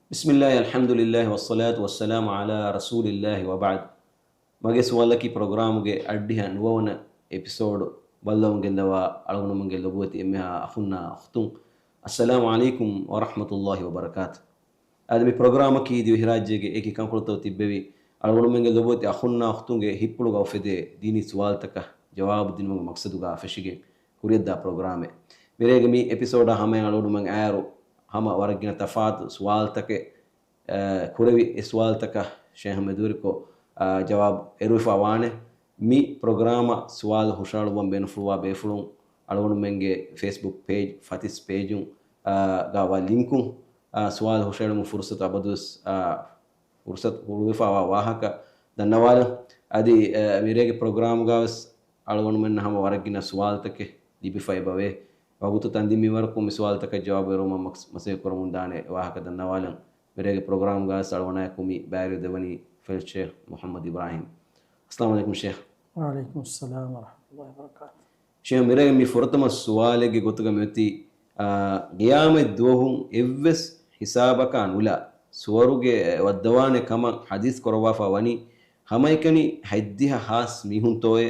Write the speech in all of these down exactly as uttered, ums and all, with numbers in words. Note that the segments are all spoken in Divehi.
بسم الله، الحمد لله، والصلاة والسلام على رسول الله، وبعد. މަގޭ ސުވާލަކީ ޕްރޮގްރާމުގެ އަށްޑިހަ ނުވަވަނަ އެޕިސޯޑު ބައްލަވަމުން ގެންދަވާ އަޅުގަނޑުމެންގެ ލޮބުވެތި އެންމެހާ އަޚުންނާ އުޚްތުން، އައްސަލާމު ޢަލައިކުމް ވަރަޙްމަތުﷲި ވަބަރަކާތު. އަދި މި ޕްރޮގްރާމަކީ ދިވެހިރާއްޖޭގެ އެކި ކަންކޮޅުތައް ތިއްބެވި އަޅުގަނޑުމެންގެ ލޮބުވެތި އަޚުންނާ އުޚްތުންގެ ހިތްޕުޅުގަ އުފެދޭ ދީނީ ސުވާލުތަކަށް ޖަވާބު ދިނުމުގެ މަޤްޞަދުގަ ފެށިގެން ކުރިއަށްދާ ޕްރޮގްރާމެއް. މިރޭގެ މި އެޕިސޯޑާ ހަމަޔަށް އަޅުގަނޑުމެން އައިއިރު ހަމަ ވަރަށް ގިނަ ތަފާތު ސުވާލުތަކެއް، އަ، ކުރެވި އެ ސުވާލުތަކަށް ޝޭހް މެދުވެރިކޮށް، އަ، ޖަވާބު އެރުވިފަ ވާނެ. މި ޕްރޮގްރާމަށް ސުވާލު ހުށަހަޅުއްވަން ބޭނުންފުޅުވާ ބޭފުޅުން އަޅުގަނޑުމެންގެ ފޭސްބުކް ޕޭޖް، ފަތިސް ޕޭޖުން، އަ، ގަ ވާ ލިންކުން، އަ، ސުވާލު ހުށަހެޅުމުގެ ފުރުސަތު އަބަދުވެސް، އަ، ފުރުސަތު ހުޅުވިފައިވާ ވާހަކަ ދަންނަވާލަން. އަދި، އަ، މިރޭގެ ޕްރޮގްރާމްގަވެސް އަޅުގަނޑުމެންނަށް ހަމަ ވަރަށް ގިނަ ސުވާލުތަކެއް ލިބިފައި އެބަވޭ. ވަގުތު ތަންދިން މިންވަރަކުން މި ސުވާލުތަކަށް ޖަވާބު އެރުވުމަށް މަސް-، މަސައްކަތް ކުރަމުން ދާނެ ވާހަކަ ދަންނަވާލަން. މިރޭގެ ޕްރޮގްރާމްގަވެސް އަޅުގަނޑާއެކު މި ބައިވެރިވެވަނީ ފެލް ޝޭހް މުޙައްމަދު އިބްރާހިމް. އައްސަލާމު ޢަލައިކުމް ޝޭހް. ވަޢަލައިކުމުއްސަލާމް ވަރަޙްމަތުﷲި ވަބަރަކާތު. ޝޭހް، މިރޭގެ މި ފުރަތަމަ ސުވާލެއްގެ ގޮތުގަ މިއޮތީ، އާ، ޤިޔާމަތް ދުވަހު އެއްވެސް ހިސާބަކާ ނުލާ ސުވަރުގެ ވައްދަވާނެ ކަމަށް ޙަދީޘް ކުރައްވާފަ ވަނީ، ހަމައެކަނި ހަތްދިހަ ހާސް މީހުންތޯއޭ؟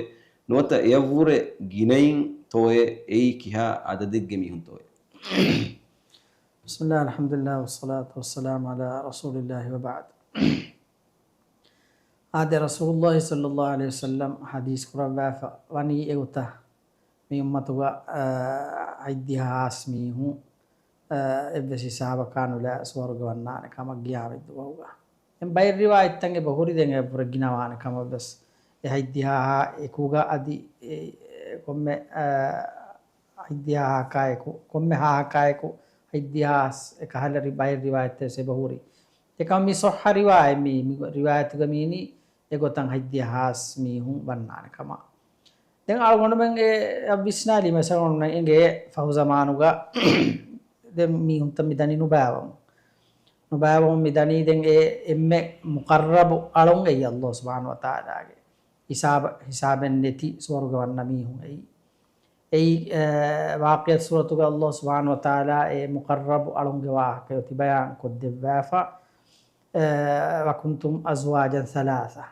ނުވަތަ އެޔަށްވުރެ ގިނައިންތޯއޭ؟ އެއީ ކިހާ ޢަދަދެއްގެ މީހުންތޯއޭ؟ بسم الله، الحمد لله، والصلاة والسلام على رسول الله، وبعد. އާދެ، ރަސޫލުﷲި ޞައްލަﷲު ޢަލައިހި ވަސައްލަމް ޙަދީޘް ކުރައްވާފަ ވަނީ އެގޮތަށް، މި އުއްމަތުގަ، އާ، ހަތްދިހަ ހާސް މީހުން، އާ، އެއްވެސް ހިސާބަކާ ނުލާ ސުވަރުގެ ވަންނާނެ ކަމަށް ޤިޔާމަތް ދުވަހުގަ. ދެން ބައެއް ރިވާޔަތްތައް އެބަ ހުރި ދެން އެއަށްވުރެ ގިނަވާނެ ކަމަށް ވެސް. އެ ހަތްދިހަ އެކުގަ އަދި އެ، އެ، ކޮންމެ، އާ، ހަތްދިހަ ހާހަކާއެކު، ކޮންމެ ހާހަކާއެކު ހަތްދިހަ އެކަހަލަ ރި-، ބައެއް ރިވާޔަތްތައް ވެސް އެބަ ހުރި. އެކަމަ މި ޞައްޙަ ރިވާޔަތް މީ، މި ރިވާޔަތުގަ މީނީ އެގޮތަށް ހަތްދިހަ ހާސް މީހުން ވަންނާނެ ކަމަށް. ދެން އަޅުގަނޑުމެން އެ ވިސްނާލީމަ އެނގޭ ފަހު ޒަމާނުގަ ދެން މީހުންތައް މިދަނީ ނުބައިވަމުން. ނުބައިވަމުން މިދަނީ ދެން އެ އެންމެ މުޤައްރަބު އަޅުން އެއީ ﷲ ސުބްޙާނަހޫ ވަތަޢާލާގެ ހިސާބަ-، ހިސާބެއް ނެތި ސުވަރުގެ ވަންނަ މީހުން އެއީ. އެއީ، އެ، ވާޤިޢަތް ސޫރަތުގަ ﷲ ސުބްޙާނަހޫ ވަތަޢާލާ އެ މުޤައްރަބު އަޅުންގެ ވާހަކަ އޮތީ ބަޔާން ކޮށްދެއްވާފަ، އެ، وكنتم أزواجا ثلاثة.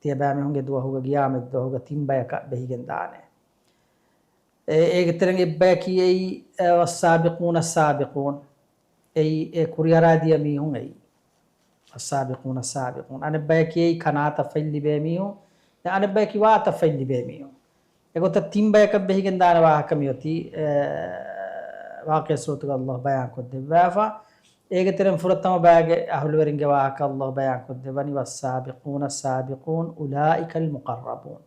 ތިޔަބައިމީހުންގެ ދުވަހުގަ، ޤިޔާމަތް ދުވަހުގަ ތިން ބަޔަކަށް ބެހިގެން ދާނެ. އެ، އޭގެ ތެރެއިން އެއްބަޔަކީ އެއީ، އެ، والسابقون السابقون. އެއީ އެ ކުރިއަރާދިޔަ މީހުން އެއީ. والسابقون السابقون. އަނެއްބަޔަކީ އެއީ ކަނާތަށް ފަތް ލިބޭ މީހުން. ދެން އަނެއްބަޔަކީ ވާތަށް ފަތް ލިބޭ މީހުން. އެގޮތަށް ތިން ބަޔަކަށް ބެހިގެން ދާނެ ވާހަކަ މިއޮތީ، އެ، ވާޤިޢަތް ސޫރަތުގަ ﷲ ބަޔާން ކޮށްދެއްވާފަ. އޭގެ ތެރެއިން ފުރަތަމަ ބައިގެ އަހުލުވެރިންގެ ވާހަކަ ﷲ ބަޔާން ކޮށްދެއްވަނީ، والسابقون السابقون أولئك المقربون.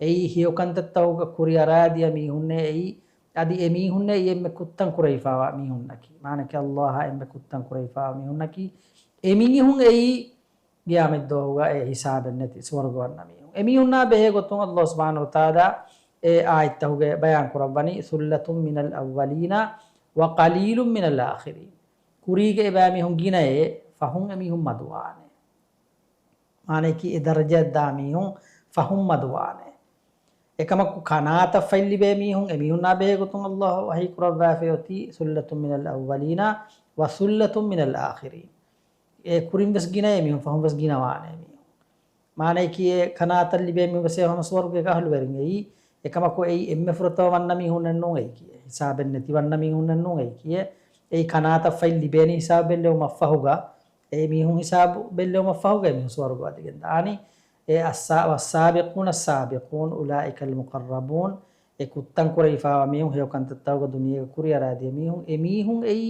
އެއީ ހެޔޮ ކަންތައްތަކުގަ ކުރިއަރާދިޔަ މީހުންނޭ އެއީ. އަދި އެ މީހުންނޭ އެންމެ ކުއްތަން ކުރެވިފައިވާ މީހުންނަކީ. މާނައަކީ ﷲ އާ އެންމެ ކުއްތަން ކުރެވިފައިވާ މީހުންނަކީ. އެ މީހުން އެއީ ޤިޔާމަތް ދުވަހުގަ އެ ހިސާބެއް ނެތި ސުވަރުގެ ވަންނަ މީހުން. އެ މީހުންނާ ބެހޭ ގޮތުން ﷲ ސުބްޙާނަހޫ ވަތަޢާލާ އެ އާޔަތްތަކުގަ ބަޔާން ކުރައްވަނީ، ثلة من الأولين وقليل من الآخرين. ކުރީގެ އެ ބައިމީހުން ގިނައޭ، ފަހުން އެ މީހުން މަދުވާނެ. މާނައަކީ އެ ދަރަޖައަށް ދާ މީހުން ފަހުން މަދުވާނެ. އެކަމަކު ކަނާތަށް ފަތް ލިބޭ މީހުން، އެ މީހުންނާ ބެހޭ ގޮތުން ﷲ ވަޙީ ކުރައްވާފައި އޮތީ، ثلة من الأولين وثلة من الآخرين. އެ ކުރިން ވެސް ގިނައޭ މީހުން، ފަހުން ވެސް ގިނަވާނެ މީހުން. މާނައަކީ އެ ކަނާތަށް ލިބޭ މީހުން ވެސް ހަމަ ސުވަރުގޭގެ އަހުލުވެރިން އެއީ. އެކަމަކު އެއީ އެންމެ ފުރަތަމަ ވަންނަ މީހުންނެއް ނޫން އެއީކީ. ހިސާބެއް ނެތި ވަންނަ މީހުންނެއް ނޫން އެއީކީ. އެއީ ކަނާތަށް ފަތް ލިބޭނީ ހިސާބެއް ލެވުމަށް ފަހުގަ، އެ މީހުން ހިސާބު ބެއްލެވުމަށް ފަހުގަ އެ މީހުން ސުވަރުގެ ވަދެގެން ދާނީ. އެ އައްސާ-، والسابقون السابقون أولئك المقربون. އެ ކުއްތަން ކުރެވިފައިވާ މީހުން، ހެޔޮ ކަންތައްތަކުގަ ދުނިޔޭގަ ކުރިއަރާދިޔަ މީހުން، އެ މީހުން އެއީ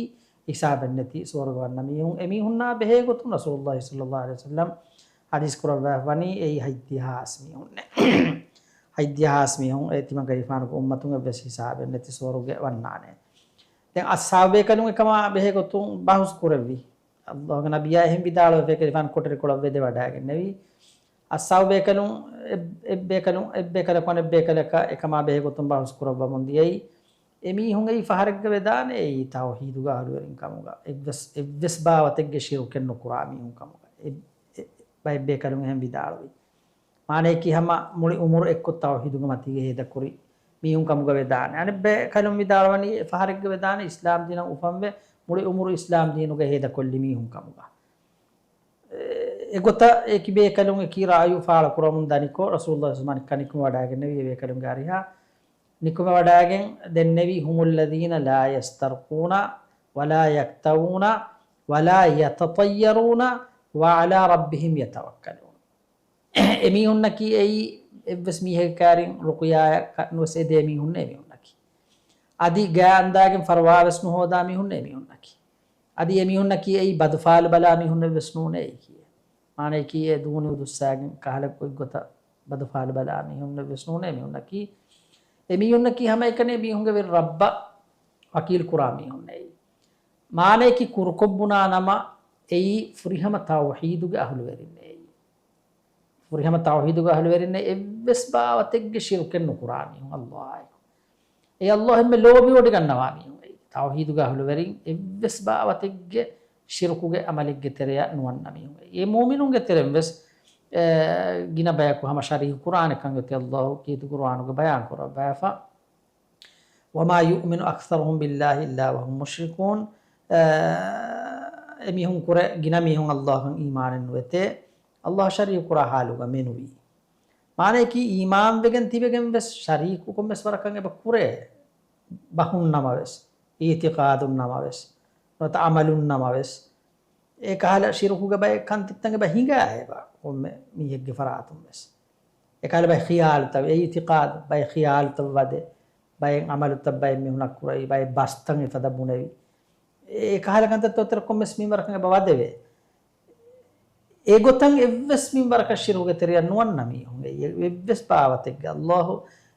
ހިސާބެއް ނެތި ސުވަރުގެ ވަންނަ މީހުން. އެ މީހުންނާ ބެހޭ ގޮތުން ރަސޫލުﷲ ޞައްލަﷲު ޢަލައިހި ވަސައްލަމް ޙަދީޘް ކުރައްވާފަ ވަނީ އެއީ ހަތްދިހަ ހާސް މީހުންނޭ. ހަތްދިހަ ހާސް މީހުން އެ ތިމަން ގައިފާނުގެ އުއްމަތުން އެއްވެސް ހިސާބެއް ނެތި ސުވަރުގެ ވަންނާނެ. ދެން އައްސާބޭކަލުން އެކަމާ ބެހޭ ގޮތުން ބަހުސް ކުރެއްވި. ﷲގެ ނަބިއްޔާ އެހެން ވިދާޅުވެފަ ކެލިފާން ކޮޓަރިކޮޅަށް ވެދެވަޑައިގެންނެވި. އައްސާބޭކަލުން އެއް-، އެއްބޭކަލުން، އެއްބޭކަލަކު އަނެއްބޭކަލަކަށް އެކަމާ ބެހޭ ގޮތުން ބަހުސް ކުރައްވަމުން ދިޔައީ. އެ މީހުން އެއީ ފަހަރެއްގަ ވެދާނެ އެއީ ތައުޙީދުގެ އަހުލުވެރިން ކަމުގަ. އެއްވެސް، އެއްވެސް ބާވަތެއްގެ ޝިރުކެއް ނުކުރާ މީހުން ކަމުގަ. އެ-، އެ-، ބައެއް ބޭކަލުން އެހެން ވިދާޅުވި. މާނައަކީ ހަމަ މުޅި އުމުރު އެއްކޮށް ތައުޙީދުގެ މަތީގަ ހޭދަކުރި މީހުން ކަމުގަ ވެދާނެ. އަނެއްބޭކަލުން ވިދާޅުވަނީ އެ ފަހަރެއްގަ ވެދާނެ އިސްލާމް ދީނަށް އުފަންވެ މުޅި އުމުރު އިސްލާމް ދީނުގަ ހޭދަކޮށްލި މީހުން ކަމުގަ. އެ، އެގޮތަށް އެކި ބޭކަލުން އެކި ރާޔު ފާޅުކުރަމުން ދަނިކޮށް، ރަސޫލުﷲ ސުމާނި ކަނިކުމެ ވަޑައިގެންނެވި އެ ބޭކަލުންގެ އަރިހަށް ނިކުމެ ވަޑައިގެން ދެންނެވި، هم الذين لا يسترقون ولا يكتوون ولا يتطيرون وعلى ربهم يتوكلون. އެމީހުންނަކީ އެއީ އެއްވެސް މީހެއްގެ ކާރިން ރުޤުޔާއަކަށް ނުވެސް އެދޭ މީހުންނޭ އެމީހުންނަކީ. އަދި ގާ އަންދާގެން ފަރުވާވެސް ނުހޯދާ މީހުންނޭ އެމީހުންނަކީ. އަދި އެމީހުންނަކީ އެއީ ބަދުފާލު ބަލާ މީހުންނެއްވެސް ނޫނޭ އެއީކީ. މާނަޔަކީ އެ ދޫނި އުދުއްސާގެން ކަހަލަ ގޮތްގޮތަށް ބަދުފާލު ބަލާ މީހުންނެއްވެސް ނޫނޭ އެމީހުންނަކީ. އެމީހުންނަކީ ހަމައެކަނި މީހުންގެ ވެރި ރައްބަށް ވަކީލް ކުރާ މީހުންނޭ އެއީ. މާނަޔަކީ ކުރުކޮށް ބުނާ ނަމަ އެއީ ފުރިހަމަ ތައުޙީދުގެ އަހުލުވެރިންނޭ އެއީ. ފުރިހަމަ ތައުޙީދުގެ އަހުލުވެރިންނޭ އެއްވެސް ބާވަތެއްގެ ޝިރުކެއް ނުކުރާ މީހުން އައްލާހާއެކު. އެ އައްލާހަށް އެންމެ ލޯބިވޮޑިގަންނަވާ މީހުން އެއީ. ތައުޙީދުގެ އަހުލުވެރިން އެއްވެސް ބާވަތެއްގެ ޝިރުކުގެ ޢަމަލެއްގެ ތެރެޔަށް ނުވަންނަ މީހުން އެއީ. އެ މުއުމިނުންގެ ތެރެއިން ވެސް، އެ، ގިނަ ބަޔަކު ހަމަ ޝަރީކު ކުރާނެ ކަން އޮތީ އައްލާހު ކީރިތި ޤުރުއާނުގަ ބަޔާން ކުރައްވާފަ. وما يؤمن أكثرهم بالله إلا وهم مشركون. އެ، އެމީހުން ކުރެ ގިނަ މީހުން އައްލާހަށް އީމާނެއް ނުވެތޭ، އައްލާހަށް ޝަރީކު ކުރާ ޙާލުގަ މެނުވީ. މާނަޔަކީ އީމާންވެގެން ތިބެގެން ވެސް ޝަރީކު ކޮންމެސް ވަރަކަށް އެބަ ކުރޭ، ބަހުން ނަމަވެސް، އިޢުތިޤާދުން ނަމަވެސް، ނުވަތަ ޢަމަލުން ނަމަވެސް، އެކަހަލަ ޝިރުކުގެ ބައެއް ކަންތައްތައް އެބަ ހިނގާ އެބަ ކޮންމެ މީހެއްގެ ފަރާތުން ވެސް. އެކަހަލަ ބައެއް ޚިޔާލުތައް، އެ އިޢުތިޤާދު ބައެއް ޚިޔާލުތައް ވަދެ، ބައެއް ޢަމަލުތައް ބައެއް މީހުނަށް ކުރެވި، ބައެއް ބަސްތައް އެފަދަ ބުނެވި. އެ ކަހަލަ ކަންތައްތައް އޮތަރަ ކޮންމެސް މިންވަރަކަށް އެބަ ވަދެވޭ. އެގޮތަށް އެއްވެސް މިންވަރަކަށް ޝިރުކުގެ ތެރެޔަށް ނުވަންނަ މީހުން އެއީ. އެއްވެސް ބާވަތެއްގެ އައްލާހު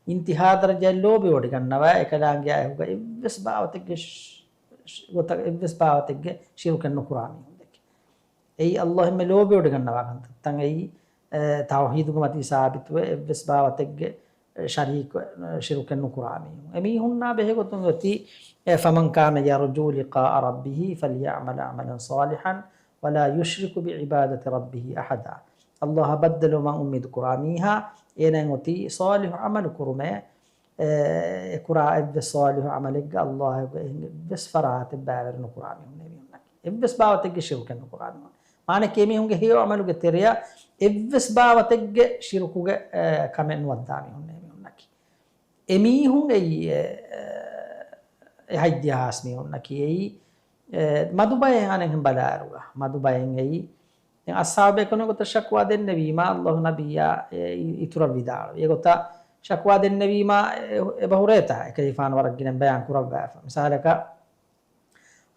އިންތިހާ ދަރަޖައަށް ލޯބިވޮޑިގަންނަވާ އެކަލާނގެ އާއެކުގަ އެއްވެސް ބާވަތެއްގެ ޝް-، ޝް-، ގޮތަށް އެއްވެސް ބާވަތެއްގެ ޝިރުކެއް ނުކުރާ މީހުން ދެކެ. އެއީ އައްލާހު އެންމެ ލޯބިވޮޑިގަންނަވާ ކަންތައްތައް އެއީ، އެ، ތައުޙީދުގެ މަތީ ސާބިތުވެ އެއްވެސް ބާވަތެއްގެ ޝަރީކު، ޝިރުކެއް ނުކުރާ މީހުން. އެމީހުންނާ ބެހޭގޮތުން އޮތީ، އެ، فمن كان يرجو لقاء ربه فليعمل عملا صالحا ولا يشرك بعبادة ربه أحدا. އައްލާހަށް ބައްދަލުވުމަށް އުއްމީދު ކުރާ މީހާ، އޭނައަށް އޮތީ ޞާލިޙު ޢަމަލު ކުރުމޭ، އެ، އެ ކުރާ އެއްވެސް ޞާލިޙު ޢަމަލެއްގަ އައްލާހުގެ އެއްވެސް ފަރާތެއް ބައިވެރި ނުކުރާ މީހުން އެމީހުންނަކީ. އެއްވެސް ބާވަތެއްގެ ޝިރުކެއް ނުކުރާ މީހުން. މާނައަކީ އެމީހުންގެ ހެޔޮ ޢަމަލުގެ ތެރެޔަށް އެއްވެސް ބާވަތެއްގެ ޝިރުކުގެ، އެ، ކަމެއް ނުވައްދާ މީހުންނޭ މީހުންނަކީ. އެމީހުން އެއީ، އެ، އެ ހަތްދިހަ ހާސް މީހުންނަކީ އެއީ، އެ، މަދު ބައެއް އަނެއްހެން ބަލާއިރުގަ، މަދު ބައެއް އެއީ. ދެން އަޞްޙާބު ބޭކަލުން ގޮތަށް ޝަކުވާ ދެންނެވީމާ، އައްލާހު ނަބިއްޔާ އެ އި-، އިތުރަށް ވިދާޅުވި. އެގޮތަށް ޝަކުވާ ދެންނެވީމާ، އެ، އެބަ ހުރޭތާ، އެކަލޭގެފާނު ވަރަށް ގިނަ ބަޔާން ކުރައްވާފަ. މިސާލަކަށް،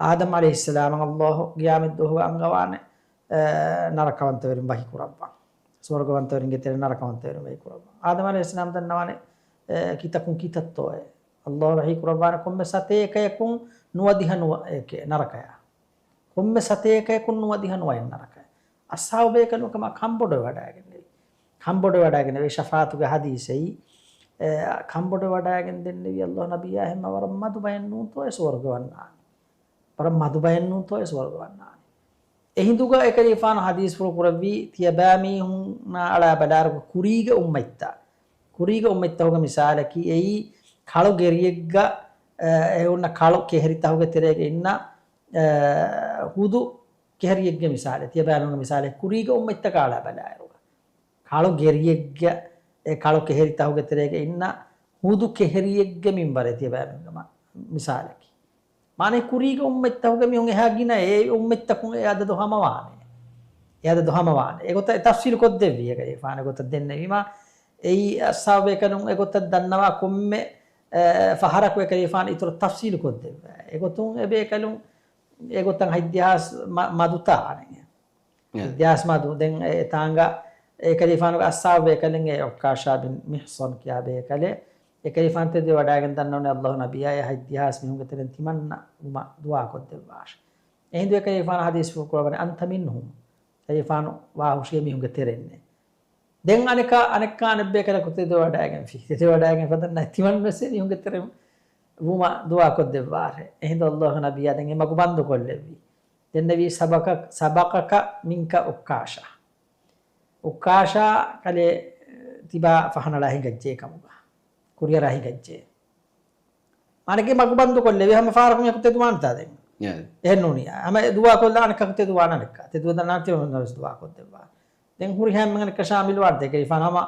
އާދަމް ޢަލައިހިއްސަލާމަށް އައްލާހު ޤިޔާމަތްދުވަހުގަ އަންގަވާނެ، އެ، ނަރަކަވަންތަވެރިން ވަކިކުރައްވަން. ސުވަރުގަވަންތަވެރިންގެ ތެރެ ނަރަކަވަންތަވެރިން ވަކިކުރައްވަން. އާދަމް ޢަލައިހިއްސަލާމް ދަންނަވާނެ، އެ، ކިތަކުން ކިތައްތޯއޭ. އައްލާހު ވަޙީ ކުރައްވާނެ ކޮންމެ ސަތޭކަޔަކުން ނުވަދިހަ ނުވަ-، އެކެ ނަރަކަޔާ. ކޮންމެ ސަތޭކަޔަކުން ނުވަދިހަ ނުވައެއް ނަރަކަޔަށް. އަޞްޙާބު ބޭކަލުން ކަމާ ކަންބޮޑުވެވަޑައިގެންނެވި. ކަންބޮޑުވެވަޑައިގެންނެވި ޝަފާޢަތުގެ ޙަދީޘެއް، އެ، ކަންބޮޑުވެވަޑައިގެން ދެންނެވި އައްލާހު ނަބިއްޔާ އެހެންމަ ވަރަށް މަދު ބައެއް ނޫންތޯއޭ ސުވަރުގެ ވަންނާނެ. ވަރަށް މަދު ބައެއް ނޫންތޯއޭ ސުވަރުގެ ވަންނާނެ. އެހިނދުގަ އެކަލޭގެފާނު ޙަދީޘްފުޅު ކުރެއްވީ ތިޔަބައިމީހުންނާ އަޅާ ބަލާއިރުގަ ކުރީގެ އުއްމަތްތައް، ކުރީގެ އުއްމަތްތަކުގެ މިސާލަކީ އެއީ ކަޅު ގެރިއެއްގަ، އެ، އެ އޮންނަ ކަޅު ކެހެރިތަކުގެ ތެރޭގަ އިންނަ އެ، ހުދު ކެހެރިއެއްގެ މިސާލެއް، ތިޔަބައިމީހުންގެ މިސާލެއް، ކުރީގެ އުއްމަތްތަކާ އަޅާ ބަލާއިރުގަ. ކަޅު ގެރިއެއްގެ، އެ ކަޅު ކެހެރިތަކުގެ ތެރޭގަ އިންނަ ހުދު ކެހެރިއެއްގެ މިންވަރެއް ތިޔަބައިމީހުންގެ މަ-، މިސާލަކީ. މާނައީ ކުރީގެ އުއްމަތްތަކުގެ މީހުން އެހާ ގިނަ އެ އުއްމަތްތަކުން އެ އަދަދު ހަމަވާނެ. އެ އަދަދު ހަމަވާނެ. އެގޮތަށް އެ ތަފްސީލު ކޮށްދެއްވި އެކަލޭގެފާނު އެގޮތަށް ދެންނެވީމާ، އެއީ އަޞްޙާބު ބޭކަލުން އެގޮތަށް ދަންނަވާ ކޮންމެ، އެ، ފަހަރަކު އެކަލޭގެފާނު އިތުރަށް ތަފްސީލު ކޮށްދެއްވާ. އެގޮތުން އެބޭކަލުން އެގޮތަށް ހަތްދިހަ ހާސް މަ-، މަދުތާ އަނެއް. އެ. ހަތްދިހަ ހާސް މަދު. ދެން އެ ތާނގަ އެކަލޭގެފާނުގެ އަޞްޙާބު ބޭކަލެއް އެ ޢުއްކާޝާ ބިން މިޙްޞަން ކިޔާ ބޭކަލެއް. އެކަލޭގެފާނު ތެދުވެވަޑައިގެން ދަންނަވަނީ އައްލާހު ނަބިއްޔާ އެ ހަތްދިހަ ހާސް މީހުންގެ ތެރެއިން ތިމަންނަ ވުމަށް ދުޢާ ކޮށްދެއްވާށި. އެހިނދު އެކަލޭގެފާނު ޙަދީޘްފުޅު ކުރައްވަނީ، أنت منهم. އެކަލޭގެފާނު ވާހުށީ މީހުންގެ ތެރެއިންނޭ. ދެން އަނެކާ، އަނެއްކާ އަނެއްބޭކަލަކު ތެދުވެވަޑައިގެންފި. ތެދުވެވަޑައިގެން ފަދަންނަ ތިމަންވެސް އެމީހުންގެ ތެރެއިން ވުމަށް ދުޢާ ކޮށްދެއްވާށޭ. އެހިނދު އައްލާހު ނަބިއްޔާ ދެން އެ މަގު ބަންދު ކޮށްލެއްވި. ދެންނެވީ، سبقك، سبقك منك عكاشة. ޢުއްކާޝާ ކަލޭ ތިބާ ފަހަނަޅާ ހިނގައްޖެ ކަމުގަ. ކުރިއަރާ ހިނގައްޖެ. މާނައަކީ މަގު ބަންދު ކޮށްލެވި ހަމަ ފަހަރަކު މީހަކު ތެދުވާނެތާ ދެން. އެ. އެހެން ނޫނިއްޔާ. ހަމަ އެ ދުޢާ ކޮށްލާނެ ކަކުތެ ދުޢާ ނަނެއްކާ. ތެ ދުވަ ދަންނާ ތި ވެސް ދުޢާ ކޮށްދެއްވާ. ދެން ހުރިހާ އެންމެން އަނެއްކާ ޝާމިލުވާނެ އެކަލޭގެފާނު ހަމަ،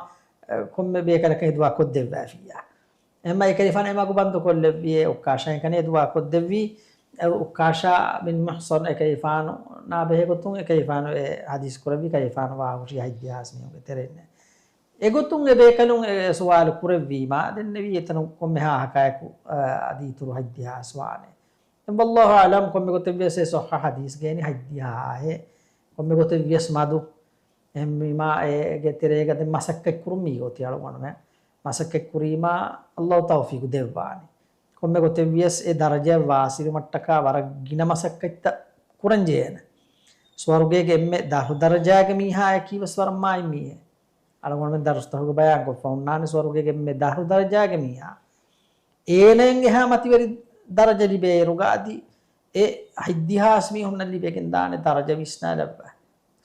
އެ، ކޮންމެ ބޭކަލަކަށް ދުޢާ ކޮށްދެއްވާފިއްޔާ. އެހެންމަ އެކަލޭގެފާނު އެ މަގު ބަންދު ކޮށްލެއްވި އެ އުއްކާޝާ އެކަނި ދުޢާ ކޮށްދެއްވީ. އެ އުއްކާޝާ ބިން މިޙްޞަން އެކަލޭގެފާނު ނާ ބެހޭ ގޮތުން އެކަލޭގެފާނު އެ ޙަދީޘް ކުރެއްވި އެކަލޭގެފާނު ވާހުށި ހަތްދިހާސް މީހުންގެ ތެރެއިން. އެގޮތުން އެ ބޭކަލުން އެ ސުވާލު ކުރެއްވީމާ، ދެންނެވީ އެތަނު ކޮންމެހާ ހަކާއެކު، އަ، އަދި އިތުރު ހަތްދިހާސް ވާނެ. ދެން ވައްލާހު އަޢްލަމް ކޮންމެ ގޮތެއް ވިޔަސް އެ ޞައްޙަ ޙަދީޘް ގޭނީ ހަތްދިހާއޭ. ކޮންމެ ގޮތެއް ވިޔަސް މަދު. އެހެންވީމާ އޭގެ ތެރޭގަ ދެން މަސައްކަތް ކުރުން މީގެ އޮތީ އަޅުގަނޑުމެން. މަސައްކަތް ކުރީމާ އައްލާހު ތައުފީޤު ދެއްވާނެ. ކޮންމެ ގޮތެއް ވިޔަސް އެ ދަރަޖައަށް ވާސިލުވުމަށްޓަކާ ވަރަށް ގިނަ މަސައްކަތްތައް ކުރަން ޖެހޭނެ. ސުވަރުގޭގެ އެންމެ ދަށު ދަރަޖާގެ މީހާއަކީ ވެސް ވަރަށް މާތް މީހެއް. އަޅުގަނޑުމެން ދަރުސްތަކުގަ ބަޔާންކޮށްފަ ހުންނާނެ ސުވަރުގޭގެ އެންމެ ދަށު ދަރަޖާގެ މީހާ. އޭނައިން އެހާ މަތިވެރި ދަރަޖަ ލިބޭ އިރުގަ އަދި އެ ހަތްދިހާސް މީހުންނަށް ލިބިގެން ދާނެ ދަރަޖަ ވިސްނާލައްވާ.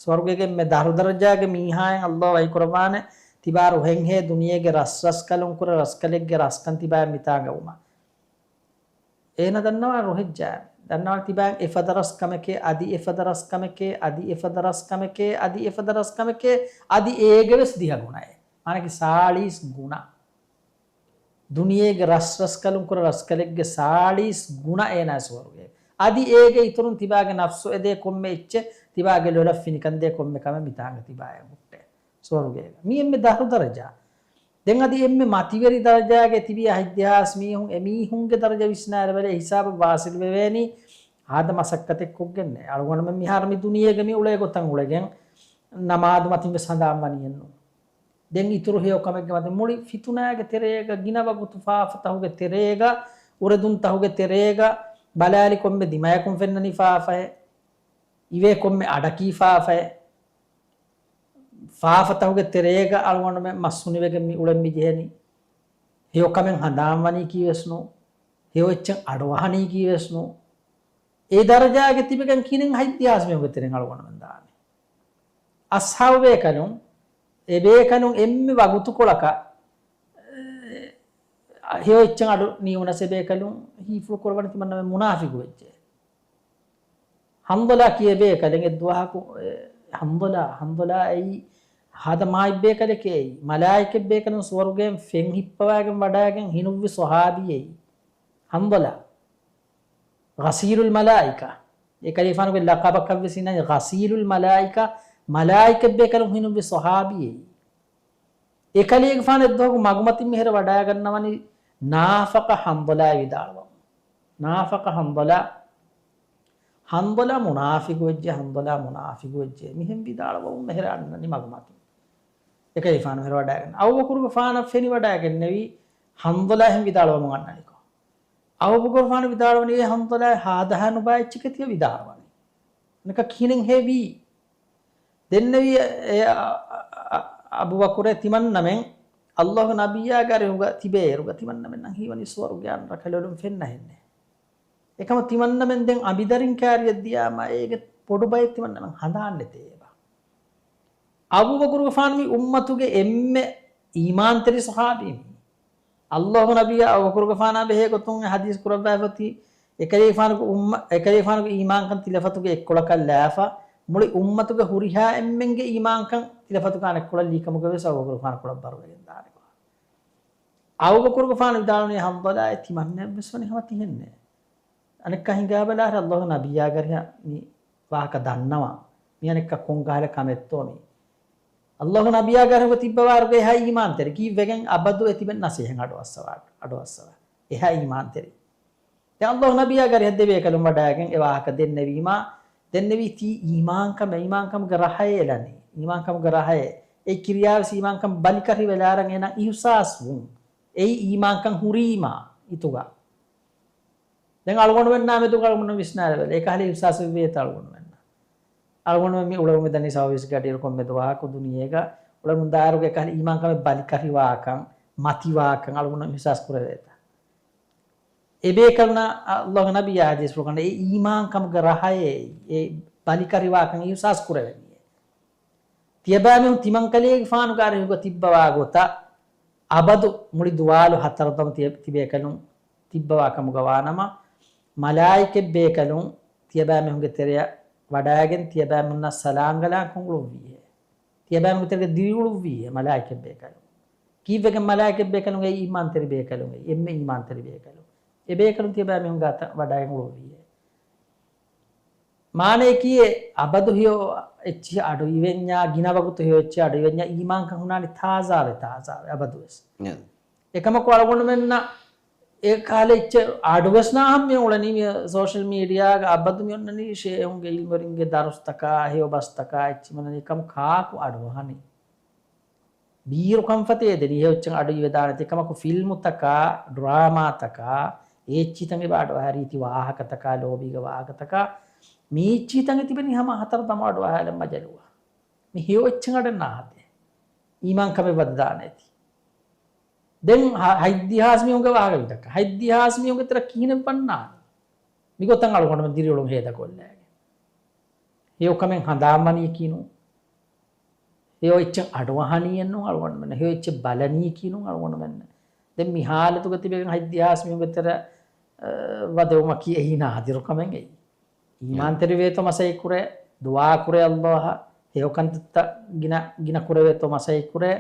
ސުވަރުގޭގެ އެންމެ ދަށު ދަރަޖާގެ މީހާއިން އައްލާހު ވަޙީ ކުރައްވާނެ، ތިބާ ރުހެންހޭ ދުނިޔޭގެ ރަސްރަސްކަލުން ކުރެ ރަސްކަލެއްގެ ރަސްކަން ތިބާއަށް މިތާނގަ ވުމަށް. އޭނަ ދަންނަވާ ރުހެއްޖާ. ދަންނަވާ ތިބާއަށް އެފަދަ ރަސްކަމެކޭ، އަދި އެފަދަ ރަސްކަމެކޭ، އަދި އެފަދަ ރަސްކަމެކޭ، އަދި އެފަދަ ރަސްކަމެކޭ، އަދި އޭގެ ވެސް ދިހަ ގުނައެއް. މާނަކީ ސާޅީސް ގުނަ. ދުނިޔޭގެ ރަސްރަސްކަލުން ކުރެ ރަސްކަލެއްގެ ސާޅީސް ގުނަ އޭނާ ސުވަރުގޭ. އަދި އޭގެ އިތުރުން ތިބާގެ ނަފްސު އެދޭ ކޮންމެ އެއްޗެއް، ތިބާގެ ލޮލަށް ފިނިކަން ދޭ ކޮންމެ ކަމެއް މިތާނގަ ތިބާއަށް ހުއްޓޭ. ސުވަރުގޭގަ. މީ އެންމެ ދަށު ދަރަޖާ. ދެން އަދި އެންމެ މަތިވެރި ދަރަޖާގެ ތިބި ހަތްދިހާސް މީހުން، އެ މީހުންގެ ދަރަޖަ ވިސްނާލެވޭނެ ހިސާބަށް ވާސިލު ވެވޭނީ ހާދަ މަސައްކަތެއް ކޮށްގެންނޭ. އަޅުގަނޑުމެން މިހާރު މި ދުނިޔޭގަ މި އުޅޭ ގޮތަށް އުޅެގެން، ނަމާދު މަތިން ވެސް ހަނދާން ވަނީއެއްނު. ދެން އިތުރު ހެޔޮ ކަމެއްގެ މަތިން މުޅި ފިތުނާގެ ތެރޭގަ، ގިނަ ވަގުތު ފާފަތަހުގެ ތެރޭގަ، އުރެދުންތަހުގެ ތެރޭގަ، ބަލާލި ކޮންމެ ދިމަޔަކުން ފެންނަނީ ފާފައެއް، އިވޭ ކޮންމެ އަޑަކީ ފާފައެއް. ފާފަތަހުގެ ތެރޭގަ އަޅުގަނޑުމެން މަސް ހުނިވެގެން މި އުޅެން މި ޖެހެނީ. ހެޔޮ ކަމެއް ހަނދާން ވަނީކީ ވެސް ނޫ. ހެޔޮ އެއްޗެއް އަޑުއަހަނީކީ ވެސް ނޫ. އެ ދަރަޖާގެ ތިބެގެން ކިހިނެއް ހަތްދިހާސް މީހުންގެ ތެރެއިން އަޅުގަނޑުމެން ދާނީ. އަޞްޙާބު ބޭކަލުން، އެ ބޭކަލުން އެންމެ ވަގުތުކޮޅަކަށް، އެ، ހެޔޮ އެއްޗެއް އަޑު ނިޔުނަސް އެ ބޭކަލުން ހީފުޅު ކުރައްވަނީ ތިމަންނަމެން މުނާފިގު ވެއްޖެ. ހަންދޮލާ ކިޔޭ ބޭކަލެއް އެއްދުވަހަކު، އެ، ހަންދޮލާ، ހަންދޮލާ އެއީ ހާދަ މާތް ބޭކަލެކޭ އެއީ. މަލާއިކަތް ބޭކަލުން ސުވަރުގެއިން ފެން ހިއްޕަވާގެން ވަޑައިގެން ހިނުއްވި ޞަޙާބީއެއް ހަންދޮލާ. ޣަސީލުލް މަލާއިކާ. އެކަލޭގެފާނުގެ ލަޤަބަކަށް ވެސް އިންނަނީ ޣަސީލުލް މަލާއިކާ، މަލާއިކަތް ބޭކަލުން ހިނުއްވި ޞަޙާބީއެއް. އެކަލޭގެފާނު އެއްދުވަހަކު މަގުމަތިން މިހިރަ ވަޑައިގަންނަވަނީ ނާފަޤަ ހަންދޮލާއޭ ވިދާޅުވަމުން. ނާފަޤަ ހަންދޮލާ، ހަންދޮލާ މުނާފިޤު ވެއްޖެ، ހަންދޮލާ މުނާފިޤު ވެއްޖެ. މިހެން ވިދާޅުވަމުން މިހިރަ އަންނަނީ މަގުމަތިން. އެކަލޭގެފާނު މިހިރަ ވަޑައިގަންނަ. އަބޫބަކުރުގެފާނަށް ފެނިވަޑައިގެންނެވީ ހަންދޮލާ އެހެން ވިދާޅުވަމުން އަންނަނިކޮށް. އަބޫބަކުރުގެފާނު ވިދާޅުވަނީ އޭ ހަންދޮލާ ހާދަހާ ނުބާ އެއްޗެކޭ ތިޔަ ވިދާޅުވަނީ. އަނެއްކާ ކިހިނެއްހޭ ވީ؟ ދެންނެވީ އެ، އަ، އަ، އަ، އަބޫބަކުރޭ ތިމަންނަމެން އައްލާހު ނަބިއްޔާގެ އަރިހުގަ ތިބޭއިރުގަ ތިމަންނަމެންނަށް ހީވަނީ ސުވަރުގެ އަންނަ ކަލަލުން ފެންނަހެންނޭ. އެކަމަ ތިމަންނަމެން ދެން އަނބިދަރިން ކާރިއަށް ދިޔާމަ އޭގެ ބޮޑު ބައެއް ތިމަންނަމެން ހަނދާން ނެތޭ އެބަ. އަބޫބަކުރުގެފާނު މި އުއްމަތުގެ އެންމެ އީމާންތެރި ޞަޙާބީ މީ. އައްލާހު ނަބިއްޔާ އަބޫބަކުރުގެފާނާ ބެހޭ ގޮތުން އެ ޙަދީޘް ކުރައްވާފަތި، އެކަލޭގެފާނުގެ އުއްމަ-، އެކަލޭގެފާނުގެ އީމާންކަން ތިލަފަތުގެ އެއްކޮޅަކަށް ލާފަ، މުޅި އުއްމަތުގެ ހުރިހާ އެންމެންގެ އީމާންކަން ތިލަފަތުގެ އަނެއްކޮޅަށް ލީކަމުގަ ވެސް އަބޫބަކުރުގެފާނު ކުޅައްވަރުވެގެން ދާނެ. އަބޫބަކުރުގެފާނު ވިދާޅުވަނީ ހަންދޮލާއޭ ތިމަންނައަށް ވެސް ވަނީ ހަމަ ތިހެންނޭ. އަނެއްކާ ހިނގާބަލާހަރެ އައްލާހު ނަބިއްޔާގެ އަރިހަށް މި ވާހަކަ ދަންނަވާ. މި އަނެއްކާ ކޮން ކަހަލަ ކަމެއްތޯ މީ. އައްލާހު ނަބިއްޔާގެ އަރިހުގަ ތިއްބަވާރުގަ އެހާ އީމާންތެރި ކީއްވެގެން އަބަދު އެ ތިބެން ނަސޭހަތް އަޑުއައްސަވާ، އަޑުއައްސަވާ. އެހާ އީމާންތެރި. ދެން އައްލާހު ނަބިއްޔާގެ އަރިހަށް ދެބޭކަލުން ވަޑައިގެން އެ ވާހަކަ ދެންނެވީމާ، ދެންނެވީ ތީ އީމާންކަމެއް، އީމާންކަމުގެ ރަހައޭ އެޅަނީ. އީމާންކަމުގެ ރަހައޭ. އެ ކިރިޔާވެސް އީމާންކަން ބަލިކަށި ވެލާރަން އޭނަ އިހުސާސް ވުން. އެއީ އީމާންކަން ހުރީމާ އިތުގަ. ދެން އަޅުގަނޑުމެންނާ މެދުގަ އަޅުގަނޑު ވިސްނާލެވޭ. އެކަހަލަ އިހުސާސް ވެވޭތަ އަޅުގަނޑުމެންނަށް؟ އަޅުގަނޑުމެން މި އުޅެމުން މިދަނީ ސައުވީސް ގަޑިއިރު ކޮންމެ ދުވަހަކު ދުނިޔޭގަ އުޅެމުން ދާއިރުގަ އެކަހަލަ އީމާންކަމެއް ބަލިކަށިވާކަން، މަތިވާކަން އަޅުގަނޑު އިހުސާސް ކުރެވޭތަ؟ އެބޭކަލުންނަށް އައްލާހު ނަބިއްޔާ ޙަދީޘްފުޅު ކަނޑަ އެ އީމާންކަމުގެ ރަހައޭ، އެ ބަލިކަށިވާކަން އިހުސާސް ކުރެވެނީ. ތިޔަބައިމީހުން ތިމަންކަލޭގެފާނުގެ އަރިހުގަ ތިއްބަވާ ގޮތަށް އަބަދު މުޅި ދުވާލު ހަތަރު ދަމު ތިޔަ-، ތިބޭކަލުން ތިއްބަވާ ކަމުގަ ވާނަމަ، މަލާއިކަތް ބޭކަލުން ތިޔަބައިމީހުންގެ ތެރެއަށް ވަޑައިގެން ތިޔަބައިމީހުންނަށް ސަލާން ގަލާން ކޮންގުޅުއްވީހޭ؟ ތިޔަބައިމީހުންގެ ތެރޭގަ ދިރިއުޅުއްވީހޭ މަލާއިކަތް ބޭކަލުން؟ ކީއްވެގެން މަލާއިކަތް ބޭކަލުން އެއީ އީމާންތެރި ބޭކަލުން އެއީ؟ އެންމެ އީމާންތެރި ބޭކަލުން. އެ ބޭކަލުން ތިޔަބައިމީހުން ގާތަށް ވަޑައިގެން އުޅުއްވީހޭ؟ މާނައަކީ އެ އަބަދު ހެޔޮ އެއްޗިހި އަޑު އިވެންޏާ، ގިނަ ވަގުތު ހެޔޮ އެއްޗިހި އަޑު އިވެންޏާ، އީމާންކަން ހުންނާނީ ތާޒާވެ، ތާޒާވެ އަބަދުވެސް. އެކަމަކު އަޅުގަނޑުމެންނަށް އެ ކާލެ އެއްޗެއް އަޑުވެސް ނާހަން މި އުޅެނީ. މި ސޯޝަލް މީޑިއާގަ އަބަދު މި އޮންނަނީ ޝޭހުންގެ އިލްމުވެރިންގެ ދަރުސްތަކާ، ހެޔޮ ބަސްތަކާ އެއްޗިހި މި އޮންނަނީ. ކަމު ކާކު އަޑުއަހަނީ؟ ބީރު ކަންފަތޭ ދެނީ ހެޔޮ އެއްޗެއް އަޑު އިވެދާނެތީ. ކަމަކު ފިލްމުތަކާ، ޑްރާމާތަކާ، އެ އެއްޗިހިތައް އެބަ އަޑުއަހާ ރީތި ވާހަކަތަކާ، ލޯބީގެ ވާހަކަތަކާ، މި އެއްޗިހިތައް ތިބެނީ ހަމަ ހަތަރު ދަމު އަޑުއަހާލަން މަޖަލުވާ. މި ހެޔޮ އެއްޗެއް އަޑަށް ނާހަތޭ. އީމާންކަމެއް ވަދެދާނެތީ. ދެން ހަ-، ހަތްދިހާސް މީހުންގެ ވާހަކަ ވިދަކާ. ހަތްދިހާސް މީހުންގެ ތެރެ ކިހިނެއް ވަންނާނީ؟ މިގޮތަށް އަޅުގަނޑުމެން ދިރިއުޅުން ހޭދަކޮށްލައިގެން. ހެޔޮކަމެއް ހަނދާންވަނީކީ ނޫން. ހެޔޮ އެއްޗެއް އަޑުއަހަނީއެއް ނޫން އަޅުގަނޑުމެން. ހެޔޮ އެއްޗެއް ބަލަނީކީ ނޫން އަޅުގަނޑުމެން. ދެން މި ހާލަތުގަ ތިބެގެން ހަތްދިހާސް މީހުންގެ ތެރެ، އަ، ވަދެވުމަކީ އެހީ ނާދިރު ކަމެއް އެއީ. އީމާންތެރިވޭތޯ މަސައްކަތްކުރޭ، ދުޢާކުރޭ ﷲ އަށް، ހެޔޮ ކަންތައްތައް ގިނަ، ގިނަ ކުރެވޭތޯ މަސައްކަތްކުރޭ،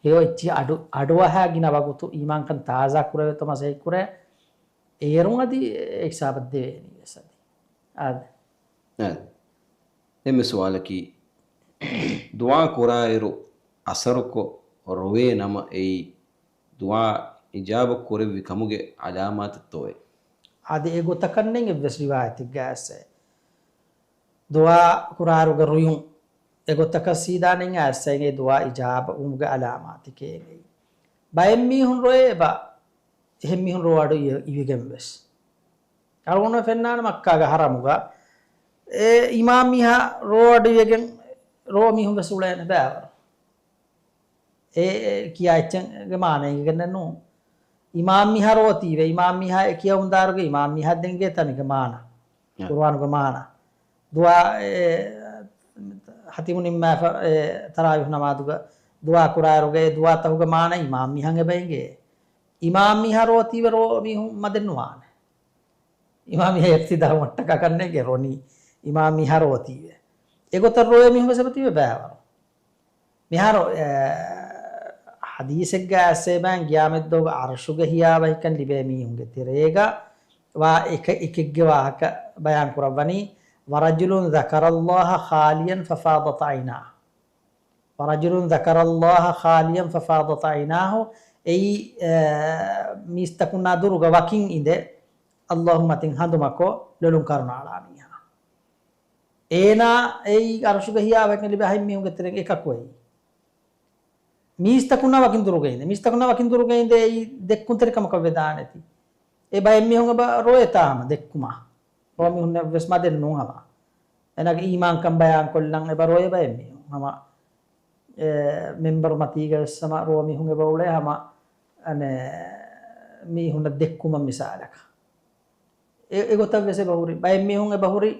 ހެޔޮ އެއްޗިހި އަޑު، އަޑުއަހާ ގިނަ ވަގުތު އީމާންކަން ތާޒާ ކުރެވޭތޯ މަސައްކަތްކުރޭ، އޭރުން އަދި އެ ހިސާބަށް ދެވޭނީ ވެސް އަދި. އާދެ. އާދެ. ދެންމެ ސުވާލަކީ، ދުޢާ ކުރާއިރު އަސަރުކޮށް ރޮވޭ ނަމަ އެއީ ދުޢާ އިޖާބަ ކުރެއްވި ކަމުގެ ޢަލާމާތެއްތޯއޭ؟ އަދި އެގޮތަކަށް ނެތް އެއްވެސް ރިވާޔަތެއްގައި އައްސައެއް. ދުޢާ ކުރާއިރުގެ ރުޔުން އެގޮތަކަށް ސީދާ ނެތް އައްސައެއް ދުޢާ އިޖާބަ ވުމުގެ ޢަލާމާތެކޭ. ބައެއް މީހުން ރޮއެ އެބަ، އެހެން މީހުން ރޯ އަޑު އިވެ-، އިވިގެން ވެސް. އަޅުގަނޑު ފެންނާނެ މައްކާގެ ޙަރަމުގަ އެ އިމާމް މީހާ ރޯ އަޑު އިވެގެން ރޯ މީހުން ވެސް އުޅޭނެ ބައިވަރު. އެ، އެ ކިޔާ އެއްޗެއްގެ މާނަ އެނގިގެންނެއް ނޫން. އިމާމް މީހާ ރޯ ތީވެ، އިމާމް މީހާ އެ ކިޔަވުން ދާއިރުގަ އިމާމް މީހާ ދެން އެނގޭ ތަނެއްގެ މާނަ. އެ. ޤުރުއާނުގެ މާނަ. ދުޢާ، އެ، ހަތިމު ނިންމާފަ، އެ، ތަރާވީޙު ނަމާދުގަ ދުޢާ ކުރާއިރުގަ އެ ދުޢާތަކުގެ މާނަ އިމާމް މީހަށް އެބަ އެނގޭ. އިމާމް މީހާ ރޯ ތީވެ ރޯ މީހުން މަދެއް ނުވާނެ. އިމާމް މީހާ އިޤްތިދާ ވަންޓަކާ ކަންނޭނގެ ރޮނީ. އިމާމް މީހާ ރޯ ތީވެ. އެގޮތަށް ރޮއެ މީހުން ވެސް އެބަ ތީވެ ބައިވަރު. މިހާރު، އެ، ޙަދީޘެއްގަ އައްސޭ ބައިން ޤިޔާމަތްދުވަހު ޢަރުޝުގެ ހިޔާވަހިކަން ލިބޭ މީހުންގެ ތެރޭގަ ވާ އެކަ-، އެކެއްގެ ވާހަކަ ބަޔާން ކުރައްވަނީ، ورجل ذكر الله خاليا ففاضت عيناه. ورجل ذكر الله خاليا ففاضت عيناه. އެއީ، އެ، މީސްތަކުންނާ ދުރުގަ ވަކިން އިނދެ، ﷲ މަތިން ހަނދުމަކޮށް ލޮލުން ކަރުނަ އަޅާ މީހާ. އޭނާ އެއީ ޢަރުޝުގެ ހިޔާވަހިކަން ލިބޭ އެހެން މީހުންގެ ތެރެއިން އެކަކު އެއީ. މީސްތަކުންނާ ވަކިން ދުރުގަ އިނދެ، މީސްތަކުންނާ ވަކިން ދުރުގަ އިނދެ އެއީ ދެއްކުންތެރިކަމަކަށް ވެދާނެތީ. އެ ބައެއް މީހުން އެބަ ރޮއެތާ ހަމަ ދެއްކުމާ. ރޯ މީހުން އެއްވެސް މަދެއް ނޫން ހަމަ. އޭނާގެ އީމާންކަން ބަޔާން ކޮށްލަން އެބަ ރޮއެ ބައެއް މީހުން. ހަމަ، އެ، މެންބަރު މަތީގަ ވެސް ހަމަ ރޯ މީހުން އެބަ އުޅޭ ހަމަ، އަނެއް، މީހުންނަށް ދެއްކުމަށް މިސާލަކަށް. އެ، އެގޮތަށް ވެސް އެބަ ހުރި. ބައެއް މީހުން އެބަ ހުރި.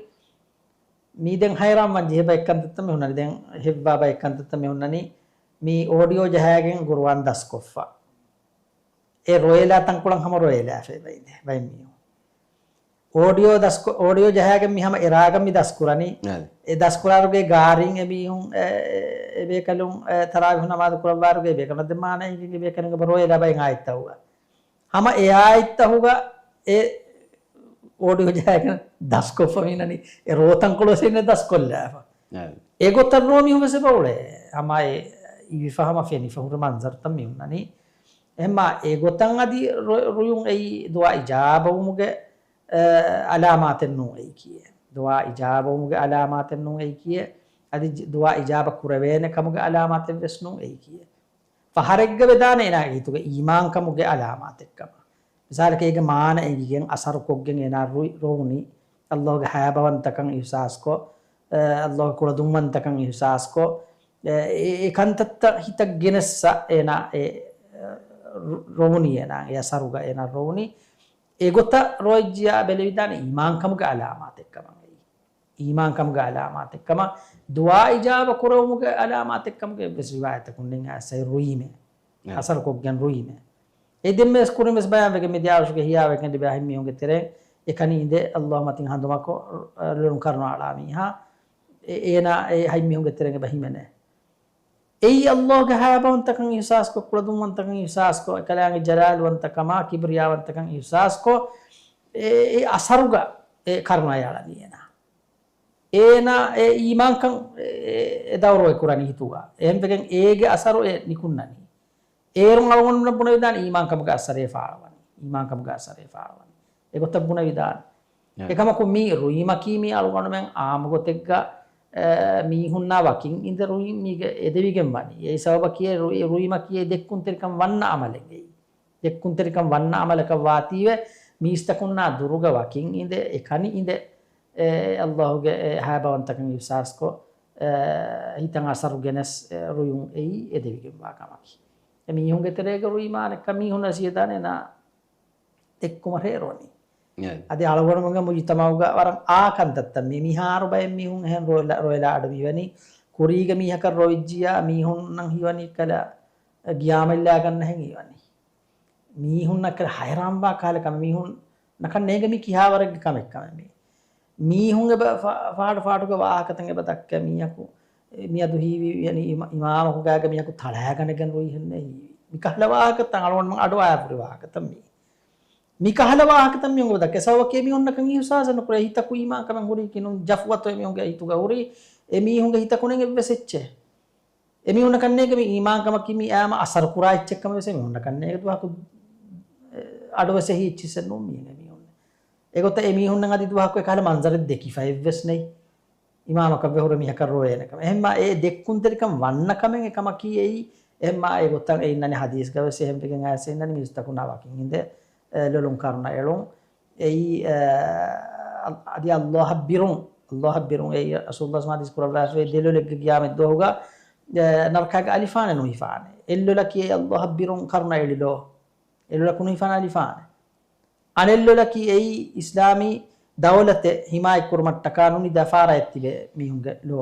މީ ދެން ހައިރާން ވާން ޖެހޭ ބައެއް ކަންތައްތައް މި ހުންނަނީ. ދެން ހެއްވާ ބައެއް ކަންތައްތައް މި ހުންނަނީ. މީ އޯޑިއޯ ޖަހާގެން ޤުރުއާން ދަސްކޮށްފަ. އެ ރޮއެލާ ތަންކޮޅަށް ހަމަ ރޮއެލާފަ އެބަ އިނދެ ބައެއް މީހުން. އޯޑިއޯ ދަސްކޮ-، އޯޑިއޯ ޖަހާގެން މި ހަމަ އެރާގަ މި ދަސްކުރަނީ. އާދެ. އެ ދަސްކުރާރުގެ ގާރިން އެ މީހުން އެ، އެ، އެ ބޭކަލުން އެ ތަރާވީޙު ނަމާދު ކުރައްވާރުގެ އެ ބޭކަލުން ދެ މާނަ އެނގި ބޭކަލުން އެބަ ރޮއެލާ ބައިން އާޔަތްތަހުގަ. ހަމަ އެ އާޔަތްތަހުގަ އެ އޯޑިއޯ ޖަހާގެން ދަސްކޮށްފަ މި އިންނަނީ. އެ ރޯ ތަންކޮޅު ވެސް އިންނަ ދަސްކޮށްލާފަ. އެގޮތަށް ރޯ މީހުން ވެސް އެބަ އުޅޭ. ހަމަ އެ އިވިފަ ހަމަ ފެނިފަ ހުރި މަންޒަރުތައް މި އިންނަނީ. އެހެންމާ އެގޮތަށް އަދި ރޮ-، ރުޔުން އެއީ ދުޢާ އިޖާބަވުމުގެ، އެ، ޢަލާމާތެއް ނޫން އެއީކީއެއް. ދުޢާ އިޖާބަވުމުގެ ޢަލާމާތެއް ނޫން އެއީކީއެއް. އަދި ޖި-، ދުޢާ އިޖާބަ ކުރެވޭނެ ކަމުގެ ޢަލާމާތެއް ވެސް ނޫން އެއީކީއެއް. ފަހަރެއްގަ ވެދާނެ އޭނާގެ ހިތުގަ އީމާންކަމުގެ ޢަލާމާތެއްކަމަށް. މިސާލަކަށް އޭގެ މާނަ އެނގިގެން އަސަރުކޮށްގެން އޭނާ ރު-، ރޮވުނީ، ﷲ ގެ ހައިބަވަންތަކަން އިޙްސާސްކޮށް، އެ، ﷲ ގެ ކުޅަދުންވަންތަކަން އިޙްސާސްކޮށް، އެ، އެ، އެ ކަންތައްތައް ހިތަށް ގެނެއްސަ އޭނާ އެ، އެ، ރު-، ރޮވުނީ އޭނާ، އެ އަސަރުގަ އޭނާ ރޮވުނީ. އެގޮތަށް ރޮއެއްޖިޔާ ބެލެވިދާނެ އީމާންކަމުގެ ޢަލާމާތެއްކަމަށް އެއީ. އީމާންކަމުގެ ޢަލާމާތެއްކަމަށް، ދުޢާ އިޖާބަ ކުރެވުމުގެ ޢަލާމާތެއްކަމުގެ އެއްވެސް ރިވާޔަތަކުން ނެތް އައްސައި ރުއީމޭ. އެ. އަސަރުކޮށްގެން ރުއީމޭ. އެ ދެންމެ ވެސް ކުރިން ވެސް ބަޔާންވެގެން މިދިޔަ ޢަރުޝުގެ ހިޔާވެގެން ލިބޭ އެހެން މީހުންގެ ތެރެއިން އެކަނި އިނދެ އައްލާހު މަތިން ހަނދުމަކޮށް، ރުޅުން ކަރުނަ އަޅާ މީހާ، އެ-، އޭނާ އެ ހަތް މީހުންގެ ތެރެއިން އެބަ ހިމެނޭ. އެއީ އައްލާހުގެ ހައިބަވަންތަކަން އިޙްސާސްކޮށް، ކުޅަދުންވަންތަކަން އިޙްސާސްކޮށް، އެކަލާނގެ ޖަލާލުވަންތަކަމާ، ކިބްރިޔާވަންތަކަން އިޙްސާސްކޮށް، އެ، އެ އަސަރުގަ އެ ކަރުނަ އަޅަނީ އޭނާ. އޭނާ އެ އީމާންކަން އެ، އެ ދައުރު އެ ކުރަނީ ހިތުގަ. އެހެންވެގެން އޭގެ އަސަރު އެ ނިކުންނަނީ. އޭރުން އަޅުގަނޑުމެން ބުނެވިދާނެ އީމާންކަމުގެ އަސަރޭ ފާޅަވަނީ. އީމާންކަމުގެ އަސަރޭ ފާޅަވަނީ. އެގޮތަށް ބުނެވިދާނެ. އެ. އެކަމަކު މި ރުއިމަކީ މި އަޅުގަނޑުމެން އާއްމުގޮތެއްގަ، އެ، މީހުންނާ ވަކިން އިނދެ ރުއިން މީގެ އެދެވިގެން ވަނީ. އެއީ ސަބަބަކީ އެ ރުއި-، ރުއިމަކީ އެ ދެއްކުންތެރިކަން ވަންނަ އަމަލެއްގައި. ދެއްކުންތެރިކަން ވަންނަ އަމަލަކަށް ވާތީވެ، މީސްތަކުންނާ ދުރުގަ ވަކިން އިނދެ، އެކަނި އިނދެ، އެ، އައްލާހުގެ އެ ހައިބަވަންތަކަން އިޙްސާސްކޮށް، އެ، ހިތަށް އަސަރު ގެނެސް، އެ، ރުއިން އެއީ އެދެވިގެންވާ ކަމަކީ. އެ މީހުންގެ ތެރޭގަ ރުއިމާ އަނެއްކާ މީހުންނަށް ސިޔަދާނެ ނާ ދެއްކުމަށް ރޭރޯނީ. އެ. އަދި އަޅުގަނޑުމެންގެ މުޖުތަމައުގަ ވަރަށް އާ ކަންތައްތައް މީ. މިހާރު ބައެއް މީހުން އެހެން ރޮއެލާ، ރޮއެލާ އަޑު މިވަނީ. ކުރީގެ މީހަކަށް ރޮއިއްޖިޔާ މީހުންނަށް ހީވަނީ ކަލަ ގިޔާމަށްލާގަންނަހެން ހީވަނީ. މީހުންނަށް ކަލަ ހައިރާންވާ ކަހަލަ ކަމެއް. މީހުންނަކަށް ނޭނގެ މީ ކިހާވަރެއްގެ ކަމެއްކަމެއް މީ. މީހުން އެބަ ފާ-، ފާޑު ފާޑުގެ ވާހަކަތައް އެބަ ދައްކަ މީހަކު، މިއަދު ހީވި، ޔަނީ އިމާ-، އިމާމަކު ގާގަ މީހަކު ތަޅާގަނެގެން ރުއި ހެންނޭ ހީވި. މިކަހަލަ ވާހަކަތައް އަޅުގަނޑުމެން އަޑުއައިފުރި ވާހަކަތައް މީ. މިކަހަލަ ވާހަކަތައް މީ އޮނގޮ ދައްކަ. ސަބަބަކީ މީހުންނަކަށް އިހުސާސެއް ނުކުރޭ. ހިތަކު އީމާންކަމެއް ހުރީކީ ނޫން. ޖަފުވަތޯ މީހުންގެ ހިތުގަ ހުރީ. އެ މީހުންގެ ހިތަކުނެއް އެއްވެސް އެއްޗެއް. އެ މީހުންނަކަށް ނޭނގެ މި އީމާންކަމަކީ މި އާމަ އަސަރު ކުރާ އެއްޗެއްކަމެއް ވެސް އެ މީހުންނަކަށް ނޭނގެ. ދުވަހަކު، އެ، އަޑުވެސް އެހީ އެއްޗިއްސެއް ނޫން މީނެ މީހުން. އެގޮތަށް އެ މީހުންނަށް އަދި ދުވަހަކު އެކަހަލަ މަންޒަރެއް ދެކިފަ އެއްވެސް ނެތް. އިމާމަކަށް ވެ ހުރެ މީހަކަށް ރޮވޭނެ ކަމެއް. އެހެންމާ އެ ދެއްކުންތެރިކަން ވަންނަ ކަމެއް އެކަމަކީ އެއީ. އެހެންމާ އެ ގޮތަށް އެ އިންނަނީ ހަދީސްގަ ވެސް އެހެން ވެގެން އައިސް އިންނަނީ މީސްތަކުންނާ ވަކިން އިނދެ، އެ، ލޮލުން ކަރުނަ އެޅުން. އެއީ، އަ، އަދި އައްލާހަށް ބިރުން، އައްލާހަށް ބިރުން އެއީ ރަސޫލުﷲ ޙަދީސް ކުރައްވާފައި ދެލޮލެއްގެ ގިޔާމަތް ދުވަހުގަ، އެ، ނަރަކާގެ އަލިފާނެއް ނުހިފާނެ. އެއްލޮލަކީ އެ އައްލާހަށް ބިރުން ކަރުނަ އެޅި ލޯ. އެއްލޮލަކު ނުހިފާނެ އަލިފާނެއް. އަނެއްލޮލަކީ އެއީ އިސްލާމީ ދައުލަތެއް ހިމާޔަތްކުރުމަށްޓަކާ ނުނިދާ ފާރާއެއް ތިބޭ މީހުންގެ ލޯ.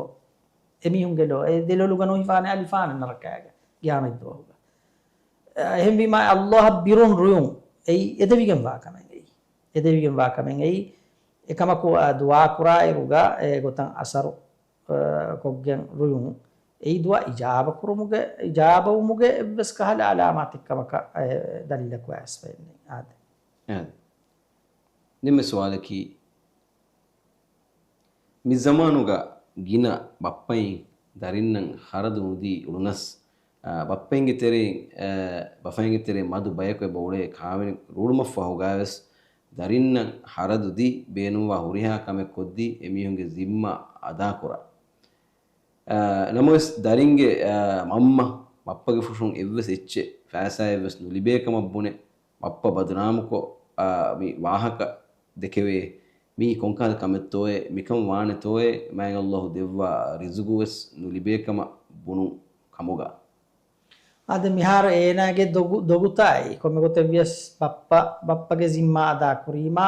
އެމީހުންގެ ލޯ. އެ ދެލޮލުގަ ނުހިފާނެ އަލިފާނެއް ނަރަކާގެ ގިޔާމަތް ދުވަހުގަ. އެހެންވީމާ އައްލާހަށް ބިރުން ރުއިން އެއީ އެދެވިގެންވާ ކަމެއް އެއީ. އެދެވިގެންވާ ކަމެއް އެއީ. އެކަމަކު، އަ، ދުޢާ ކުރާއިރުގަ އެ ގޮތަށް އަސަރު، އަ، ކޮށްގެން ރުއިން އެއީ ދުޢާ އިޖާބަ ކުރުމުގެ، އިޖާބަވުމުގެ އެއްވެސް ކަހަލަ އަލާމާތެއް ކަމަކަށް އެ ދަލީލަކު އައިސްފައެއް ނެތް. އާދެ. އާދެ. ދެންމެ ސުވާލަކީ، މި ޒަމާނުގަ ގިނަ ބައްޕައިން ދަރިންނަށް ޚަރަދު ނުދީ އުޅުނަސް، އާ، ބައްޕައިންގެ ތެރެއިން، އާ، ބަފައިންގެ ތެރެއިން މަދު ބަޔަކު އެބަ އުޅޭ ކާވެނި ރޫޅުމަށްފަހުގައިވެސް ދަރިންނަށް ޚަރަދު ދީ ބޭނުންވާ ހުރިހާ ކަމެއް ކޮށްދީ އެމީހުންގެ ޒިންމާ އަދާކުރާ. އާ، ނަމަވެސް ދަރިންގެ، އާ، މަންމަ ބައްޕަގެ ފުށުން އެއްވެސް އެއްޗެއް ފައިސާއެއްވެސް ނުލިބޭކަމަށް ބުނެ، ބައްޕަ ބަދުނާމުކޮށް، އާ، މި ވާހަކަ ދެކެވޭ. މީ ކޮންކަހަލަ ކަމެއްތޯއޭ؟ މިކަން ވާނެތޯއޭ؟ މާތް އައްލާހު ދެއްވާ ރިޒުގުވެސް ނުލިބޭކަމަށް ބުނު ކަމުގަ. އާދެ، މިހާރު އޭނާގެ ދޮގު-، ދޮގުތާއި ކޮންމެ ގޮތެއްވިޔަސް ބައްޕަ، ބައްޕަގެ ޒިންމާ އަދާ ކުރީމާ،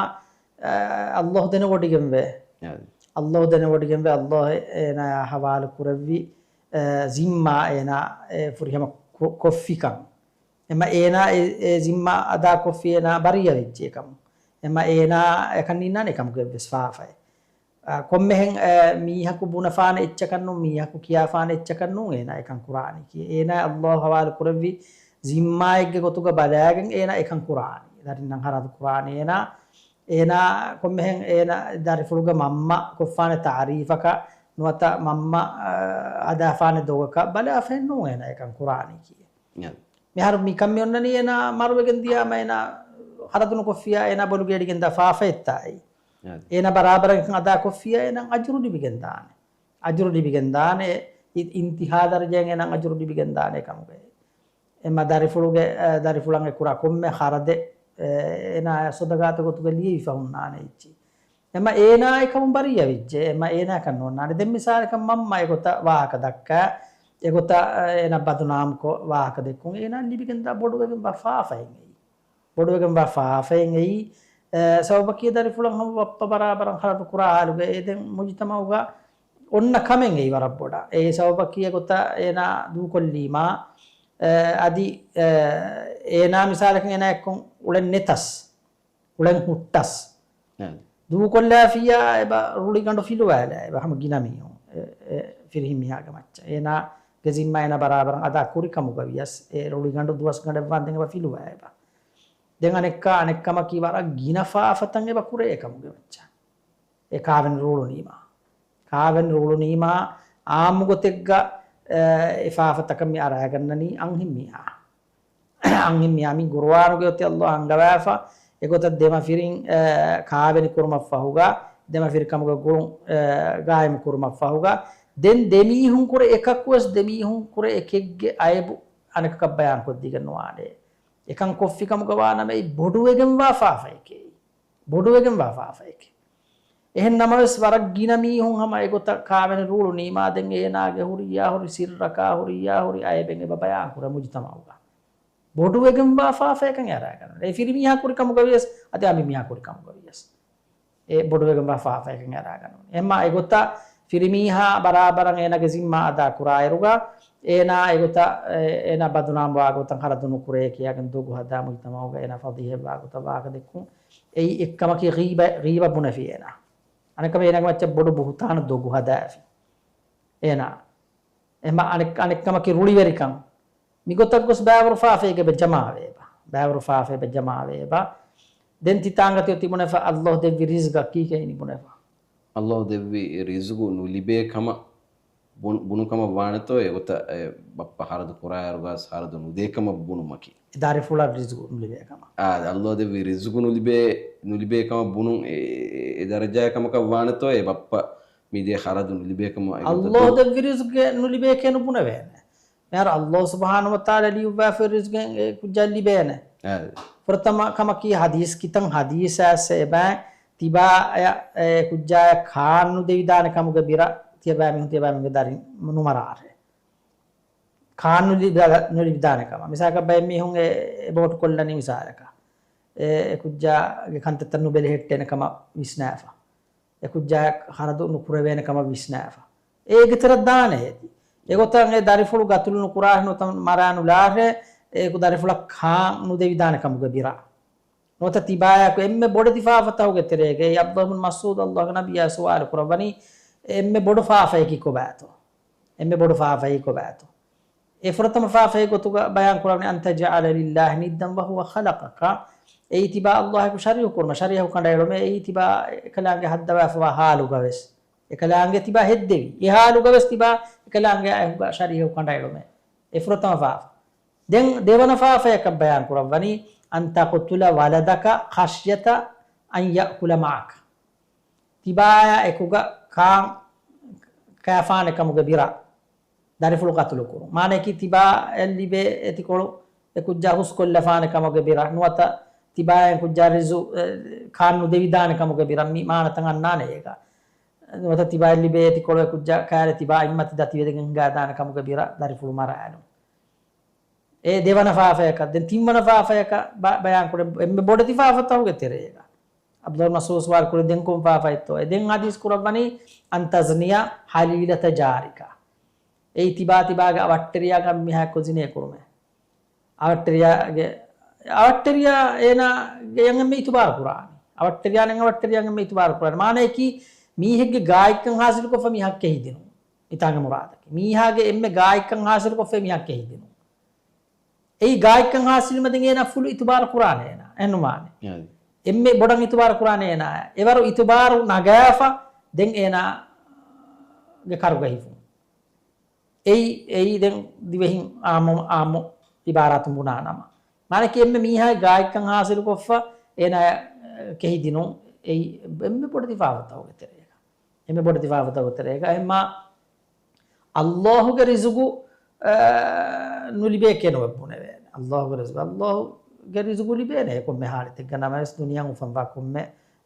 އަ، އައްލާހު ދެނެވޮޑިގެންވޭ. އާދެ. އައްލާހު ދެނެވޮޑިގެންވޭ، އައްލާހު އޭނާޔާ ހަވާލު ކުރެއްވި، އަ، ޒިންމާ އޭނާ އެ ފުރިހަމަ ކޮ-، ކޮށްފިކަން. އެމަ އޭނާ އެ، އެ ޒިންމާ އަދާކޮށްފި އޭނާ ބަރީއަވެއްޖެ އެކަމު. އެމަ އޭނާ އެކަން ނިންނާނެ އެކަމުގެ އެއްވެސް ފާފައެއް. އަ، ކޮންމެހެން، އަ، މީހަކު ބުނެފާނެ އެއްޗަކަށް ނޫން، މީހަކު ކިޔާފާނެ އެއްޗަކަށް ނޫން އޭނާ އެކަން ކުރާނީ ކިޔޭ. އޭނާ އައްލާހު ހަވާލު ކުރެއްވި ޒިންމާއެއްގެ ގޮތުގަ ބަލާގެން އޭނާ އެކަން ކުރާނީ. ދަރިންނަށް ހަރަދު ކުރާނީ އޭނާ. އޭނާ ކޮންމެހެން އޭނާ ދަރިފުޅުގެ މަންމަ ކޮށްފާނެ ތާރީފަކަށް ނުވަތަ މަންމަ، އަ، ހަދާފާނެ ދޮގަކަށް ބަލާފައެއް ނޫން އޭނާ އެކަން ކުރާނީ ކިޔޭ. އެ. މިހާރު މިކަން މި އޮންނަނީ އޭނާ މަރުވެގެން ދިޔާމަ އޭނާ ހަރަދު ނުކޮށްފިޔާ އޭނާ ބޮލުގެ އެޅިގެންދާ ފާފައެއްތާއި. އެ. އޭނާ ބަރާބަރަށް އަދާކޮށްފިޔާ އޭނާ އަޖުރު ލިބިގެންދާނެ. އަޖުރު ލިބިގެންދާނެ. އި-، އިންތިހާ ދަރަޖައިން އޭނާ އަޖުރު ލިބިގެންދާނެ ކަމުގައި. އެމަ ދަރިފުޅުގެ، އަ، ދަރިފުޅަށް އެ ކުރާ ކޮންމެ ޚަރަދެއް، އެ، އޭނާ ސޮދަގާތު ގޮތުގަ ލިޔެވިފަ ހުންނާނެ އެއްޗި. އެމަ އޭނާ އެކަމުން ބަރީއަވެއްޖެ. އެމަ އޭނާ ކަން ނޯންނާނެ. ދެން މިސާލަކަށް މަންމަ އެގޮތަށް ވާހަކަ ދައްކާ، އެގޮތަށް، އަ، އޭނާ ބަދުނާމްކޮށް ވާހަކަ ދެއްކުން އޭނާ ލިބިގެންދާ ބޮޑުވެގެންވާ ފާފައެއް އެއީ. ބޮޑުވެގެންވާ ފާފައެއް އެއީ، އެ، ސަބަބަކީ ދަރިފުޅަށް ހަމަ ބައްޕަ ބަރާބަރަށް ޚަރަދު ކުރާ ހާލުގައި އެ ދެން މުޖުތަމައުގަ އޮންނަ ކަމެއް އެއީ ވަރަށް ބޮޑަށް. އެ ސަބަބަކީ އެގޮތަށް އޭނާ ދޫކޮށްލީމާ، އެ، އަދި، އެ، އޭނާ މިސާލަކަށް އޭނާ އެއްކޮން އުޅެން ނެތަސް، އުޅެން ހުއްޓަސް، އެ. ދޫކޮށްލާފިއްޔާ އެބަ ރުޅިގަނޑު ފިލުވާލާ އެބަ ހަމަ ގިނަ މީހުން އެ، އެ، ފިރިހެން މީހާގެ މައްޗަށް. އޭނާގެ ޒިންމާ އޭނާ ބަރާބަރަށް އަދާ ކުރި ކަމުގަ ވިޔަސް، އެ ރުޅިގަނޑު ދުވަސް ގަނޑެއް ވާންދެން އެބަ ފިލުވާ އެބަ. ދެން އަނެއްކާ، އަނެއްކަމަކީ ވަރަށް ގިނަ ފާފަތައް އެބަ ކުރޭ އެކަމުގެ މައްޗަށް. އެ ކާވެނި ރޫޅުނީމާ. ކާވެނި ރޫޅުނީމާ އާއްމު ގޮތެއްގަ، އެ، އެ ފާފަތަކަށް މި އަރާގަންނަނީ އަންހެން މީހާ. އަންހެން މީހާ މި ގުރުއާނުގެ އޮތީ އައްލާހް އަންގަވާފަ، އެގޮތަށް ދެމަފިރިން، އެ، ކާވެނި ކުރުމަށްފަހުގަ، ދެމަފިރިކަމުގެ ގުޅުން، އެ، ގާއިމު ކުރުމަށްފަހުގަ، ދެން ދެމީހުން ކުރެ އެކަކުވެސް ދެމީހުން ކުރެ އެކެއްގެ އައިބު އަނެކަކަށް ބަޔާން ކޮށްދީގެން ނުވާނެ. އެކަން ކޮށްފި ކަމުގަ ވާނަމަ އެއީ ބޮޑުވެގެންވާ ފާފައެކޭ. ބޮޑުވެގެންވާ ފާފައެކޭ. އެހެން ނަމަވެސް ވަރަށް ގިނަ މީހުން ހަމަ އެގޮތަށް ކާވެނި ރޫޅުނީމާ ދެން އޭނާގެ ހުރިއްޔާ ހުރި ސިއްރަކާ ހުރިއްޔާ ހުރި އައިބެއް އެބަ ބަޔާން ކުރޭ މުޖުތަމައުގަ. ބޮޑުވެގެންވާ ފާފައެކަން އެ އަރާގަންނަން. އެ ފިރިމީހާ ކުރި ކަމުގަ ވިޔަސް، އަދި އަނބިމީހާ ކުރި ކަމުގަ ވިޔަސް. އެ ބޮޑުވެގެންވާ ފާފައެކަން އެ އަރާގަންނަން. އެމާ އެގޮތަށް ފިރިމީހާ ބަރާބަރަށް އޭނާގެ ޒިންމާ އަދާ ކުރާއިރުގަ، އޭނާ އެގޮތަށް، އެ، އޭނާ ބަދުނާމްވާ ގޮތަށް ޚަރަދު ނުކުރޭ ކިޔާގެން ދޮގު ހަދާ މުޖުތަމައުގަ އޭނާ ފަޟީޙަތްވާ ގޮތަށް ވާހަކަ ދެއްކުން. އެއީ އެއްކަމަކީ ޣީބަ، ޣީބަ ބުނެފި އޭނާ. އަނެއްކަމެއް އޭނާގެ މައްޗަށް ބޮޑު ބުހުތާނަ ދޮގު ހަދާފި އޭނާ. އެމަ އަނެއް، އަނެއްކަމަކީ ރުޅިވެރިކަން. މިގޮތަށް ގޮސް ބައިވަރު ފާފައެއް އެބަ ޖަމާވޭބަ. ބައިވަރު ފާފައެއް އެބަ ޖަމާވޭބަ. ދެން ތި ތާނގަ ތި ބުނެފަ އައްލާހް ދެއްވި ރިޒްގަ ކީކޭ އިނީ ބުނެފަ. އައްލާހް ދެއްވި ރިޒުގު ނުލިބޭ ކަމަށް ބުނު، ބުނު ކަމަށް ވާނެތޯ އެގޮތަށް އެ ބައްޕަ ޚަރަދު ކުރާއިރުގަސް ޚަރަދު ނުދޭ ކަމަށް ބުނުމަކީ. އެ ދަރިފުޅަށް ރިޒުގު ނުލިބޭ ކަމަށް. އާ، އައްލާހް ދެއްވި ރިޒުގު ނުލިބޭ، ނުލިބޭ ކަމަށް ބުނުން އެ، އެ، އެ ދަރަޖައި ކަމަކަށް ވާނެތޯ އެ ބައްޕަ މިދޭ ޚަރަދު ނުލިބޭ ކަމަށް އެގޮތަށް އައްލާހް ދެއްވި ރިޒުގެ ނުލިބޭކޭ ނުބުނެވޭނެ. މިހާރު އައްލާހް ސުބްޙާނަހު ވަތަޢާލާ ލިޔުއްވާފައި ރިޒުގެ އެ ކުއްޖާ ލިބޭނެ. އާ. ފުރަތަމަ ކަމަކީ ޙަދީޘް ކިތަން ޙަދީޘް އައިސް އެބަ ތިބާ އެ، އެ ކުއްޖާޔަށް ކާން ނުދެވިދާނެ ކަމުގެ ބިރަށް ތިޔަބައިމީހުން ތިޔަބައިމީހުންގެ ދަރިން ނުމަރާށޭ. ކާން ނުލިބިދާ، ނުލިބިދާނެ ކަމަށް. މިސާލަކަށް ބައެއް މީހުން އެ، އެބަ އޮޓުކޮށްލަނީ މިސާލަކަށް. އެ، އެ ކުއްޖާގެ ކަންތައްތައް ނުބެލެހެއްޓޭނެ ކަމަށް ވިސްނާފަ. އެ ކުއްޖާ ޚަރަދު ނުކުރެވޭނެ ކަމަށް ވިސްނާފަ. އޭގެ ތެރެއަށް ދާނެ އޭތި. އެގޮތަށް އެ ދަރިފުޅު ގަތުލު ނުކުރާހެން ނުވަތަ މަރާ ނުލާހެ، އެ ދަރިފުޅަށް ކާން ނުދެވިދާނެ ކަމުގެ ބިރަށް. ނުވަތަ ތިބާޔަކު އެންމެ ބޮޑެތި ފާފަތަކުގެ ތެރޭގައި ޢަބްދުﷲ ބިން މަސްޢޫދު ރަޟިޔަﷲ ޢަންހު ނަބިއްޔާ ސުވާލު ކުރައްވަނީ، އެންމެ ބޮޑު ފާފައަކީ ކޮބާތޯ؟ އެންމެ ބޮޑު ފާފައަކީ ކޮބާތޯ؟ އެ ފުރަތަމަ ފާފައެއް ގޮތުގަ ބަޔާން ކުރައްވަނީ، أن تجعل لله ندا وهو خلقك. އެއީ ތިބާ އައްލާހަކު ޝަރީކު ކުރުމެއް، ޝަރީކު ކަނޑައެޅުމެއް، އެއީ ތިބާ އެކަލާނގެ ހައްދަވާފަވާ ޙާލުގަވެސް. އެކަލާނގެ ތިބާ ހެއްދެވި. އެ ޙާލުގަވެސް ތިބާ އެކަލާނގެ އައިހުގަ ޝަރީކު ކަނޑައެޅުމެއް. އެ ފުރަތަމަ ފާފަ. ދެން ދެވަނަ ފާފަޔަކަށް ބަޔާން ކުރައްވަނީ، أن تقتل ولدك خشية أن يأكل معك. ތިބާޔާ އެކުގަ ކާން ކާފާނެ ކަމުގެ ބިރަށް ދަރިފުޅު ޤަތުލު ކުރުން. މާނައަކީ ތިބާއަށް ލިބޭ އެތިކޮޅު އެ ކުއްޖާ ހުސްކޮށްލަފާނެ ކަމުގެ ބިރަށް ނުވަތަ ތިބާޔަށް ކުއްޖާ ރިޒު، އެ، ކާން ނުދެވިދާނެ ކަމުގެ ބިރަށް މި މާނަތައް އަންނާނެ އޭގަ. ނުވަތަ ތިބާއަށް ލިބޭ އެތިކޮޅު އެ ކުއްޖާ ކާރެ ތިބާ އިއްމަތި ދަތިވެދެގެން ހިނގާދާނެ ކަމުގެ ބިރަށް ދަރިފުޅު މަރާލުން. އެ ދެވަނަ ފާފަޔަކަށް. ދެން ތިންވަނަ ފާފަޔަކަށް ބަ-، ބަޔާން ކުރެ އެންމެ ބޮޑެތި ފާފަތަކުގެ ތެރޭގަ. ޢަބްދުﷲ ބިން މަސްޢޫދު ސުވާލު ކުރި ދެން ކޮން ފާފައެއްތޯ؟ އެ ދެން ޙަދީޘް ކުރައްވަނީ، أن تزني حليلة جارك. އެއީ ތިބާ ތިބާގެ އަވަށްޓެރިޔާގެ މީހާއެއްކޮށް ޒިނޭ ކުރުމެއް. އަވަށްޓެރިޔާގެ، އަވަށްޓެރިޔާ އޭނާގެ އެންމެ އިތުބާރު ކުރާނީ. އަވަށްޓެރިޔާ އެން އަވަށްޓެރިޔާ އެންމެ އިތުބާރު ކުރާނީ. މާނައަކީ މީހެއްގެ ގާތްކަން ހާސިލުކޮށްފަ މީ ހައްޤެއް ހެދިނު. މިތާނގެ މުރާދަކީ. މީހާގެ އެންމެ ގާތްކަން ހާސިލުކޮށްފަ މީ ހައްޤެއް ހެދިނު. އެއީ ގާތްކަން ހާސިލުވީމަ ދެން އޭނާ ފުލު އިތުބާރު ކުރާނެ އޭނާ. އެހެންނުމާނެ. އެއީ. އެންމެ ބޮޑަށް އިތުބާރު ކުރާނެ އޭނާ. އެވަރު އިތުބާރު ނަގާފަ ދެން އޭނާގެ ކަރުގަ ހިފުން. އެއީ، އެއީ ދެން ދިވެހިން އާއްމު، އާއްމު އިބާރާތުން ބުނާނަމަ. މާނައަކީ އެންމެ މީހާގެ ގާތްކަން ހާސިލުކޮށްފަ އޭނާ ކެހިދިނުން. އެއީ އެންމެ ބޮޑެތި ފާފަތަކުގެ ތެރޭގަ. އެންމެ ބޮޑެތި ފާފަތަކުގެ ތެރޭގަ. އެހެންމާ އައްލާހުގެ ރިޒުގު، އަ، ނުލިބޭކޭ ނުބުނެވޭނެ. އައްލާހުގެ ރިޒުގު، އައްލާހުގެ ރިޒުގު ލިބޭނެ ކޮންމެ ހާލަތެއްގަ ނަމަވެސް ދުނިޔެއަށް އުފަންވާ ކޮންމެ،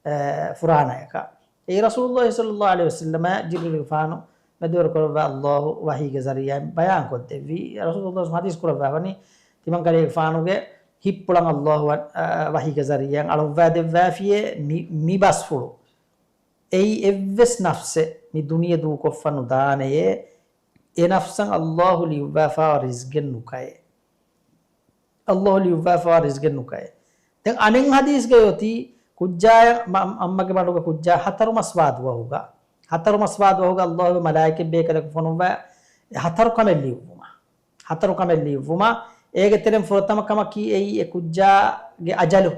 އަ، ފުރާނައަކަށް. އެއީ ރަސޫލުﷲ ޞައްލަﷲު ޢަލައިހި ވަސައްލަމަ ޖިބްރީލުގެފާނު މެދުވެރިކުރައްވާ އައްލާހު ވަޙީގެ ޒަރީޢާއިން ބަޔާންކޮށްދެއްވީ. ރަސޫލުﷲ ޙަދީޘް ކުރައްވާވަނީ ތިމަންކަލޭގެފާނުގެ ހިތްޕުޅަށް އައްލާހު، އަ، ވަޙީގެ ޒަރީޢާއިން އަޅުއްވާދެއްވާފިޔޭ މި، މި ބަސްފުޅު. އެއީ އެއްވެސް ނަފްސެއް މި ދުނިޔެ ދޫކޮށްފަ ނުދާނެޔޭ، އެ ނަފްސަށް އައްލާހު ލިޔުއްވާފައިވާ ރިޒްގެއް ނުކައޭ. އައްލާހު ލިޔުއްވާފައިވާ ރިޒްގެއް ނުކައޭ. ދެން އަނެއް ޙަދީޘްގައި އޮތީ، ކުއްޖާއަށް މަ-، މަންމަގެ މަޑުގަ ކުއްޖާ ހަތަރު މަސް ވާ ދުވަހުގަ، ހަތަރު މަސް ވާ ދުވަހުގަ ﷲ މަލާއިކަތް ބޭކަލަކު ފޮނުއްވާ އެ ހަތަރު ކަމެއް ލިޔުއްވުމަށް. ހަތަރު ކަމެއް ލިޔުއްވުމަށް. އޭގެ ތެރެއިން ފުރަތަމަ ކަމަކީ އެއީ އެ ކުއްޖާގެ އަޖަލު.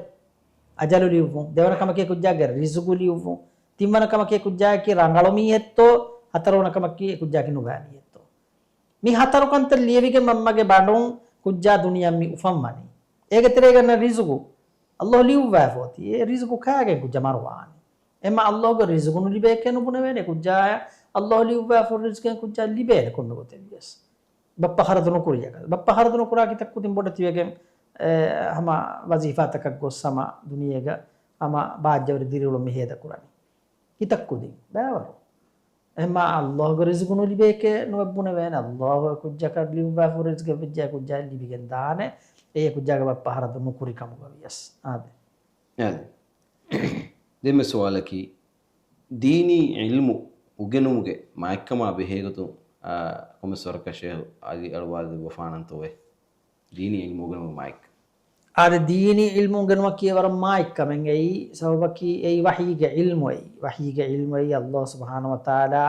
އަޖަލު ލިޔުއްވުން. ދެވަނަ ކަމަކީ ކުއްޖާގެ ރިޒުގު ލިޔުއްވުން. ތިންވަނަ ކަމަކީ ކުއްޖާއަކީ ރަނގަޅު މީހެއްތޯ، ހަތަރުވަނަ ކަމަކީ ކުއްޖާއަކީ ނުބައި މީހެއްތޯ. މި ހަތަރު ކަންތައް ލިޔެވިގެން މަންމަގެ ބަނޑުން ކުއްޖާ ދުނިޔެއަށް މި އުފަންވަނީ. އޭގެ ތެރޭގަ އަންނަ ރިޒުގު ﷲ ލިޔުއްވާފަ އޮތީ. އެ ރިޒުގު ކާގެން ކުއްޖާ މަރުވާނީ؟ އެމަ ﷲގެ ރިޒުގު ނުލިބޭކޭ ނުބުނެވޭނެ ކުއްޖާއަށް. ﷲ ލިޔުއްވާފަ ރިޒުގެން ކުއްޖާ ލިބޭނެ ކޮންމެ ގޮތެއް ވިޔަސް. ބައްޕަ ޚަރަދު ނުކުރިޔަކަ. ބައްޕަ ޚަރަދު ނުކުރާ ކިތައް ކުދިން ބޮޑެތިވެގެން، އެ، ހަމަ ވަޒީފާތަކަށް ގޮސް ހަމަ ދުނިޔޭގަ ހަމަ ބާއްޖަވެރި ދިރިއުޅުން މި ހޭދަކުރަނީ. ކިތައް ކުދިން ބައިވަރު. އެހެންމާ ﷲގެ ރިޒުގު ނުލިބޭކޭ ނުވެ ބުނެވޭނެ. ﷲ އެ ކުއްޖަކަށް ލިޔުއްވާފަ ރިޒުގެއް ވެއްޖެ އެ ކުއްޖާ ލިބިގެން ދާނެ. އެ ކުއްޖާގެ ބައްޕަ ޚަރަދު ނުކުރި ކަމުގަ ވިޔަސް. އާދެ. އާދެ. ދެންމެ ސުވާލަކީ، ދީނީ ޢިލްމު އުގެނުމުގެ މާތްކަމާ ބެހޭގޮތުން، އާ، ކޮންމެސް ވަރަކަށް ޝޭހު އަލީ އަޅުވާލެއްވަފާނަންތޯއޭ؟ ދީނީ ޢިލްމު އުގެނުމުގެ މާތްކަން. އާދެ، ދީނީ ޢިލްމު އުގެނުމަކީ ވަރަށް މާތް ކަމެއް އެއީ. ސަބަބަކީ އެއީ ވަޙީގެ ޢިލްމު އެއީ. ވަޙީގެ ޢިލްމު އެއީ ﷲ ސުބްޙާނަހޫ ވަތަޢާލާ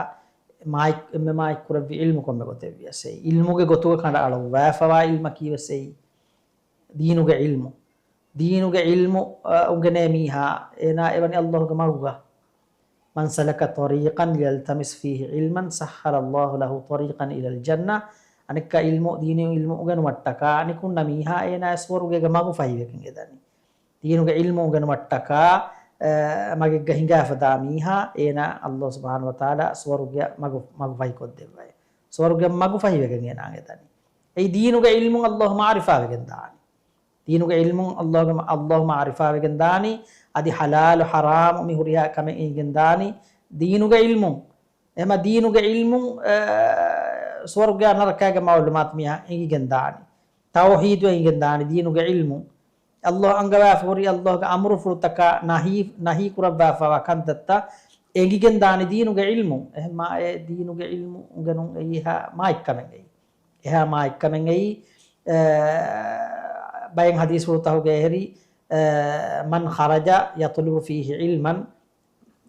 މާތް، އެންމެ މާތް ކުރެއްވި ޢިލްމު ކޮންމެ ގޮތެއް ވިޔަސް އެއީ. ޢިލްމުގެ ގޮތުގަ ކަނޑައަޅުއްވާފަވާ ޢިލްމަކީ ވެސް އެއީ. ދީނުގެ ޢިލްމު. ދީނުގެ ޢިލްމު، އަ، އުނގެނޭ މީހާ، އޭނާ އެވަނީ ﷲގެ މަގުގަ. من سلك طريقا يلتمس فيه علما سهل الله له طريقا إلى الجنة. އަނެއްކާ ޢިލްމު، ދީނީ ޢިލްމު އުގެނުމަށްޓަކާ ނިކުންނަ މީހާ އޭނާ ސުވަރުގޭގެ މަގު ފަހިވެގެން އެދަނީ. ދީނުގެ ޢިލްމު އުނގެނުމަށްޓަކާ، އަ، މަގެއްގަ ހިނގާފަދާ މީހާ އޭނާ ﷲ ސުބްޙާނަހޫ ވަތަޢާލާ ސުވަރުގެ މަގު، މަގު ފަހިކޮށްދެއްވައި. ސުވަރުގެ މަގު ފަހިވެގެން އޭނާ އެދަނީ. އެއީ ދީނުގެ ޢިލްމުން ﷲ މަޢުރިފާވެގެން ދާނީ. ދީނުގެ ޢިލްމުން ﷲގެ، ﷲ މަޢުރިފާވެގެން ދާނީ، އަދި ޙަލާލު ޙަރާމު މި ހުރިހާ ކަމެއް އެނގިގެން ދާނީ ދީނުގެ ޢިލްމުން. އެމަ ދީނުގެ ޢިލްމުން، އެ، ސުވަރުގެއާ ނަރަކައިގެ މަޢުލޫމާތު މިހާ އެނގިގެން ދާނީ. ތައުޙީދު އެނގިގެން ދާނީ ދީނުގެ ޢިލްމުން. ﷲ އަންގަވާފަ ހުރި ﷲގެ އަމުރުފުޅުތަކާ ނަހީ، ނަހީ ކުރައްވާފަވާ ކަންތައްތައް އެނގިގެން ދާނީ ދީނުގެ ޢިލްމުން. އެހެންމާ އެ ދީނުގެ ޢިލްމު އުނގެނުން އެއީ އެހާ މާތްކަމެއް އެއީ. އެހާ މާތްކަމެއް އެއީ، އެ، ބައެއް ޙަދީޘްފުޅުތަކުގަ އެހެރީ، އެ، من خرج يطلب فيه علما،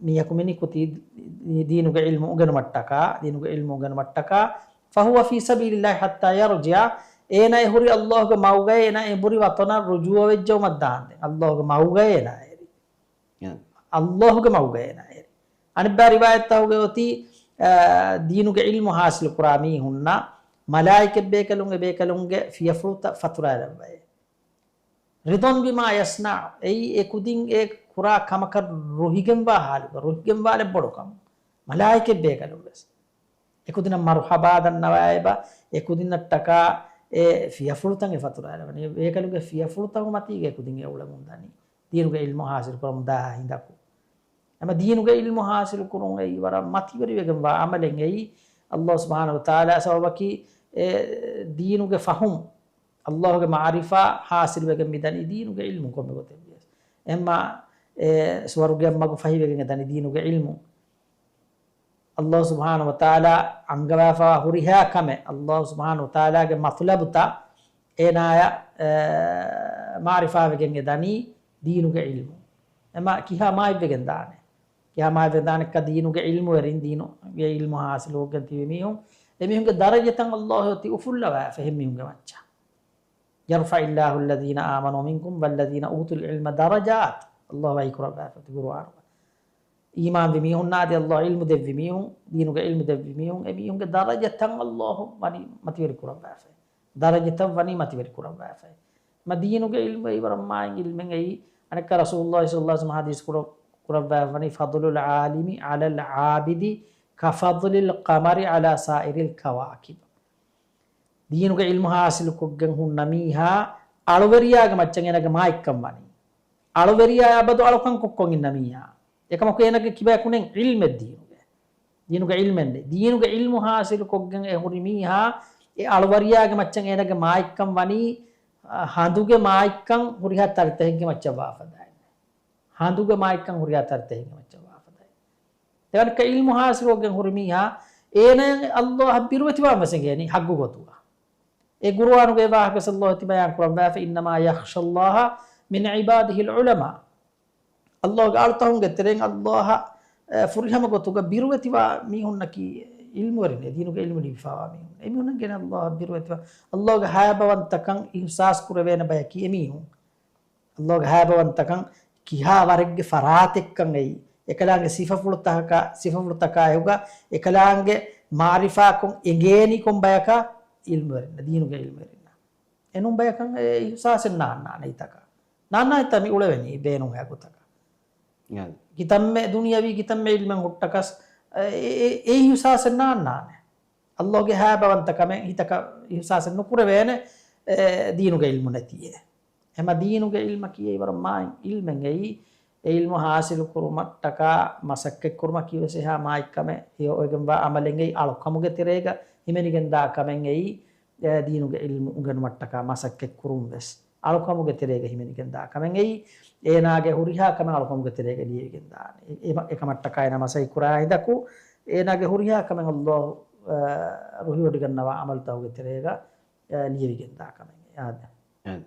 މީހަކު މިނިކުތީ ދީނުގެ ޢިލްމު އުނގެނުމަށްޓަކާ، ދީނުގެ ޢިލްމު އުނގެނުމަށްޓަކާ، فهو في سبيل الله حتى يرجع، އޭނާ އެ ހުރި ﷲގެ މަގުގައި އޭނާ އެ ހުރި ވަތަނަށް ރުޖޫޢަވެއްޖައުމަށް ދާންދެން. ﷲގެ މަގުގައި އޭނާ އެރި. ޔާ. ﷲގެ މަގުގައި އޭނާ އެރި. އަނެއްބައި ރިވާޔަތްތަކުގައި އޮތީ، އާ، ދީނުގެ ޢިލްމު ޙާޞިލު ކުރާ މީހުންނަށް މަލާއިކަތް ބޭކަލުން އެ ބޭކަލުންގެ ފިޔަފުޅުތައް ފަތުރައިލައްވައޭ. رضا بما يصنع، އެއީ އެ ކުދިން އެ ކުރާ ކަމަކަށް ރުހިގެންވާ ޙާލުގަ، ރުހިގެންވާލެއް ބޮޑު ކަމުން. މަލާއިކަތް ބޭކަލުން ވެސް. އެ ކުދިންނަށް މަރުޙަބާ ދަންނަވައި އެބަ، އެ ކުދިންނަށްޓަކާ އެ ފިޔަފުޅުތައް އެ ފަތުރައިލަވަނީ. އެ ބޭކަލުގެ ފިޔަފުޅުތަކުގެ މަތީގަ އެ ކުދިން އެ އުޅެމުން ދަނީ. ދީނުގެ ޢިލްމު ޙާޞިލު ކުރަމުން ދާހާ ހިނދަކު. އެމަ ދީނުގެ ޢިލްމު ޙާޞިލު ކުރުން އެއީ ވަރަށް މަތިވެރިވެގެންވާ ޢަމަލެއް އެއީ. ﷲ ސުބްޙާނަހޫ ވަތަޢާލާ ސަބަބަކީ އެ ދީނުގެ ފަހުމް، ﷲގެ މަޢުރިފާ ޙާޞިލުވެގެން މިދަނީ ދީނުގެ ޢިލްމު ކޮންމެ ގޮތެއް ވިޔަސް. އެހެންމާ އެ ސުވަރުގެ މަގު ފަހިވެގެން އެދަނީ ދީނުގެ ޢިލްމު. ﷲ ސުބްޙާނަހޫ ވަތަޢާލާ އަންގަވާފަވާ ހުރިހާ ކަމެއް، ﷲ ސުބްޙާނަހޫ ވަތަޢާލާގެ މަޠުލަބުތައް އޭނާޔަށް، އެ، މަޢުރިފާވެގެން އެދަނީ ދީނުގެ ޢިލްމު. އެމަ ކިހާ މާތްވެގެން ދާނެ؟ ކިހާ މާތްވެގެން ދާނެއްކަ ދީނުގެ ޢިލްމުވެރިން، ދީނުގެ ޢިލްމު ޙާޞިލުކޮށްގެން ތިބި މީހުން، އެމީހުންގެ ދަރަޖަތައް ﷲ އޮތީ އުފުއްލަވާފަ އެހެން މީހުންގެ މައްޗަށް. يرفع الله الذين آمنوا منكم والذين أوتوا العلم درجات. ﷲ ވަޙީ ކުރައްވާފަ އޮތީ ޤުރުއާނުގަ. އީމާންވި މީހުންނާ އަދި ﷲ ޢިލްމު ދެއްވި މީހުން، ދީނުގެ ޢިލްމު ދެއްވި މީހުން، އެ މީހުންގެ ދަރަޖަތައް ﷲ ވަނީ މަތިވެރި ކުރައްވާފަ. ދަރަޖަތައް ވަނީ މަތިވެރި ކުރައްވާފަ. އެމަ ދީނުގެ ޢިލްމު އެއީ ވަރަށް މާތް ޢިލްމެއް އެއީ. އަނެއްކާ ރަސޫލުﷲ ޞައްލަﷲ ޢަލައިހި ވަސައްލަމަ ޙަދީޘް ކުރަ-، ކުރައްވާފަ ވަނީ، فضل العالم على العابد كفضل القمر على سائر الكواكب. ދީނުގެ ޢިލްމު ޙާޞިލުކޮށްގެން ހުންނަ މީހާ އަޅުވެރިޔާގެ މައްޗަށް އޭނާގެ މާތްކަން ވަނީ. އަޅުވެރިޔާ އަބަދު އަޅުކަން ކޮށްކޮށް އިންނަ މީހާ. އެކަމަކު އޭނާގެ ކިބަޔަކު ނެތް ޢިލްމެއް ދީނުގެ. ދީނުގެ ޢިލްމެއް ނެތް. ދީނުގެ ޢިލްމު ޙާޞިލުކޮށްގެން އެ ހުރި މީހާ އެ އަޅުވެރިޔާގެ މައްޗަށް އޭނާގެ މާތްކަން ވަނީ، އަ، ހަނދުގެ މާތްކަން ހުރިހާ ތަރިތަހެއްގެ މައްޗަށް ވާފަދައިން. ހަނދުގެ މާތްކަން ހުރިހާ ތަރިތަހެއްގެ މައްޗަށް ވާފަދައި. ދެވަނަކަ ޢިލްމު ޙާޞިލުކޮށްގެން ހުރި މީހާ އޭނައަށް ﷲ އަށް ބިރުވެތިވާން ވެސް އެނގޭނީ ޙައްޤު ގޮތުގަ. އެ ޤުރުއާނުގެ ވާހަކަ ވެސް ﷲ ތި ބަޔާން ކުރައްވާފަ، إنما يخشى الله من عباده العلماء. ﷲ ގެ އަޅުތަކުންގެ ތެރެއިން ﷲ އަށް، އެ، ފުރިހަމަ ގޮތުގަ ބިރުވެތިވާ މީހުންނަކީ ޢިލްމުވެރިން، ދީނުގެ ޢިލްމު ލިބިފަވާ މީހުން. އެމީހުންނަށް ގެނެ ﷲ އަށް ބިރުވެތިވާ، ﷲ ގެ ހައިބަވަންތަކަން އިޙްސާސް ކުރެވޭނެ ބަޔަކީ އެމީހުން. ﷲ ގެ ހައިބަވަންތަކަން ކިހާ ވަރެއްގެ ފަރާތެއްކަން އެއީ، އެކަލާނގެ ސިފަފުޅުތަކަކާ، ސިފަފުޅުތަކާ އެކުގަ އެކަލާނގެ މަޢުރިފާކޮށް އެނގޭނީ ކޮން ބަޔަކަށް؟ ޢިލްމުވެރިންނަށް، ދީނުގެ ޢިލްމުވެރިންނަށް. އެނޫން ބަޔަކަށް އެ އިޙްސާސެއް ނާންނާނެ ހިތަކަށް. ނާންނާނެތާ މި އުޅެވެނީ ބޭނުން ހައި ގޮތަކަށް. އެހެން. ކިތަންމެ ދުނިޔަވީ ކިތަންމެ ޢިލްމެއް ހުއްޓަކަސް، އެ، އެ، އެ، އެ އިޙްސާސެއް ނާންނާނެ. ﷲ ގެ ހައިބަވަންތަ ކަމެއް ހިތަކަށް އިޙްސާސެއް ނުކުރެވޭނެ، އެ، ދީނުގެ ޢިލްމު ނެތީއޭ. އެމަ ދީނުގެ ޢިލްމަކީ އެއީ ވަރަށް މާތް ޢިލްމެއް އެއީ. އެ ޢިލްމު ޙާޞިލު ކުރުމަށްޓަކާ މަސައްކަތް ކުރުމަކީ ވެސް އެހާ މާތް ކަމެއް. ހެޔޮ އޮވެގެންވާ ޢަމަލެއް އެއީ. އަޅުކަމުގެ ތެރޭގަ ހިމެނިގެންދާ ކަމެއް އެއީ. އެ، ދީނުގެ ޢިލްމު އުނގެނުމަށްޓަކާ މަސައްކަތް ކުރުން ވެސް އަޅުކަމުގެ ތެރޭގަ ހިމެނިގެންދާ ކަމެއް އެއީ. އޭނާގެ ހުރިހާ ކަމެއް އަޅުކަމުގެ ތެރޭގަ ލިޔެވިގެންދާނެ. އެ، އެ، އެކަމަށްޓަކާ އޭނާ މަސައްކަތް ކުރާ ހިނދަކު އޭނާގެ ހުރިހާ ކަމެއް ﷲ، އަ، ރުހިވޮޑިގަންނަވާ ޢަމަލުތަކުގެ ތެރޭގަ، އަ، ލިޔެވިގެންދާ ކަމެއް. އާދެ. އާދެ.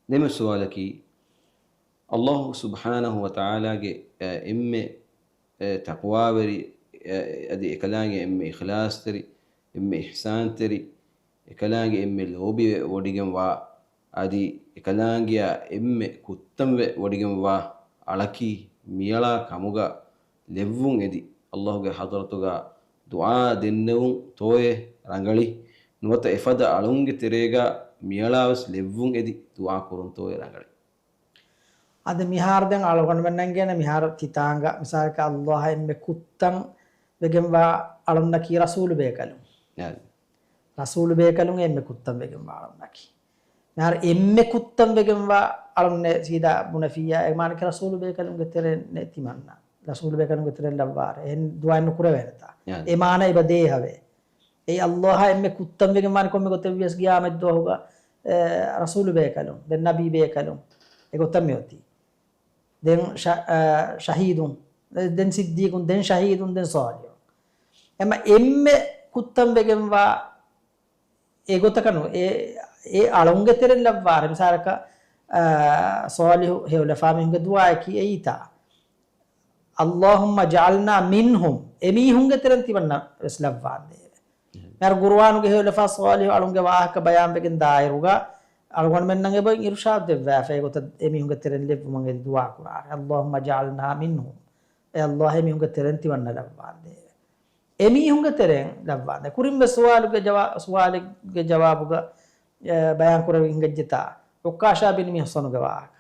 ދެން ސުވާލަކީ، ﷲ ސުބްޙާނަހޫ ވަތަޢާލާގެ، އެ، އެންމެ، އެ، ތަޤްވާވެރި، އެ، އަދި އެކަލާނގެ އެންމެ އިޚްލާޞްތެރި، އެންމެ އިޙްސާންތެރި، އެކަލާނގެ އެންމެ ލޯބިވެ ވޮޑިގެންވާ، އަދި އެކަލާނގެއާ އެންމެ ކުއްތަންވެ ވޮޑިގެންވާ އަޅަކީ މިއަޅާ ކަމުގަ ލެއްވުން އެދި، ﷲ ގެ ޙަޟްރަތުގަ ދުޢާ ދެންނެވުން ތޯއޭ ރަނގަޅީ؟ ނުވަތަ އެފަދަ އަޅުންގެ ތެރޭގަ މިއަޅާވެސް ލެއްވުން އެދި ދުޢާ ކުރުންތޯއޭ ރަނގަޅީ؟ އަދި މިހާރު ދެން އަޅުގަނޑުމެންނަށް ގެނެ މިހާރު ތިތާނގަ މިސާލަކަށް ﷲ އަށް އެންމެ ކުއްތަން ވެގެންވާ އަޅުންނަކީ ރަސޫލު ބޭކަލުން. އާދެ. ރަސޫލު ބޭކަލުން އެންމެ ކުއްތަން ވެގެންވާ އަޅުންނަކީ. މިހާރު އެންމެ ކުއްތަން ވެގެންވާ އަޅުންނެއް ސީދާ ބުނެފިއްޔާ، އެ މާނައަކީ ރަސޫލު ބޭކަލުންގެ ތެރެއިން ނެތިމަންނަ. ރަސޫލު ބޭކަލުންގެ ތެރެއިން ލައްވާރޭ. އެހެން ދުޢާއެއް ނުކުރެވޭނެތާ. އާދެ. އެ މާނަ އެބަ ދޭހަވޭ. އެއީ ﷲ އަށް އެންމެ ކުއްތަން ވެގެންވާނެ ކޮންމެ ގޮތެއް ވިޔަސް ޤިޔާމަތް ދުވަހުގަ، އެ، ރަސޫލު ބޭކަލުން، ދެން ނަބީ ބޭކަލުން. އެގޮތަށް މިއޮތީ. ދެން ޝަ-، އަ، ޝަހީދުން، ދެން ސިއްދީޤުން، ދެން ޝަހީދުން، ދެން ޞާލިޙުން. އެމަ އެންމެ ކުއްތަން ވެގެންވާ އެގޮތަކަށް ނޫން. އެ، އެ އަޅުންގެ ތެރެއިން ލައްވާރޭ. މިސާލަކަށް، އަ، ޞާލިޙު ހެޔޮލަފާ މީހުންގެ ދުޢާއަކީ އެއީތާ. اللهم اجعلنا منهم. އެމީހުންގެ ތެރެއިން ތިމަންނަ ވެސް ލައްވާނދޭވެ. މިހާރު ޤުރުއާނުގެ ހެޔޮލަފާ ޞާލިޙު އަޅުންގެ ވާހަކަ ބަޔާންވެގެން ދާއިރުގަ، އަޅުގަނޑުމެންނަށް އެބައިން އިރުޝާދު ދެއްވާފަ، އެގޮތަށް އެމީހުންގެ ތެރެއިން ލެއްވުމަށް އެދި ދުޢާ ކުރާނެ. اللهم اجعلنا منهم. އޭ ﷲ، އެމީހުންގެ ތެރެއިން ތިމަންނަ ލައްވާނދޭވެ. އެމީހުންގެ ތެރެއިން ލައްވާނދޭ. ކުރިން ވެސް ސުވާލުގެ ޖަވާ-، ސުވާލެއްގެ ޖަވާބުގަ، އެ، ބަޔާން ކުރެވި ހިނގައްޖެތާ، ޢުއްކާޝާ ބިން މިޙްޞަނުގެ ވާހަކަ.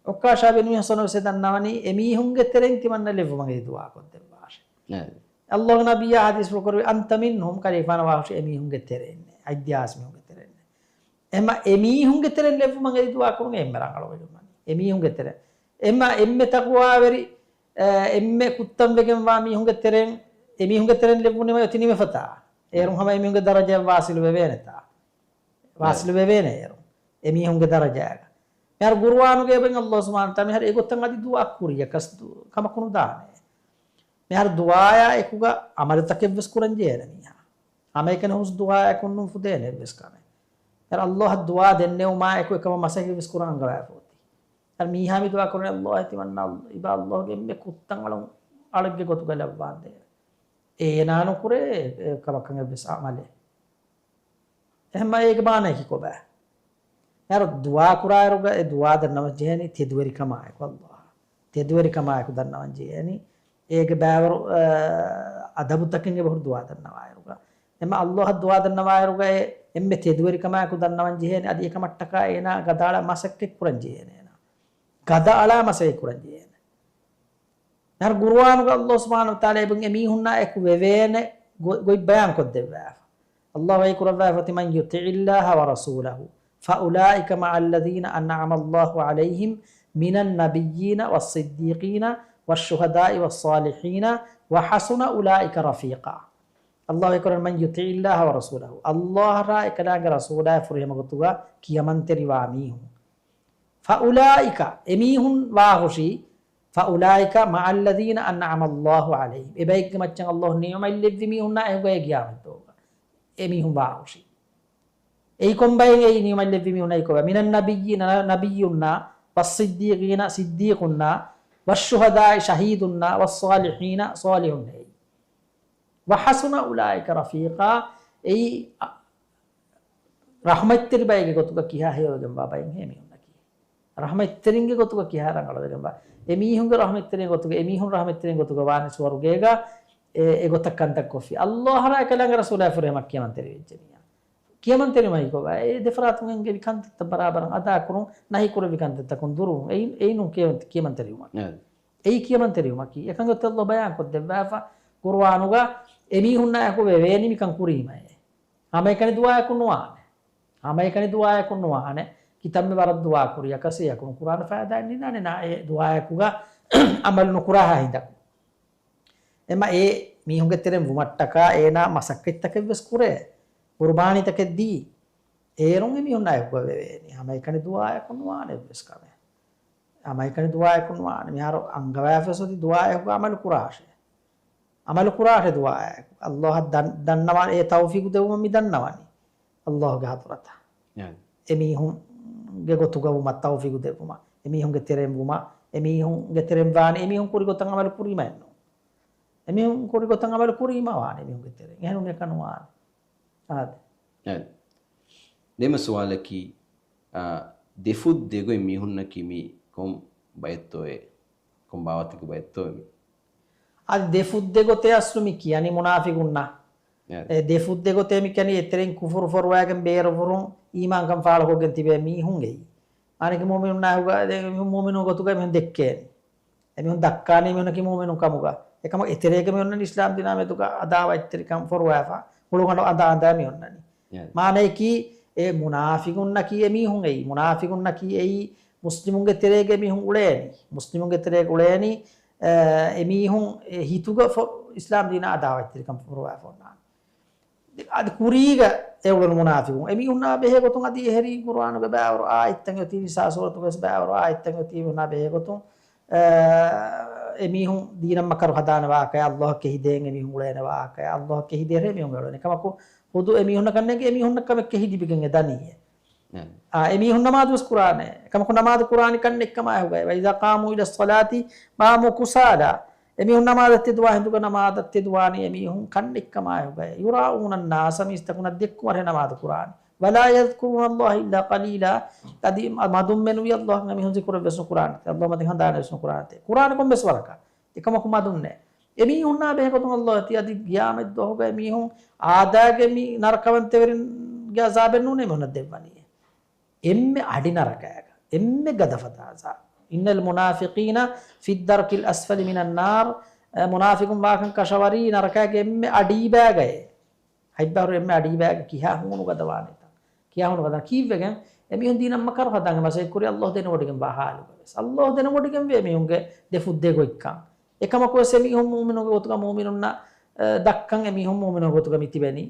ޢުއްކާޝާ ބިން މިޙްޞަނު ވެސް ދަންނަވަނީ އެމީހުންގެ ތެރެއިން ތިމަންނަ ލެއްވުމަށް އެދި ދުޢާ ކޮށްދެއްވާށޭ. އައި. ﷲ ގެ ނަބިއްޔާ ޙަދީޘްފުޅު ކުރެއްވި، أنت منهم، ކަލޭގެފާނަށް ވާހުށީ އެމީހުންގެ ތެރެއިންނޭ، އައްޔާސް މީހުންގެ ތެރެއިންނޭ. އެހެންމަ އެމީހުންގެ ތެރެއިން ލެއްވުމަށް އެދި ދުޢާ ކުރުން އެންމެ ރަނގަޅު ވެލުމަނީ. އެމީހުންގެ ތެރެއިން. އެހެންމަ އެންމެ ތަޤްވާވެރި، އެ، އެންމެ ކުއްތަން ވެގެންވާ މީހުންގެ ތެރެއިން، އެމީހުންގެ ތެރެއިން ލެއްވުނީމަ އޮތީ ނިމިފަތާ. އޭރުން ހަމަ އެމީހުންގެ ދަރަޖައަށް ވާސިލު ވެވޭނެތާ. ވާސިލު ވެވޭނެ އޭރު. އެމީހުންގެ ދަރަޖާގަ. މިހާރު ޤުރުއާނުގައި އެބައިން ﷲ ސުބްޙާނަހޫ ވަތަޢާލާ މިހާރު އެގޮތަށް އަދި ދުޢާ ކުރިޔަކަސް ދު-، ކަމަކު ނުދާނެ. މިހާރު ދުޢާޔާ އެކުގަ ޢަމަލުތަކެއްވެސް ކުރަން ޖެހޭނެ މީހާ. ހަމައެކަނި ހުސް ދުޢާއަކުން ނޫން ފުދޭނެ އެއްވެސް ކަމެއް. މިހާރު ﷲ އަށް ދުޢާ ދެންނެވުމާ އެކު އެކަމަށް މަސައްކަތްވެސް ކުރަން އަންގަވާފަ އޮތީ. މިހާރު މީހާ މި ދުޢާ ކުރަނީ ﷲ އަށް ތިމަންނަ އިބާ ﷲ ގެ އެންމެ ކުއްތަން އަޅުން އަޅެއްގެ ގޮތުގަ ލައްވާނދޭ. އޭނާ ނުކުރޭ އެ ކަމަކަށް އެއްވެސް ޢަމަލެއް. އެހެންމަ އޭގެ މާނައަކީ ކޮބާ؟ މިހާރު ދުޢާ ކުރާއިރުގަ އެ ދުޢާ ދަންނަވަން ޖެހޭނީ ތެދުވެރިކަމާއެކު ﷲ. ތެދުވެރިކަމާއެކު ދަންނަވަން ޖެހޭނީ އޭގެ ބައިވަރު، އަ، އަދަބުތަކެއް އެބަހުރި ދުޢާ ދަންނަވާއިރުގަ. އެމަ ﷲ އަށް ދުޢާ ދަންނަވާއިރުގަ އެ އެންމެ ތެދުވެރިކަމާއެކު ދަންނަވަން ޖެހޭނީ އަދި އެކަމަށްޓަކާ އޭނާ ގަދައަޅާ މަސައްކަތް ކުރަން ޖެހޭނެ އޭނާ. ގަދައަޅާ މަސައްކަތް ކުރަން ޖެހޭނެ. މިހާރު ޤުރުއާނުގަ ﷲ ސުބްޙާނަހޫ ވަތަޢާލާ އެބަ އެމީހުންނާ އެކު ވެވޭނެ ގޮ-، ގޮތް ބަޔާން ކޮށްދެއްވާފަ. ﷲ ވަޙީ ކުރައްވާފަ ތި، من يطع الله ورسوله فأولئك مع الذين أنعم الله عليهم من النبيين والصديقين والشهداء والصالحين وحسن أولئك رفيقا. ﷲ ވަޙީ ކުރަނީ، من يطع الله ورسوله. ﷲ އަށާ އެކަލާނގެ ރަސޫލާއަށް ފުރިހަމަ ގޮތުގަ ކިޔަމަންތެރިވާ މީހުން. فأولئك، އެމީހުން ވާހުށީ، فأولئك مع الذين أنعم الله عليهم، އެބައެއްގެ މައްޗަށް ﷲ ނިޢުމަތް ލެއްވި މީހުންނާ އެކުގައި ޤިޔާމަތް ދުވަހުގަ އެމީހުން ވާހުށީ. އެއީ ކޮން ބައެއް އެއީ ނިޢުމަތް ލެއްވި މީހުންނާ އެކުގަ؟ من النبيين، ނަ-، ނަބިއްޔުންނާ، والصديقين، ޞިއްދީޤުންނާ، والشهداء، ޝަހީދުންނާ، والصالحين، ޞާލިޙުންނޭ. وحسن أولئك رفيقا، އެއީ، އަ، ރަޙްމަތްތެރި ބައެއްގެ ގޮތުގަ ކިހާ ހެޔޮވެގެންވާ ބައެއް ހޭ މީހުންނަކީ. ރަޙްމަތްތެރިންގެ ގޮތުގަ ކިހާ ރަނގަޅުވެގެންވާ. އެމީހުންގެ ރަޙްމަތްތެރިންގެ ގޮތުގަ، އެމީހުން ރަޙްމަތްތެރިންގެ ގޮތުގަ ވާނެ ސުވަރުގޭގަ، އެ، އެގޮތަށް ކަންތައް ކޮށްފި. ﷲ ރާ އެކަލާނގެ ރަސޫލާ ފުރޭމަ ކިޔަމަންތެރިވެއްޖެ މީހާ. ކިޔަމަންތެރިވުމަކީ ކޮބާ؟ އެ ދެފަރާތުން އެންގެވި ކަންތައްތައް ބަރާބަރަށް އަދާކުރުން، ނަހީކުރެއްވި ކަންތައްތަކުން ދުރުވުން. އެއިން، އެއިން ކިޔަ-، ކިޔަމަންތެރިވުމަކީ. އެއީ ކިޔަމަންތެރިވުމަކީ. އެކަން އޮތީ ﷲ ބަޔާންކޮށްދެއްވާފަ ޤުރުއާނުގަ އެމީހުންނާއެކު ވެވޭނީ މިކަން ކުރީމައޭ. ހަމައެކަނި ދުޢާއަކުން ނުވާނެ. ހަމައެކަނި ދުޢާއަކުން ނުވާނެ. ކިތަންމެ ވަރަށް ދުޢާ ކުރިޔަކަށް އެއަކުން ޤުރުއާނަށް ފައިދާއެއް ނެތް ނާނެ، އެ ދުޢާއަކުގަ ޢަމަލު ނުކުރާހާ ހިނދަކު. އެމަ އެ މީހުންގެ ތެރެއިން ވުމަށްޓަކާ އޭނާ މަސައްކަތްތަކެއްވެސް ކުރޭ، ޤުރުބާނީތަކެއް ދީ، އޭރުން އެމީހުންނާއެކު ވެވޭނީ. ހަމައެކަނި ދުޢާއަކުން ނުވާނެ އެއްވެސް ކަމެއް. ހަމައެކަނި ދުޢާއަކުން ނުވާނެ. މިހާރު އަންގަވާފަސް އޮތީ ދުޢާއަކުގަ ޢަމަލު ކުރާށޭ. ޢަމަލު ކުރާށޭ ދުޢާއަކު. ﷲ އަށް ދަން-، ދަންނަވާނެ، އެ ތައުފީޤު ދެއްވުމަށް މި ދަންނަވަނީ ﷲ ގެ ޙަޟްރަތަށް. އެމީހުންގެ ގޮތުގަ ވުމަށް ތައުފީޤު ދެއްވުމަށް. އެމީހުންގެ ތެރެއިން ވުމަށް. އެމީހުންގެ ތެރެއިން ވާނެ، އެމީހުން ކުރި ގޮތަށް ޢަމަލު ކުރީމައެއްނު. އެމީހުން ކުރި ގޮތަށް ޢަމަލު ކުރީމަ ވާނެ އެމީހުންގެ ތެރެއިން. އެހެން ނުވާނެ. އާދެ. އެ. ދެމަ ސުވާލަކީ، އާ، ދެފުށް ދެގޮތް މީހުންނަކީ މީ ކޮން ބައެއްތޯއޭ؟ ކޮން ބާވަތެއްގެ ބައެއްތޯއޭ މީ؟ އަދި ދެފުށް ދެގޮތޭ އަސްލު މި ކިޔަނީ މުނާފިގުންނަށް. އެ. އެ ދެފުށް ދެގޮތޭ މި ކިޔަނީ އެތެރެއިން ކުފުރު ފޮރުވައިގެން ބޭރުފުރުން އީމާންކަން ފާޅުކޮށްގެން ތިބޭ މީހުން އެއީ. އާނެކި މުއުމިނުންނާ ހުގަ އެ މީހުން މުއުމިނު ގޮތުގަ މީހުން ދެއްކޭނީ. އެމީހުން ދައްކާނީ މީހުންނަކީ މުއުމިނުން ކަމުގަ. އެކަމަކު އެތެރޭގަ މި އޮންނަނީ އިސްލާމް ދީނާ މެދުގަ އަދާވަތްތެރިކަން ފޮރުވާފަ، ހުޅުގަނޑު އަނދާ އަނދާ މި އޮންނަނީ. މާނަޔަކީ އެ މުނާފިގުންނަކީ އެމީހުން އެއީ. މުނާފިގުންނަކީ އެއީ މުސްލިމުންގެ ތެރޭގަ މީހުން އުޅޭނީ. މުސްލިމުންގެ ތެރޭގަ އުޅޭނީ، އެ، އެމީހުން އެ ހިތުގަ ފޮ-، އިސްލާމް ދީނާ އަދާވަތްތެރިކަން ފޮރުވާފަ އޮންނާނީ. އަދި ކުރީގަ އެ އުޅުނު މުނާފިގުން. އެމީހުންނާ ބެހޭ ގޮތުން އަދި އެހެރީ ޤުރުއާނުގެ ބައިވަރު އާޔަތްތައް އޮތީ، ނިސާ ސޫރަތުގަވެސް ބައިވަރު އާޔަތްތައް އޮތީ އެމީހުންނާ ބެހޭ ގޮތުން، އެ، އެމީހުން ދީނަށް މަކަރު ހަދާނެ ވާހަކައެއް، ﷲ އަށް ކެހިދޭން އެމީހުން އުޅޭނެ ވާހަކައެއް، ﷲ އަށް ކެހިދޭ އެމީހުން އެ އުޅޭނެ. ކަމަކު ހުދު އެމީހުންނަކަށް ނޭނގޭ އެމީހުންނަށް ކަމެއް ކެހި ލިބިގެން އެ ދަނީ އެ. އާ، އެމީހުން ނަމާދުވެސް ކުރާނެ. ކަމަކު ނަމާދު ކުރާނީ ކަންނެއްކަމާއެކުގައި. وإذا قاموا إلى الصلاة قاموا كسالى. އެމީހުން ނަމާދަށް ތެދުވާ ހިނދުގަ ނަމާދަށް ތެދުވާނީ އެމީހުން ކަންނެއްކަމާއެކުގައި. يراءون الناس، މީސްތަކުންނަށް ދެއްކުމަށް ނަމާދު ކުރާނީ. ولا يذكرون الله إلا قليلا. އަދި މަ-، މަދުންމެ ނުވި ﷲ އަށް އެމީހުން ޒިކުރެއް ވެސް ނުކުރާނެ. ﷲ މަތިން ހަނދާނެއް ވެސް ނުކުރާނެ. ކުރާނެ ކޮންމެސް ވަރަކަށް. އެކަމަކު މަދުންނޭ. އެމީހުންނާ ބެހޭގޮތުން ﷲ އަތީ އަދި ގިޔާމަތް ދުވަހުގައި މީހުން އާދާގެ މި ނަރަކަވަންތެވެރިންގެ އަޒާބެއް ނޫނޭ މީހުންނަށް ދެއްވަނީ. އެންމެ އަޑި ނަރަކައިގަ، އެންމެ ގަދަފަދަ އަޒާބު. إن المنافقين في الدرك الأسفل من النار، އެ، މުނާފިގުން ވާކަން ކަށަވަރީ ނަރަކައިގެ އެންމެ އަޑީބައިގައޭ. ހަތްބަހަރު އެންމެ އަޑީބައިގަ ކިހާ ހޫނު ގަދަވާނެތަ؟ ކިހާ ހޫނު ގަދަ؟ ކީއްވެގެން؟ އެމީހުން ދީނަށް މަކަރު ހަދާން މަސައްކަތް ކުރި ﷲ ދެނެވޮޑިގެންވާ ހާލުގަވެސް. ﷲ ދެނެވޮޑިގެންވޭ އެމީހުންގެ ދެފުށްދޭ ގޮތްކަން. އެކަމަކުވެސް އެމީހުން މުއުމިނުންގެ ގޮތުގަ މުއުމިނުންނަށް، އެ، ދައްކަން އެމީހުން މުއުމިނުންގެ ގޮތުގަ މި ތިބެނީ.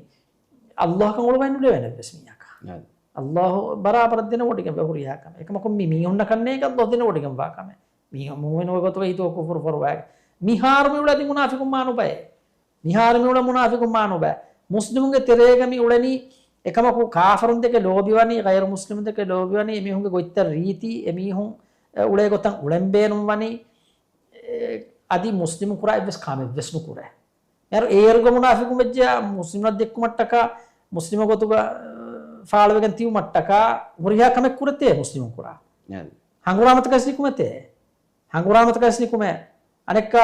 ﷲ އަކަށް އުޅުވައި ނުލެވޭނެ އެއްވެސް މީހަކަށް. އަދި. ﷲ ބަރާބަރަށް ދެނެވޮޑިގެންވޭ ހުރިހާ ކަމެއް. އެކަމަކު މި މީހުންނަކަށް ނޭނގެ ﷲ ދެނެވޮޑިގެންވާ ކަމެއް. މީ މުއުމިނުންގެ ގޮތުގަ ހިތުގަ ކުފުރު ފޮރުވައިގެން. މިހާރު މި އުޅެނީ މުނާފިޤުން މާ ނުބައޭ. މިހާރު މި އުޅެނީ މުނާފިޤުން މާ ނުބައޭ. މުސްލިމުންގެ ތެރޭގަ މި އުޅެނީ އެކަމަކު ކާފަރުން ދެކެ ލޯބިވަނީ، ޣައިރު މުސްލިމުން ދެކެ ލޯބިވަނީ، އެމީހުންގެ ގޮތްތައް ރީތި، އެމީހުން، އެ، އުޅޭ ގޮތަށް އުޅެން ބޭނުންވަނީ، އެ، އަދި މުސްލިމުން ކުރާ އެއްވެސް ކަމެއްވެސް ނުކުރޭ. އޭރު، އޭރުގަ މުނާފިޤުން ވެއްޖެޔާ، މުސްލިމުންނަށް ދެއްކުމަށްޓަކާ، މުސްލިމު ގޮތުގަ، އަ، ފާޅުވެގެން ތިބުމަށްޓަކާ، ހުރިހާ ކަމެއް ކުރެތޭ މުސްލިމުން ކުރާ. އެ. ހަނގުރާމަތަކަށް ނިކުމެތޭ. ހަނގުރާމަތަކަށް ނިކުމޭ. އަނެއްކާ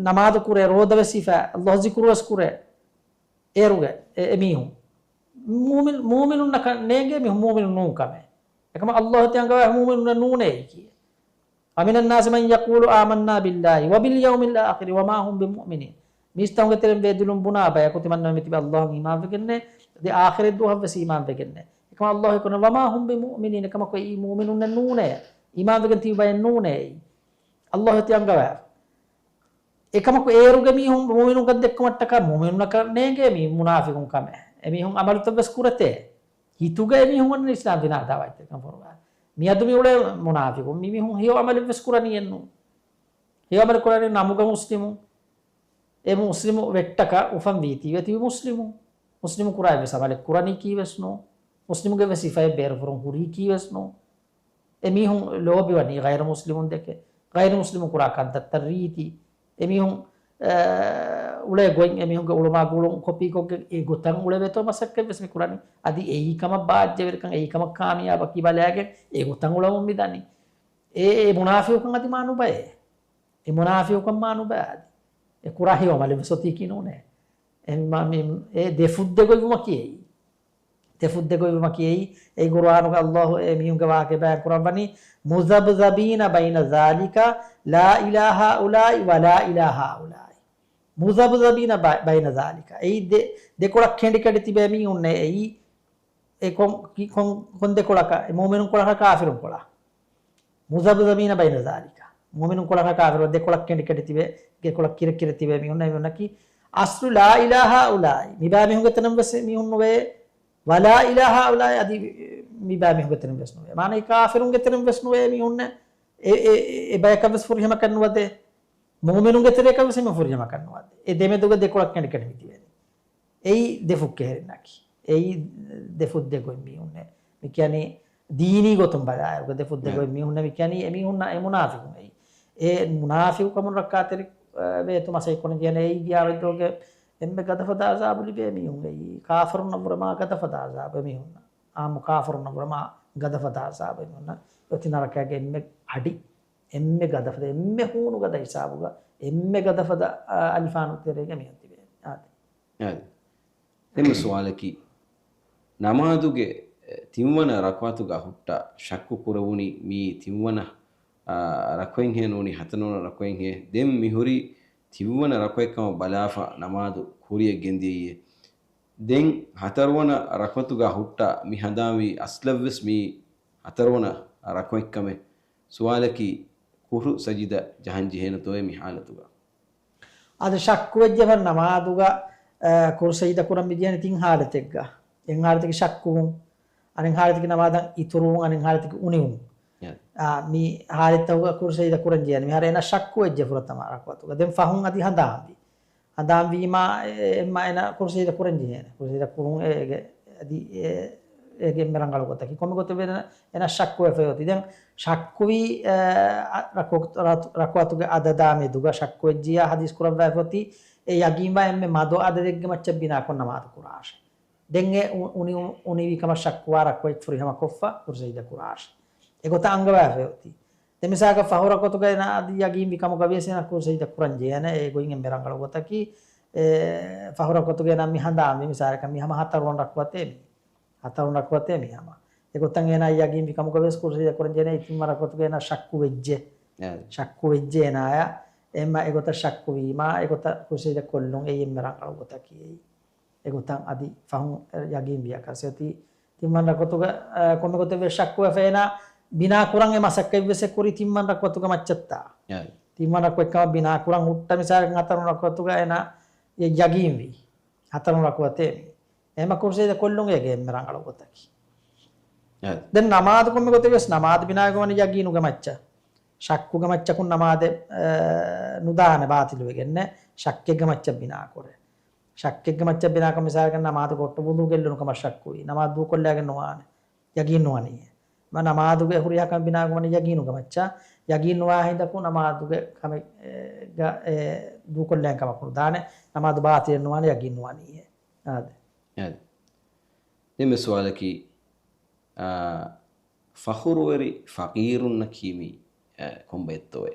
ނަމާދު ކުރޭ، ރޯދަވެސް ހިފޭ، ﷲ ޒިކުރުވެސް ކުރޭ. އޭރުގެ އެ، އެމީހުން. މޫމިން، މޫމިނުންނަކަށް ނޭނގޭ މީހުން މޫމިނުން ނޫން ކަމެއް. އެކަމަ ﷲ ތި އަންގަވާ މޫމިނުންނެއް ނޫނޭ ކީ. ومن الناس من يقول آمنا بالله وباليوم الآخر وما هم بمؤمنين. މީސްތަކުންގެ ތެރެއިން ބޭދުލުން ބުނާ ބަޔަކު ތިމަންނަ މިތިބެ ﷲ އަށް އީމާންވެގެންނޭ، އަދި އާޚިރަތް ދުވަހަށްވެސް އީމާންވެގެންނޭ. އެކަމަ ﷲ ކުރެ وما هم بمؤمنين، އެކަމަކު އެއީ މޫމިނުންނެއް ނޫނޭ. އީމާންވެގެން ތިބި ބައެއް ނޫނޭ. ﷲ ތި އަންގަވާ. އެކަމަކު އޭރުގެ މީހުން މޫމިނުންކަން ދެއްކުމަށްޓަކާ މޫމިނުންނަކަށް ނޭނގޭ މީ މުނާފިޤުން ކަމެއް. އެމީހުން ޢަމަލުތައްވެސް ކުރެތޭ. ހިތުގަ އެމީހުން އޮންނަ އިސްލާމް ދީނާ އަދާވާތްތެރިކަން ފޮރުވާ. މިއަދު މި އުޅޭ މުނާފިޤުން މި މީހުން ހެޔޮ ޢަމަލެއްވެސް ކުރަނީއެއްނު. ހެޔޮ ޢަމަލެއް ކުރަނީ ނަމުގަ މުސްލިމު. އެ މުސްލިމު ވެއްޓަކަށް އުފަންވީތީވެ ތިބި މުސްލިމު. މުސްލިމު ކުރާ އެއްވެސް ޢަމަލެއް ކުރަނީ ކީވެސް ނޫ. މުސްލިމުގެ އެއްވެސް ސިފައެއް ބޭރުފުރުން ހުރީ ކީވެސް ނޫ. އެމީހުން ލޯބިވަނީ ޣައިރު މުސްލިމުން ދެކެ، ޣައިރު މުސްލިމުން ކުރާ ކަންތައްތައް ރީތި، އެމީހުން، އެ، އުޅޭ ގޮތް، އެމީހުންގެ އުޅުމާ ގުޅުން ކޮޕީކޮށްގެން އެ ގޮތަށް އުޅެވޭތޯ މަސައްކަތް ވެސް މި ކުރަނީ. އަދި އެއީ ކަމަށް ބާއްޖަވެރިކަން، އެއީ ކަމަށް ކާމިޔާބަކީ ބަލާގެން އެ ގޮތަށް އުޅަމުން މި ދަނީ. އެ، އެ މުނާފިޤުކަން އަދި މާ ނުބައޭ. އެ މުނާފިޤުކަން މާ ނުބައޭ އަދި. އެ ކުރާ ހެޔޮ ޢަމަލެއް ވެސް އޮތީކީ ނޫނޭ. އެ މާ މި، އެ ދެ ފުއްދެ ގޮތްވުމަކީ އެއީ. ދެ ފުއްދެ ގޮތްވުމަކީ އެއީ. އެ ޤުރުއާނުގަ ﷲ އެ މީހުންގެ ވާހަކަ ބަޔާން ކުރައްވަނީ، مذبذبين بين ذلك لا إلى هؤلاء ولا إلى هؤلاء. مذبذبين بين ذلك. އެއީ ދެ، ދެކޮޅަށް ކެނޑި ކެނޑި ތިބޭ މީހުންނޭ އެއީ. އެ ކޮން، ކޮން، ކޮން ދެކޮޅަކަށް؟ އެ މުއުމިނުން ކޮޅަކަށް ކާފިރުން ކޮޅަށް. مذبذبين بين ذلك. މުއުމިނުން ކޮޅަކަށް ކާފިރުން ދެކޮޅަށް ކެނޑި ކެނޑި ތިބޭ، ދެކޮޅަށް ކިރި ކިރި ތިބޭ މީހުންނަށް މީހުންނަކީ، أصل لا إلى هؤلاء. މިބާ މީހުންގެ ތެރެއިން ވެސް މީހުން ނުވޭ، ولا إلى هؤلاء އަދި މިބާ މީހުންގެ ތެރެއިން ވެސް ނުވޭ. މާނައީ ކާފިރުންގެ ތެރެއިން ވެސް ނުވޭ މީހުންނެއް. އެ، އެ، އެ، އެ ބަޔަކަށް ވެސް ފުރިހަމަކަށް ނުވަދޭ. މުއުމިނުންގެ ތެރެއަކަށް ވެސް އެމީހުން ފުރިހަމަކަށް ނުވަދޭ. އެ ދެމެދުގަ ދެކޮޅަށް ކެނޑި ކެނޑި މި ތިބޭނީ. އެއީ ދެ ފުއްކެހެރެންނަކީ. އެއީ ދެ ފުއްދެ ގޮތް މީހުންނޭ. މި ކިޔަނީ ދީނީ ގޮތުން ބަލާއިރުގަ ދެ ފުއްދެ ގޮތް މީހުންނޭ މި ކިޔަނީ އެމީހުންނަށް އެ މުނާފިޤުން އެއީ. އެ މުނާފިޤުކަމުން ރައްކާތެރި، އަ، ވޭތު މަސައްކަތް ކުރަން ޖެހޭނެ އެއީ ގިޔާމަތްދުވަހުގެ އެންމެ ގަދަފަދަ ޢަޒާބު ލިބޭ މީހުން އެއީ. ކާފަރުންނަށްވުރެ މާ ގަދަފަދަ ޢަޒާބު އެމީހުންނަށް. ޢާއްމު ކާފަރުންނަށްވުރެ މާ ގަދަފަދަ ޢަޒާބު އެމީހުންނަށް. އޮތީ ނަރަކައިގެ އެންމެ އަޑި، އެންމެ ގަދަފަދަ، އެންމެ ހޫނު ގަދަ ހިސާބުގަ، އެންމެ ގަދަފަދަ، އަ، އަލިފާނު ތެރޭގަ މީހުން ތިބޭ. އާދެ. އާދެ. ދެން މި ސުވާލަކީ، ނަމާދުގެ ތިންވަނަ ރަކުޢަތުގަ ހުއްޓާ ޝައްކު ކުރެވުނީ މީ ތިންވަނަ، އާ، ރަކުޢަތްހޭ ނޫނީ ހަތަރުވަނަ ރަކުޢަތްހޭ؟ ދެން މިހުރީ ތިންވަނަ ރަކުޢަތްކަމަށް ބަލާފަ ނަމާދު ކުރިއަށް ގެންދިޔައީ. ދެން ހަތަރުވަނަ ރަކުޢަތުގަ ހުއްޓާ މި ހަނދާންވީ އަސްލަށްވެސް މީ ހަތަރުވަނަ ރަކުޢަތްކަމެއް. ސުވާލަކީ، ކުރު ސަޖިދަ ޖަހަން ޖެހޭނެތޯއޭ މި ހާލަތުގަ؟ އަދި ޝައްކުވެއްޖެ ފަހެ ނަމާދުގަ، އަ، ކުރު ސަޖިދަ ކުރަން މި ޖެހޭނެ ތިން ހާލަތެއްގަ. އެއް ހާލަތަކީ ޝައްކުވުން، އަނެއް ހާލަތަކީ ނަމާދަށް އިތުރުވުން، އަނެއް ހާލަތަކީ އުނިވުން. އާ، މި ހާލަތްތަކުގަ ކުރު ސަޖިދަ ކުރަން ޖެހޭނެ. މިހާރު އޭނަ ޝައްކުވެއްޖެ ފުރަތަމަ ރަކުޢަތުގަ. ދެން ފަހުން އަދި ހަނދާންވީ. ހަނދާންވީމާ، އެ، އެ، އެމްމަ އޭނަ ކުރު ސަޖިދަ ކުރަން ޖެހޭނެ. ކުރު ސަޖިދަ ކުރުން އޭގެ، އަދި އޭ، އޭގެ އެންމެ ރަނގަޅު ގޮތަކީ. ކޮންމެ ގޮތެއް ވެ އޭނަ ޝައްކުވެފަ އޮތީ. ދެން ޝައްކުވީ، އެ، އަ، ރަކު-، ރަ-، ރަކުޢަތުގެ އަދަދާ މެދުގަ ޝައްކުވެއްޖިޔާ ޙަދީޘް ކުރައްވާފަ އޮތީ، އެ ޔަގީންވާ އެންމެ މަދު އަދަދެއްގެ މައްޗަށް ބިނާކޮށް ނަމާދު ކުރާށޭ. ދެން އެ އު-، އުނި-، އުނިވި ކަމަށް ޝައްކުވާ ރަކުޢަތް ފުރިހަމަ ކޮށްފަ ކުރު ސަޖިދަ ކުރާށޭ. އެގޮތަށް އަންގަވާފަ އޮތީ. ދެން މިސާލަކަށް ފަހު ރަކުޢަތުގަ އޭނަ އަދި ޔަގީންވި ކަމުގަ ވިޔަސް އޭނަ ކުރު ސަޖިދަ ކުރަން ޖެހޭނެ. އެ ގޮތް އެންމެ ރަނގަޅު ގޮތަކީ، އެ، ފަހު ރަކުޢަތުގަ އޭނަ މި ހަނދާންވީ މިސާލަކަށް މި ހަމަ ހަތަރުވަނަ ރަކުޢަތޭ މި. ހަތަރުވަނަ ރަކުޢަތޭ މި ހަމަ. އެގޮތަށް އޭނަ ޔަގީންވި ކަމުގަ ވިޔަސް ކުރު ސަޖިދަ ކުރަން ޖެހޭނެ. ތިންވަނަ ރަކުޢަތުގަ އޭނަ ޝައްކު ވެއްޖެ. އެ. ޝައްކު ވެއްޖެ އޭނާޔަށް. އެމްމަ އެގޮތަށް ޝައްކުވީމާ، އެގޮތަށް ކުރު ސަޖިދަ ކޮށްލުން އެއީ އެންމެ ރަނގަޅު ގޮތަކީ އެއީ. އެގޮތަށް އަދި ފަހުން ޔަގީން ވިޔަކަސް އޮތީ ތިންވަނަ ރަކުޢަތުގަ، އަ، ކޮންމެ ގޮތެއް ވެސް ޝައްކުވެފަ އޭނާ ބިނާ ކުރަން އެ މަސައްކަތް ވެސް އެ ކުރީ ތިންވަނަ ރަކުޢަތުގެ މައްޗަށްތާ. އެ. ތިންވަނަ ރަކުޢަތްކަމަށް ބިނާ ކުރަން ހުއްޓަ މިސާލަކަށް ހަތަރުވަނަ ރަކުޢަތުގަ އޭނާ ޔަގީންވީ. ހަތަރުވަނަ ރަކުޢަތޭ މި. އެހެމަ ކުރު ސަޖިދަ ކޮށްލުން އޭގެ އެންމެ ރަނގަޅު ގޮތަކީ. އެ. ދެން ނަމާދު ކޮންމެ ގޮތެއް ވެސް ނަމާދު ބިނާވެގެން ވަނީ ޔަގީނުގެ މައްޗަށް. ޝައްކުގެ މައްޗަކުން ނަމާދެއް، އެ، ނުދާނެ ބާތިލުވެގެންނެއް. ޝައްކެއްގެ މައްޗަށް ބިނާކުރޭ. ޝައްކެއްގެ މައްޗަށް ބިނާކޮށް މިސާލަކަށް ނަމާދު ކޮށްޓު ވުޟޫ ގެއްލުނު ކަމަށް ޝައްކުވީ. ނަމާދު ދޫކޮށްލާގެން ނުވާނެ. ޔަގީން ނުވަނީ. މަ ނަމާދުގެ ހުރިހާ ކަމެއް ބިނާކުރަނީ ޔަގީނުގެ މައްޗަށް. ޔަގީން ނުވާ ހިނދަކު ނަމާދުގެ ކަމެއް، އެ، ގަ، އެ، ދޫކޮށްލަން ކަމަކު ނުދާނެ. ނަމާދު ބާތިލެއް ނުވާނެ ޔަގީން ނުވަނީ. އާދެ. އާދެ. ދެން މި ސުވާލަކީ، އާ، ފަޚުރުވެރި ފަޤީރުންނަކީ މީ، އާ، ކޮންބައެއްތޯއޭ؟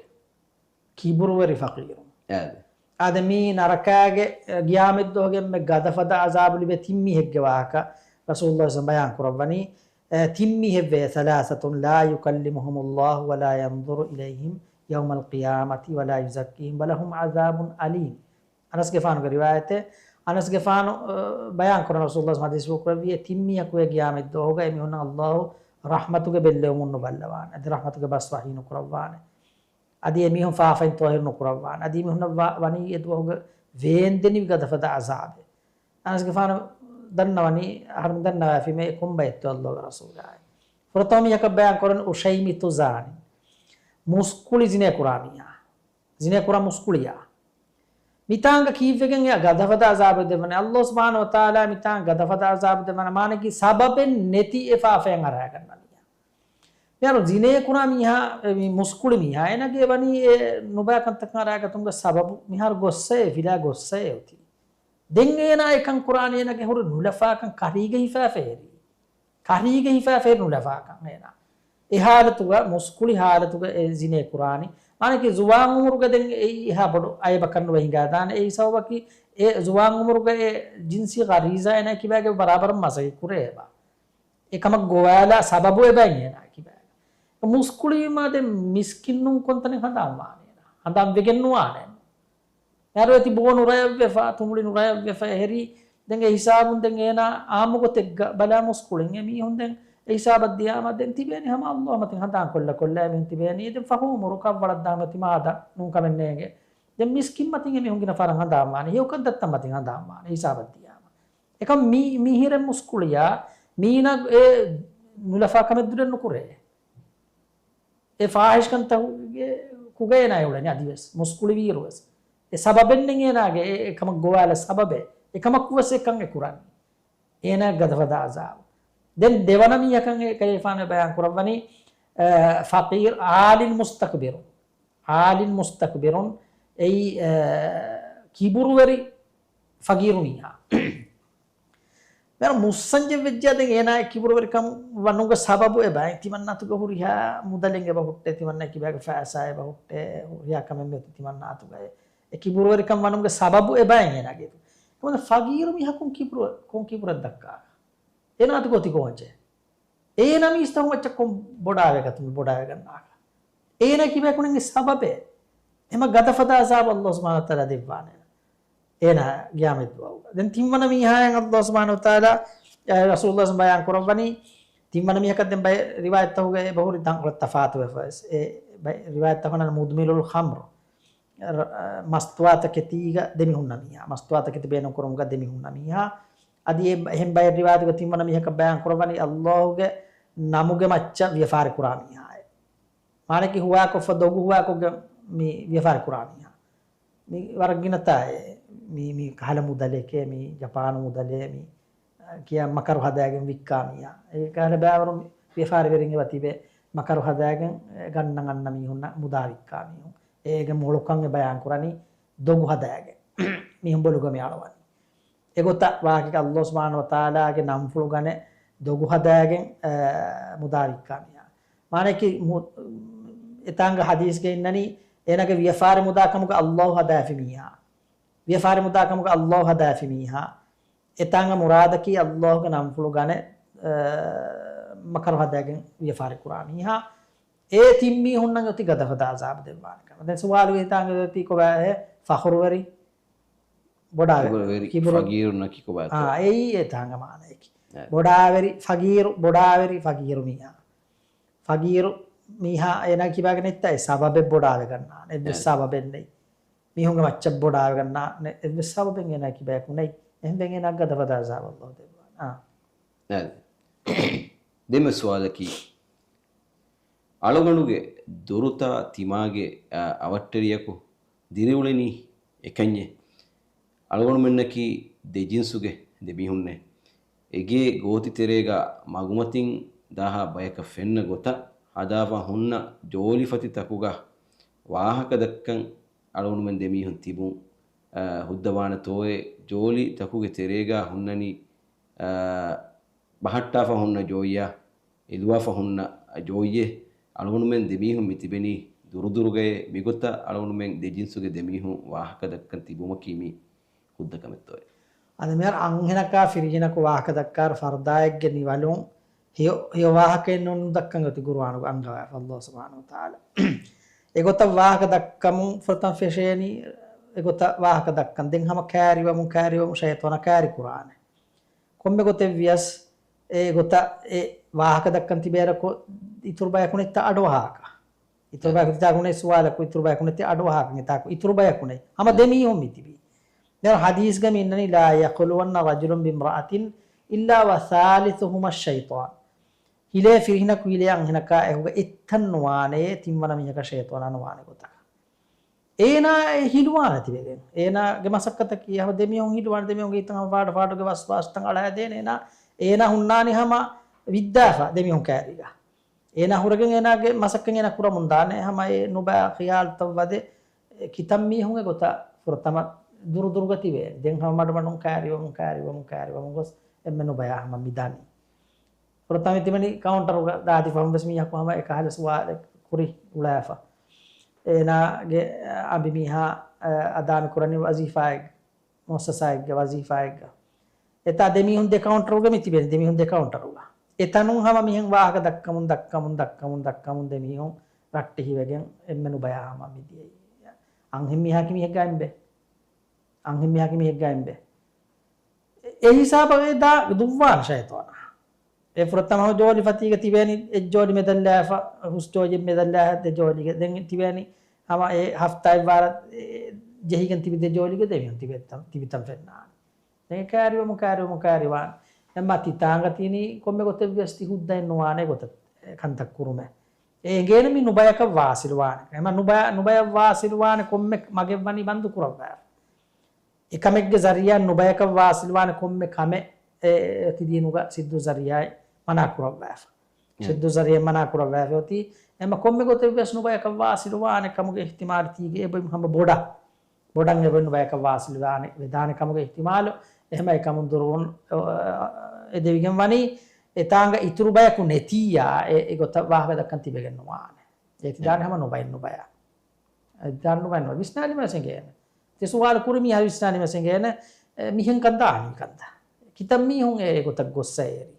ކިބުރުވެރި ފަޤީރުން. އާދެ. އާދެ، މީ ނަރަކާގެ، އެ، ގިޔާމަތްދުވަހުގެ އެންމެ ގަދަފަދަ ޢަޒާބު ލިބޭ ތިން މީހެއްގެ ވާހަކަ ރަސޫލުﷲ ޞައްލަﷲު ޢަލައިހި ވަސައްލަމަ ބަޔާން ކުރައްވަނީ، އެ، ތިން މީހެއްވޭ، ثلاثة لا يكلمهم الله ولا ينظر إليهم يوم القيامة ولا يزكيهم ولهم عذاب أليم. އަނަސްގެފާނުގެ ރިވާޔަތެއް. އަނަސްގެފާނު، އަ، ބަޔާން ކުރަން ރަސޫލުﷲ ޙަދީޘްފުޅު ކުރެއްވިއޭ، ތިން މީހަކު އެ ގިޔާމަތްދުވަހުގަ އެމީހުންނަށް ﷲ ރަޙްމަތުގެ ބެއްލެވުމުން ނުބައްލަވާނެ. އަދި ރަޙްމަތުގެ ބަސް ވަޙީ ނުކުރައްވާނެ. އަދި އެމީހުން ފާފައިން ޠާހިރު ނުކުރައްވާނެ. އަދި އެމީހުންނަށް ވަ-، ވަނީ އެ ދުވަހުގެ ވޭންދެނިވި ގަދަފަދަ ޢަޒާބެއް. އަނަސްގެފާނު ދަންނަވަނީ، އަހަރެން ދަންނަވައިފީމޭ ކޮންބައެއްތޯ ﷲގެ ރަސޫލާއި. ފުރަތަމަ މީހަކަށް ބަޔާން ކުރަން އުޝައިމިތު ޒާނިން. މުސްކުޅި ޒިނޭ ކުރާ މީހާ. ޒިނޭ ކުރާ މުސްކުޅިޔާ. މިތާނގަ ކީއްވެގެން އެ ގަދަފަދަ ޢަޒާބެއް ދެއްވަނީ؟ ﷲ ސުބްޙާނަހޫ ވަތަޢާލާ މިތާނގަ ގަދަފަދަ ޢަޒާބެއް ދެއްވަނީ މާނައަކީ ސަބަބެއް ނެތި އެ ފާފައިން އަރާގަންނަ މީހާ. މިހާރު ޒިނޭ ކުރާ މީހާ، އެ، މި މުސްކުޅި މީހާ، އޭނަގެ ވަނީ އެ ނުބައި ކަންތަކާ ރާގަތުންގެ ސަބަބު މިހާރު ގޮއްސައޭ، ފިލާ ގޮއްސައޭ އޮތީ. ދެން އޭނާ އެކަން ކުރާނީ އޭނަގެ ހުރި ނުލަފާކަން ކަރީގަ ހިފާފައި ހެރީ. ކަރީގަ ހިފާފައި ނުލަފާކަން އޭނާ. އެ ހާލަތުގަ، މުސްކުޅި ހާލަތުގަ އެ ޒިނޭ ކުރާނީ. މާނަކީ ޒުވާން އުމުރުގަ ދެން އެއީ އެހާ ބޮޑު އައިބަކަށް ނުވެ ހިނގާދާނެ. އެއީ ސަބަބަކީ އެ ޒުވާން އުމުރުގަ އެ ޖިންސީ ޣަރީޒާ އޭނާ ކިބާގެ ބަރާބަރަށް މަސައްކަތް ކުރޭ އެބަ. އެކަމަށް ގޮވާލާ ސަބަބު އެބައިން އޭނާ ކިބާގަ. މުސްކުޅިވީމާ ދެން މިސްކިންނުން ކޮންތަނެއް ހަނދާން ވާނޭ އޭނާ. ހަނދާން ވެގެން ނުވާނެ. އޭރު އެތި ބޯ ނުރަޔަށްވެފަ، ތުނބުޅި ނުރަޔަށްވެފަ އެހެރީ. ދެން އެ ހިސާބުން ދެން އޭނާ އާއްމު ގޮތެއްގަ ބަލާ މުސްކުޅިން އެ މީހުން ދެން އެ ހިސާބަށް ދިޔާމަ ދެން ތިބޭނީ ހަމަ އައްލާހު މަތިން ހަނދާން ކޮށްލަ ކޮށްލަ އެމީހުން ތިބޭނީ. ދެން ފަހު އުމުރު ކަށްވަޅަށްދާމަ ތި މާދަ ނޫން ކަމެއް ނޭނގެ. ދެން މިސްކިން މަތިން އެމީހުން ގިނަ ފަހަރަށް ހަނދާން ވާނީ. ހެޔޮކަން ދައްތަ މަތިން ހަނދާން ވާނީ ހިސާބަށް ދިޔާމަ. އެކަމް މި، މިހިރެ މުސްކުޅިޔާ މީނަ އެ ނުލަފާ ކަމެއް ދުރެއް ނުކުރޭ. އެ ފާހިޝްކަންތަކުގެ ކުގައޭނާ އެ އުޅެނީ އަދިވެސް މުސްކުޅިވީރުވެސް. އެ ސަބަބެއް ނެތް އޭނާގެ އެ، އެކަމަށް ގޮވާލަ ސަބަބެއް. އެކަމަކުވެސް އެކަން އެ ކުރަނީ. އޭނާ ގަދަފަދަ އަޒާބު. ދެން ދެވަނަ މީހަކަށް އެ ކަލޭފާނު ބަޔާން ކުރައްވަނީ، އަ، ފަޤީރު، އާލިން މުސްތަކްބިރުން. އާލިން މުސްތަކްބިރުން. އެއީ، އަ، ކިބުރުވެރި ފަގީރު މީހާ. މިހާރު މުއްސަންޖެއް ވެއްޖެއްޔާ ދެން އޭނާ ކިބުރުވެރިކަން ވަނުގެ ސަބަބު އެބައި. ތިމަންނާތުގެ ހުރިހާ މުދަލެއް އެބަ ހުއްޓޭ، ތިމަންނާ ކިބާގެ ފައިސާ އެބަ ހުއްޓޭ، ހުރިހާ ކަމެއް މިއޮތީ ތިމަންނާތުގައި. އެ ކިބުރުވެރިކަން ވަނުގެ ސަބަބު އެބައި އޭނާގެ. ކޮން ފަގީރު މީހަކުން ކިބުރު، ކޮން ކިބުރެއް ދައްކާ؟ އޭނާ އަތުގަ އޮތީ ކޯންޗެއް؟ އޭނާ މީސްތަކުން އެއްޗަކުން ބޮޑާވެގަތުމި، ބޮޑާވެގަންނާކަށް. އޭނާ ކިބައިކުނެންގެ ސަބަބެއް. އެމަ ގަދަފަދަ އަޒާބު އައްލާހު ސުބްޙާނަހު ވަތަޢާލާ ދެއްވާނެ. އޭނާ ގިޔާމަތް ދުވަހުގަ. ދެން ތިންވަނަ މީހާއަށް އައްލާހު ސުބްޙާނަހު ވަތަޢާލާ، އަ، ރަސޫލުﷲ ބަޔާން ކުރައްވަނީ، ތިންވަނަ މީހަކަށް ދެން ބައެއް ރިވާޔަތްތަކުގަ އެބަހުރި ދަން ތަފާތުވެފަ ވެސް. އެ ބައެއް ރިވާޔަތްތަކުން މުދްމިނުލް ޚަމްރު. ރ-، މަސްތުވާތަކެތީގަ ދެމިހުންނަ މީހާ، މަސްތުވާތަކެތި ބޭނުންކުރުމުގަ ދެމިހުންނަ މީހާ، އަދި އެ އެހެން ބައެއް ރިވާޔަތުގަ ތިންވަނަ މީހަކަށް ބަޔާން ކުރައްވަނީ އައްލާހުގެ ނަމުގެ މައްޗަށް ވިޔަފާރި ކުރާ މީހާއެއް. މާނައަކީ ހުވާކޮށްފަ ދޮގު ހުވާކޮށްގެން މި ވިޔަފާރި ކުރާ މީހާ. މި ވަރަށް ގިނަ ތާއެއް. މި، މި ކަހަލަ މުދަލެކޭ، މި ޖަޕާނު މުދަލޭ، މި ކިޔާ މަކަރު ހަދާގެން ވިއްކާ މީހާ. އެ ކަހަލަ ބައިވަރު ވިޔަފާރިވެރިން އެބަ ތިބެ މަކަރު ހަދާގެން ގަންނަން އަންނަ މީހުންނަށް މުދާ ވިއްކާ މީހުން. އޭގެ މޮޅުކަން އެ ބަޔާން ކުރަނީ ދޮގު ހަދާގެން މީހުން ބޮލުގަ މި އަޅުވަނީ. އެގޮތަށް ވާހަކަ އައްލާހު ސުބްޙާނަހު ވަތަޢާލާގެ ނަންފުޅު ގަނެ ދޮގު ހަދާގެން، އަ، މުދާ ވިއްކާ މީހާ. މާނައަކީ މު-، އެތާނގަ ޙަދީޘްގަ އިންނަނީ، އޭނާގެ ވިޔަފާރި މުދާ ކަމުގަ އައްލާހު ހަދާފި މީހާ. ވިޔަފާރި މުދާ ކަމުގަ އައްލާހު ހަދާފި މީހާ. އެތާނގަ މުރާދަކީ އައްލާހުގެ ނަންފުޅު ގަނެ، އަ، މަކަރު ހަދާގެން ވިޔަފާރި ކުރާ މީހާ. އެ ތިން މީހުންނަށް އޮތީ ގަދަފަދަ އަޒާބު ދެއްވާނެ ކަމަށް. ދެން ސުވާލު އެތާނގަ އޮތީ ކޮބާހޭ؟ ފަޚުރުވެރި، ބޮޑާވެރި. ކިބުރު. ކިބުރުވެރި، ފަގީރުންނަކީ ކޮބާތޯ؟ އާ، އެއީ އެތާނގަ މާނައަކީ. އެ. ބޮޑާވެރި، ފަގީރު، ބޮޑާވެރި، ފަގީރު މީހާ. ފަގީރު މީހާ އޭނާ ކިބާގެ ނެތްތާ އެ ސަބަބެއް ބޮޑާވެގަންނާނެ. އެއްވެސް އެ. ސަބަބެއް ނެތް. މީހުންގެ މައްޗަށް ބޮޑާވެގަންނާނެ. އެއްވެސް ސަބަބެއް އޭނާ ކިބާއަކު ނެތް. އެހެންވެ އޭނާ ގަދަފަދަ އަޒާބު އައްލާހު ދެއްވާނެ. އާ. އެ. ދެން ސުވާލަކީ، އަޅުގަނޑުގެ ދުރުތާ ތިމާގެ، އަ، އަވަށްޓެރިޔަކު ދިރިއުޅެނީ އެކަންޏެއް. އަޅުގަނޑުމެންނަކީ ދެ ޖިންސުގެ ދެ މީހުންނޭ. އެގޭ ގޯތި ތެރޭގަ މަގުމަތިން ދާހާ ބަޔަކަށް ފެންނަ ގޮތަށް ހަދާފަ ހުންނަ ޖޯލިފަތި ތަކުގަ ވާހަކަ ދައްކަން އަޅުގަނޑުމެން ދެ މީހުން ތިބުން، އަ، ހުއްދަވާނެތޯއޭ؟ ޖޯލި ތަކުގެ ތެރޭގަ ހުންނަނީ، އަ، ބަހައްޓާފަ ހުންނަ ޖޯއްޔާ، އެލުވާފަ ހުންނަ ޖޯއްޔޭ. އަޅުގަނޑުމެން ދެމީހުން މި ތިބެނީ ދުރުދުރުގައޭ. މިގޮތަށް އަޅުގަނޑުމެން ދެ ޖިންސުގެ ދެމީހުން ވާހަކަ ދައްކަން ތިބުމަކީ މީ ހުއްދަ ކަމެއްތޯއޭ؟ އަދި މިހާރު އަންހެނަކާ ފިރިހެނަކު ވާހަކަ ދައްކާއިރު ފަރުދާއެއްގެ ނިވަލުން ހެޔޮ، ހެޔޮ ވާހަކައެއް ނުދައްކަން އޮތީ ގުރުއާނުގަ އަންގަވާފަ އައްލާހު ސުބްޙާނަހު ވަތަޢާލާ. އެގޮތަށް ވާހަކަ ދައްކަމުން ފުރަތަމަ ފެށޭނީ، އެގޮތަށް ވާހަކަ ދައްކަން. ދެން ހަމަ ކައިރިވަމުން، ކައިރިވަމުން ޝައިޠާނާ ކައިރި ކުރާނެ. ކޮންމެ ގޮތެއް ވިޔަސް އެ ގޮތަށް އެ ވާހަކަ ދައްކަން ތިބޭއިރަކު އިތުރު ބަޔަކު ނެތްތާ އަޑުއަހާކަށް. އިތުރު ބަޔަކު ތިތާކު ނެތް ސުވާލަކު، އިތުރު ބަޔަކު ނެތި އަޑުއަހާކަށް އެތާކު އިތުރު ބަޔަކު ނެތް. ހަމަ ދެ މީހުން މި ތިބީ. ދެން ޙަދީޘްގަ މި އިންނަނީ، لا يخلون رجل بامرأة إلا وثالثهما الشيطان. ހިލޭ ފިރިހެނަކު ހިލޭ އަންހެނަކާ އެކުގަ އެއްތަން ނުވާނެ، ތިންވަނަ މީހަކަށް ޝައިޠާނާ ނުވާނެ ގޮތަކަށް. އޭނާ އެ ހިލުވާނެ ތިބެގެން. އޭނާގެ މަސައްކަތަކީ ހަމަ ދެމީހުން ހިލުވާނެ، ދެމީހުންގެ ހިތުން ހަމަ ފާޑު ފާޑުގެ ވަސްވާސްތައް އަޅައިދޭނެ. އޭނާ، އޭނާ ހުންނާނީ ހަމަ ވިއްދާފަ ދެމީހުން ކައިރީގަ. އޭނާ ހުރެގެން އޭނާގެ މަސައްކަތް އޭނާ ކުރަމުން ދާނެ. ހަމަ އެ ނުބައި ޚިޔާލުތައް ވަދެ، އެ ކިތަން މީހުން އެ ގޮތަށް ފުރަތަމަ ދުރުދުރުގަ ތިބޭނެ. ދެން ހަމަ މަޑުމަޑުން ކައިރިވަމުން، ކައިރިވަމުން، ކައިރިވަމުން ގޮސް އެންމެ ނުބަޔާ ހަމަ މި ދަނީ. ފުރަތަމަ ތިބެނީ ކައުންޓަރުގަ ދާދި ފަހުން ވެސް މީހަކު ހަމަ އެކަހަލަ ސުވާލެއް ކުރި އުޅާފަ. އޭނާގެ އަނބިމީހާ އަދާ މި ކުރަނީ ވަޒީފާއެއް، މުއައްސަސާއެއްގަ ވަޒީފާއެއްގަ. އެތާ ދެމީހުން ދެ ކައުންޓަރުގަ މި ތިބެނީ، ދެމީހުން ދެ ކައުންޓަރުގަ. އެތަނުން ހަމަ މިހެން ވާހަކަ ދައްކަމުން، ދައްކަމުން، ދައްކަމުން، ދައްކަމުން ދެމީހުން ރައްޓެހިވެގެން އެންމެ ނުބަޔާ ހަމަ މި ދިޔައީ. އަންހެން މީހާކީ މީހެއްގަ އެނބޭ. އަންހެން މީހާކީ މީހެއްގަ އެނބޭ. އެ ހިސާބަށް އެ ދާ ދުއްވާން ޝައިޠާނާ. އެ ފުރަތަމަ ހަމަ ޖޯލި ފަތީގަ ތިބޭނީ އެއް ޖޯލި މެދަށްލާފަ، ހުސް ޖޯލި މެދަށްލާފަ ދެ ޖޯލިގެ. ދެން ތިބޭނީ ހަމަ އެ ހަފްތާއެއް ވާރަށް އެ ޖެހިގެން ތިބި ދެ ޖޯލިގެ ދެމީހުން ތިބިތަން، ތިބިތަން ފެންނާނެ. ދެން ކައިރިވަމުން، ކައިރިވަމުން، ކައިރިވާން. އެމަ ތިތާނގަ ތިނީ ކޮންމެ ގޮތެއް ވެސް ތި ހުއްދައެއް ނުވާނެ ގޮތަށް ކަންތައް ކުރުމެއް. އެ އެނގޭނެ މި ނުބަޔަކަށް ވާސިލުވާނެ. އެމަ ނުބަ-، ނުބަޔަށް ވާސިލުވާނެ ކޮންމެ މަގެއް ވަނީ ބަންދު ކުރައްވާފަ. އެކަމެއްގެ ޒަރީއާ ނުބަޔަކަށް ވާސިލުވާނެ ކޮންމެ ކަމެއް އެ، އެ ތި ދީނުގަ ސިއްދު ޒަރީއާއި މަނާ ކުރައްވާފަ. އެ. ސިއްދު ޒަރީއާ މަނާ ކުރައްވާފަ އޮތީ. އެމަ ކޮންމެ ގޮތެއް ވެސް ނުބަޔަކަށް ވާސިލުވާނެ ކަމުގެ އިޙްތިމާލު ތީގެ އެބައިމު ހަމަ ބޮޑަށް. ބޮޑަށް އެބައިމު ނުބަޔަކަށް ވާސިލުވާނެ، ވެދާނެ ކަމުގެ އިޙްތިމާލު. އެހެމަ އެކަމުން ދުރުވުން، އެ، އެދެވިގެން ވަނީ. އެތާނގަ އިތުރު ބަޔަކު ނެތިއްޔާ، އެ، އެ ގޮތަށް ވާހަކަ ދައްކަން ތިބެގެން ނުވާނެ. އެ ތި ދާނެ އެ. ހަމަ ނުބައިން ނުބަޔާ. އެ ތި ދާނެ ނުބައިން ނުބަޔާ. ވިސްނާލީމަ ވެސް އެނގޭނެ. ތި ސުވާލު ކުރި މީހާ ވިސްނާލީމަ ވެސް އެނގޭނެ. އެ، މިހެން ކަން ދާނީ ކަންތައް. ކިތައް މީހުން އެ ގޮތަށް ގޮއްސަ އެރި.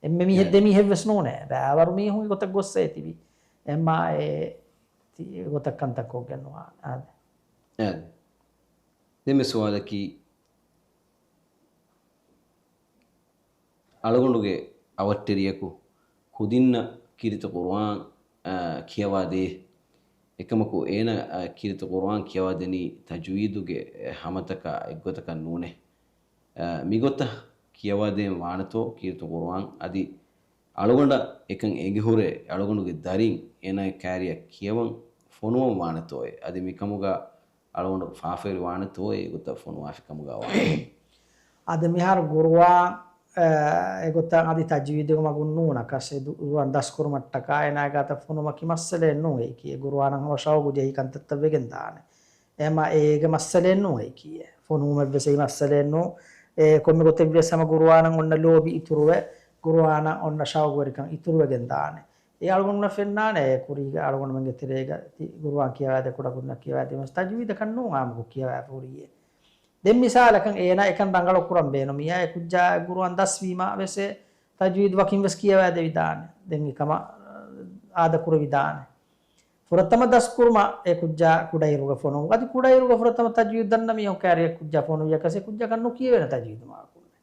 އެންމެ މީހެއް އެ. ދެ މީހެއް ވެސް ނޫނޭ. ބައިވަރު މީހުން އެ ގޮތަށް ގޮއްސަ އެ ތިބި. އެމާ އެ ތި ގޮތަށް ކަންތައް ކޮށްގެން ނުވާނެ. އާދެ. އާދެ. ދެންމެ ސުވާލަކީ، އަޅުގަނޑުގެ އަވަށްޓެރިޔަކު ކުދިންނަށް ކީރިތި ޤުރުއާން، އާ، ކިޔަވާދޭ. އެކަމަކު އޭނަ، އާ، ކީރިތި ޤުރުއާން ކިޔަވާދެނީ ތަޖްވީދުގެ، އެ، ހަމަތަކާ އެއްގޮތަކަށް ނޫނޭ. އާ، މިގޮތަށް ކިޔަވާދޭން ވާނެތޯ ކީރިތި ޤުރުއާން؟ އަދި އަޅުގަނޑަށް އެކަން އެނގިހުރެ އަޅުގަނޑުގެ ދަރިން އޭނާގެ ކާރިއަށް ކިޔަވަން ފޮނުވަން ވާނެތޯއޭ؟ އަދި މިކަމުގަ އަޅުގަނޑު ފާފަވެރި ވާނެތޯއޭ އެގޮތަށް ފޮނުވާފި ކަމުގަ ވާނެ؟ އަދި މިހާރު ގުރުއާން، އެ، އެގޮތަށް އަދި ތަޖްވީދުގެ މަގުން ނޫނަކަސް އެ ދު-، ގުރުއާން ދަސްކުރުމަށްޓަކާ އޭނާގެ ގާތަށް ފޮނުވުމަކީ މައްސަލައެއް ނޫން އެއީކީ. އެ ގުރުއާނަށް ހަމަ ޝައުގު ޖެހި ކަންތައްތައް ވެގެން ދާނެ. އެމަ އޭގެ މައްސަލައެއް ނޫން އެއީކީ. އެ ފޮނުވުމެއްވެސް އެއީ މައްސަލައެއް ނޫން. އެ ކޮންމެ ގޮތެއްވިޔަސް ހަމަ ގުރުއާނަށް އޮންނަ ލޯބި އިތުރުވެ، ގުރުއާނަށް އޮންނަ ޝައުގުވެރިކަން އިތުރުވެގެން ދާނެ. އެ އަޅުގަނޑުންނަށް ފެންނާނެ، އެ ކުރީގެ އަޅުގަނޑުމެންގެ ތެރޭގަ ތި ގުރުއާން ކިޔަވާދޭ، ކުޑަކުދިންނަށް ކިޔަވާދޭ. ތަޖްވީދަކަށް ނޫން އާއްމުކޮށް ކިޔަވާފަ ހުރީއޭ. ދެން މިސާލަކަށް އޭނާ އެކަން ރަނގަޅު ކުރަން ބޭނުމިއްޔާ، އެ ކުއްޖާ ގުރުއާން ދަސްވީމާ ވެސް އެ ތަޖްވީދު ވަކިން ވެސް ކިޔަވާދެވިދާނެ. ދެން އެކަމަށް އާދަ ކުރެވިދާނެ. ފުރަތަމަ ދަސްކުރުމަށް އެ ކުއްޖާ ކުޑައިރުގަ ފޮނުވުން. އަދި ކުޑައިރުގަ ފުރަތަމަ ތަޖްވީދު ދަންނަ މީހުން ކާރިއަށް ކުއްޖާ ފޮނުވިޔަކަސް އެ ކުއްޖާކަށް ނުކިޔެވޭނެ ތަޖްވީދު މާކުންނެ.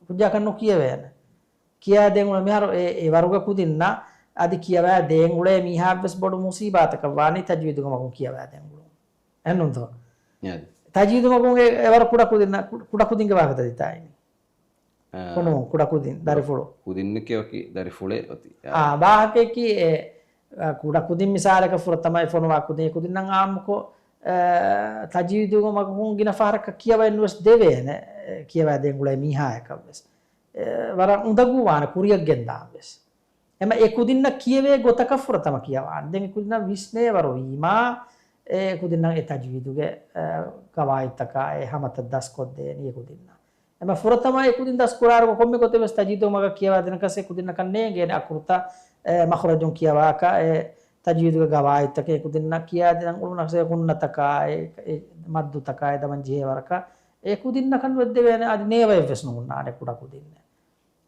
ކުއްޖާކަށް ނުކިޔެވޭނެ. ކިޔާދޭން އުޅޭ މިހާރު އެ، އެ ވަރުގެ ކުދިންނަށް އަދި ކިޔަވާ ދޭން އުޅޭ މީހާއަށްވެސް ބޮޑު މުސީބާތަކަށް ވާނީ ތަޖްވީދުގެ މަގުން ކިޔަވާ ދޭން އުޅުން. އެންނުންތޯ؟ ތަޖްވީދު މަގުން އެ، އެ ވަރު ކުޑަ ކުދިންނަށް، ކު-، ކުޑަ ކުދިންގެ ވާހަކަތައް ދިތާ އިނީ. އާ، ފޮނުވުން ކުޑަ ކުދިން، ދަރިފުޅު. ކުދިންނެކޭ ވަކި ދަރިފުޅެއް އޮތީ. އާ. އާ، ވާހަކައަކީ އެ، އާ، ކުޑަ ކުދިން މިސާލަކަށް ފުރަތަމަ އެ ފޮނުވާ ކުދިން އެ ކުދިންނަށް އާއްމުކޮށް، އާ، ތަޖްވީދުގެ މަގުން ގިނަ ފަހަރަކަށް ކިޔަވައެއްނުވެސް ދެވޭނެ. އެ، ކިޔަވާ ދޭން އުޅޭ މީހާޔަކަށްވެސް. އެ، ވަރަށް އުނދަގޫވާނެ ކުރިއަށް ގެންދާންވެސް. އެމަ އެ ކުދިންނަށް ކިޔެވޭ ގޮތަކަށް ފުރަތަމަ ކިޔަވާނެ. ދެން އެ ކުދިންނަށް ވިސްނޭވަރު ވީމާ، އެ ކުދިންނަށް އެ ތަޖްވީދުގެ، އެ، ގަވާއިދުތަކާ އެ ހަމަތައް ދަސްކޮށްދޭނީ އެ ކުދިންނަށް. އެމަ ފުރަތަމަ އެ ކުދިން ދަސްކުރާއިރު ކޮންމެ ގޮތެއް ވެސް ތަޖްވީދު މަގަށް ކިޔަވާދޭނެކަސް އެ ކުދިންނަކަށް ނޭނގޭނެ އަކުރުތައް، އެ، މަޚްރަޖުން ކިޔަވާކަށް، އެ ތަޖްވީދުގެ ގަވާއިދުތަކެއް އެ ކުދިންނަށް ކިޔާދޭން އުޅުނަސް އެ ހުންނަތަކާ، އެ، އެ މައްދުތަކާ އެ ދަމަން ޖެހޭ ވަރަކަށް އެ ކުދިންނަކަށް ނުވެއްދެވޭނެ އަދި ނޭވައެއްވެސް ނުހުންނާނެ ކުޑަ ކުދިންނެއް.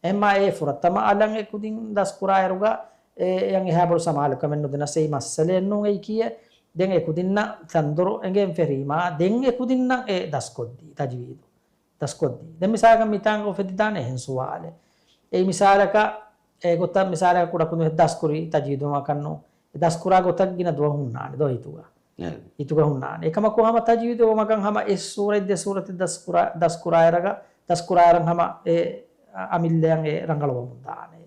އެމާ އެ ފުރަތަމަ އަލަން އެ ކުދިން ދަސްކުރާއިރުގަ އެ އެއަށް އެހާ ބޮޑު ސަމާލުކަމެއް ނުދިނަސް އެއީ މައްސަލައެއް ނޫން އެއީކީއެއް. ދެން އެ ކުދިންނަށް ތަންދޮރު އެނގެން ފެށީމާ ދެން އެ ކުދިންނަށް އެ ދަސްކޮށްދީ ތަޖްވީދު. ދަސްކޮށްދީ. ދެން މިސާލަކަށް މިތާނގަ އުފެދިދާނެ އެހެން ސުވާލެއް. އެއީ މިސާލަކަށް އެ ގޮތަށް މިސާލަކަށް ކުޑަކުދިން ދަސްކުރީ ތަޖްވީދު މަގަކަށް ނޫން. އެ ދަސްކުރާ ގޮތަށް ގިނަ ދުވަހު ހުންނާނެ ދޯ ހިތުގަ. އެ. ހިތުގަ ހުންނާނެ. އެކަމަކު ހަމަ ތަޖްވީދު މަގަށް ހަމަ އެއް ސޫރަތް ދެ ސޫރަތެއް ދަސްކުރާ، ދަސްކުރާއިރަގަ، ދަސްކުރާއިރަށް ހަމަ އެ އަމިއްލައަށް އެ ރަނގަޅުވަމުން ދާނެ.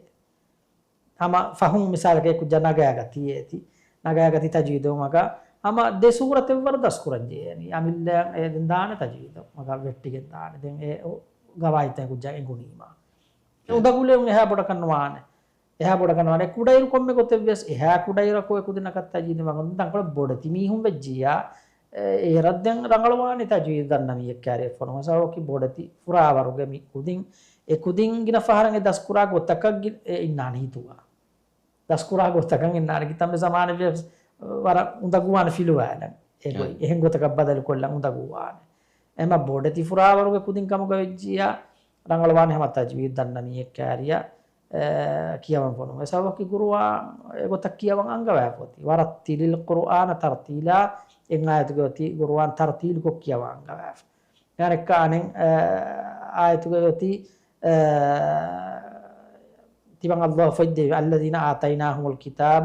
ހަމަ ފަހުން މިސާލަކަށް ކުއްޖާ ނަގާގަތީ އޭތި. ނަގާގަތީ ތަޖްވީދު މަގަށް ހަމަ ދެ ސޫރަތެއް ވަރު ދަސްކުރަން ޖެހޭނީ. އަމިއްލައަށް އެ ދެން ދާނެ ތަޖްވީދު މަގަށް ވެއްޓިގެން ދާނެ. ދެން އެ ގަވާއިދުތައް ކުއްޖާ އެނގުނީމާ. އެ އުނދަގުލެއް އެހާ ބޮޑަކަށް ނުވާނެ. އެހާ ބޮޑަކަށް ނުވާނެ. ކުޑައިރު ކޮންމެ ގޮތެއް ވެސް އެހާ ކުޑައިރަކު އެ ކުދިންނަކަށް ތަޖްވީދު މަގުން ތަންކޮޅެއް ބޮޑެތި މީހުން ވެއްޖިއްޔާ، އެ، އޭރަށް ދެން ރަނގަޅުވާނެ ތަޖްވީދު ދަންނަ މީހެއް ކާރި ފޮނުވަސް އަވަކި ބޮޑެތި ފުރާވަރުގެ މި ކުދިން، އެ ކުދިން ގިނަ ފަހަރަށް އެ ދަސްކުރާ ގޮތަކަށް ގި-، އެ އިންނާނެ ހިތުގަ. ދަސްކުރާ ގޮތަކަށް އިންނާނެ ކިތަންމެ ޒަމާނެއް ވެސް ވަރަށް އުނދަގޫވާނެ ފިލުވާލަން. އެ ގޮތް އެ. އެހެން ގޮތަކަށް ބަދަލުކޮށްލަން އުނދަގޫވާނެ. އެމަ ބޮޑެތި ފުރާވަރުގެ ކުދިން ކަމުގަ ވެއްޖިއްޔާ، ރަނގަޅުވާނެ ހަމަ ތަޖްވީދު ދަންނަ މީހެއް ކާރިއަށް، އެ، ކިޔަވަން ފޮނުވަން. އެ ސަބަބަކީ ގުރުއާން އެގޮތަށް ކިޔަވަން އަންގަވާފަ އޮތީ. ވަރައްތިލިލް ޤުރުއާނަ ތަރްތީލާ، އެއް އާޔަތުގެ އޮތީ ގުރުއާން ތަރްތީލުކޮށް ކިޔަވަން އަންގަވާފަ. އަނެއްކާ އަނެއް، އެ، އާޔަތުގެ އޮތީ، އެ، ތިމަން ﷲ ފޮތްދެއްވި، الذين آتيناهم الكتاب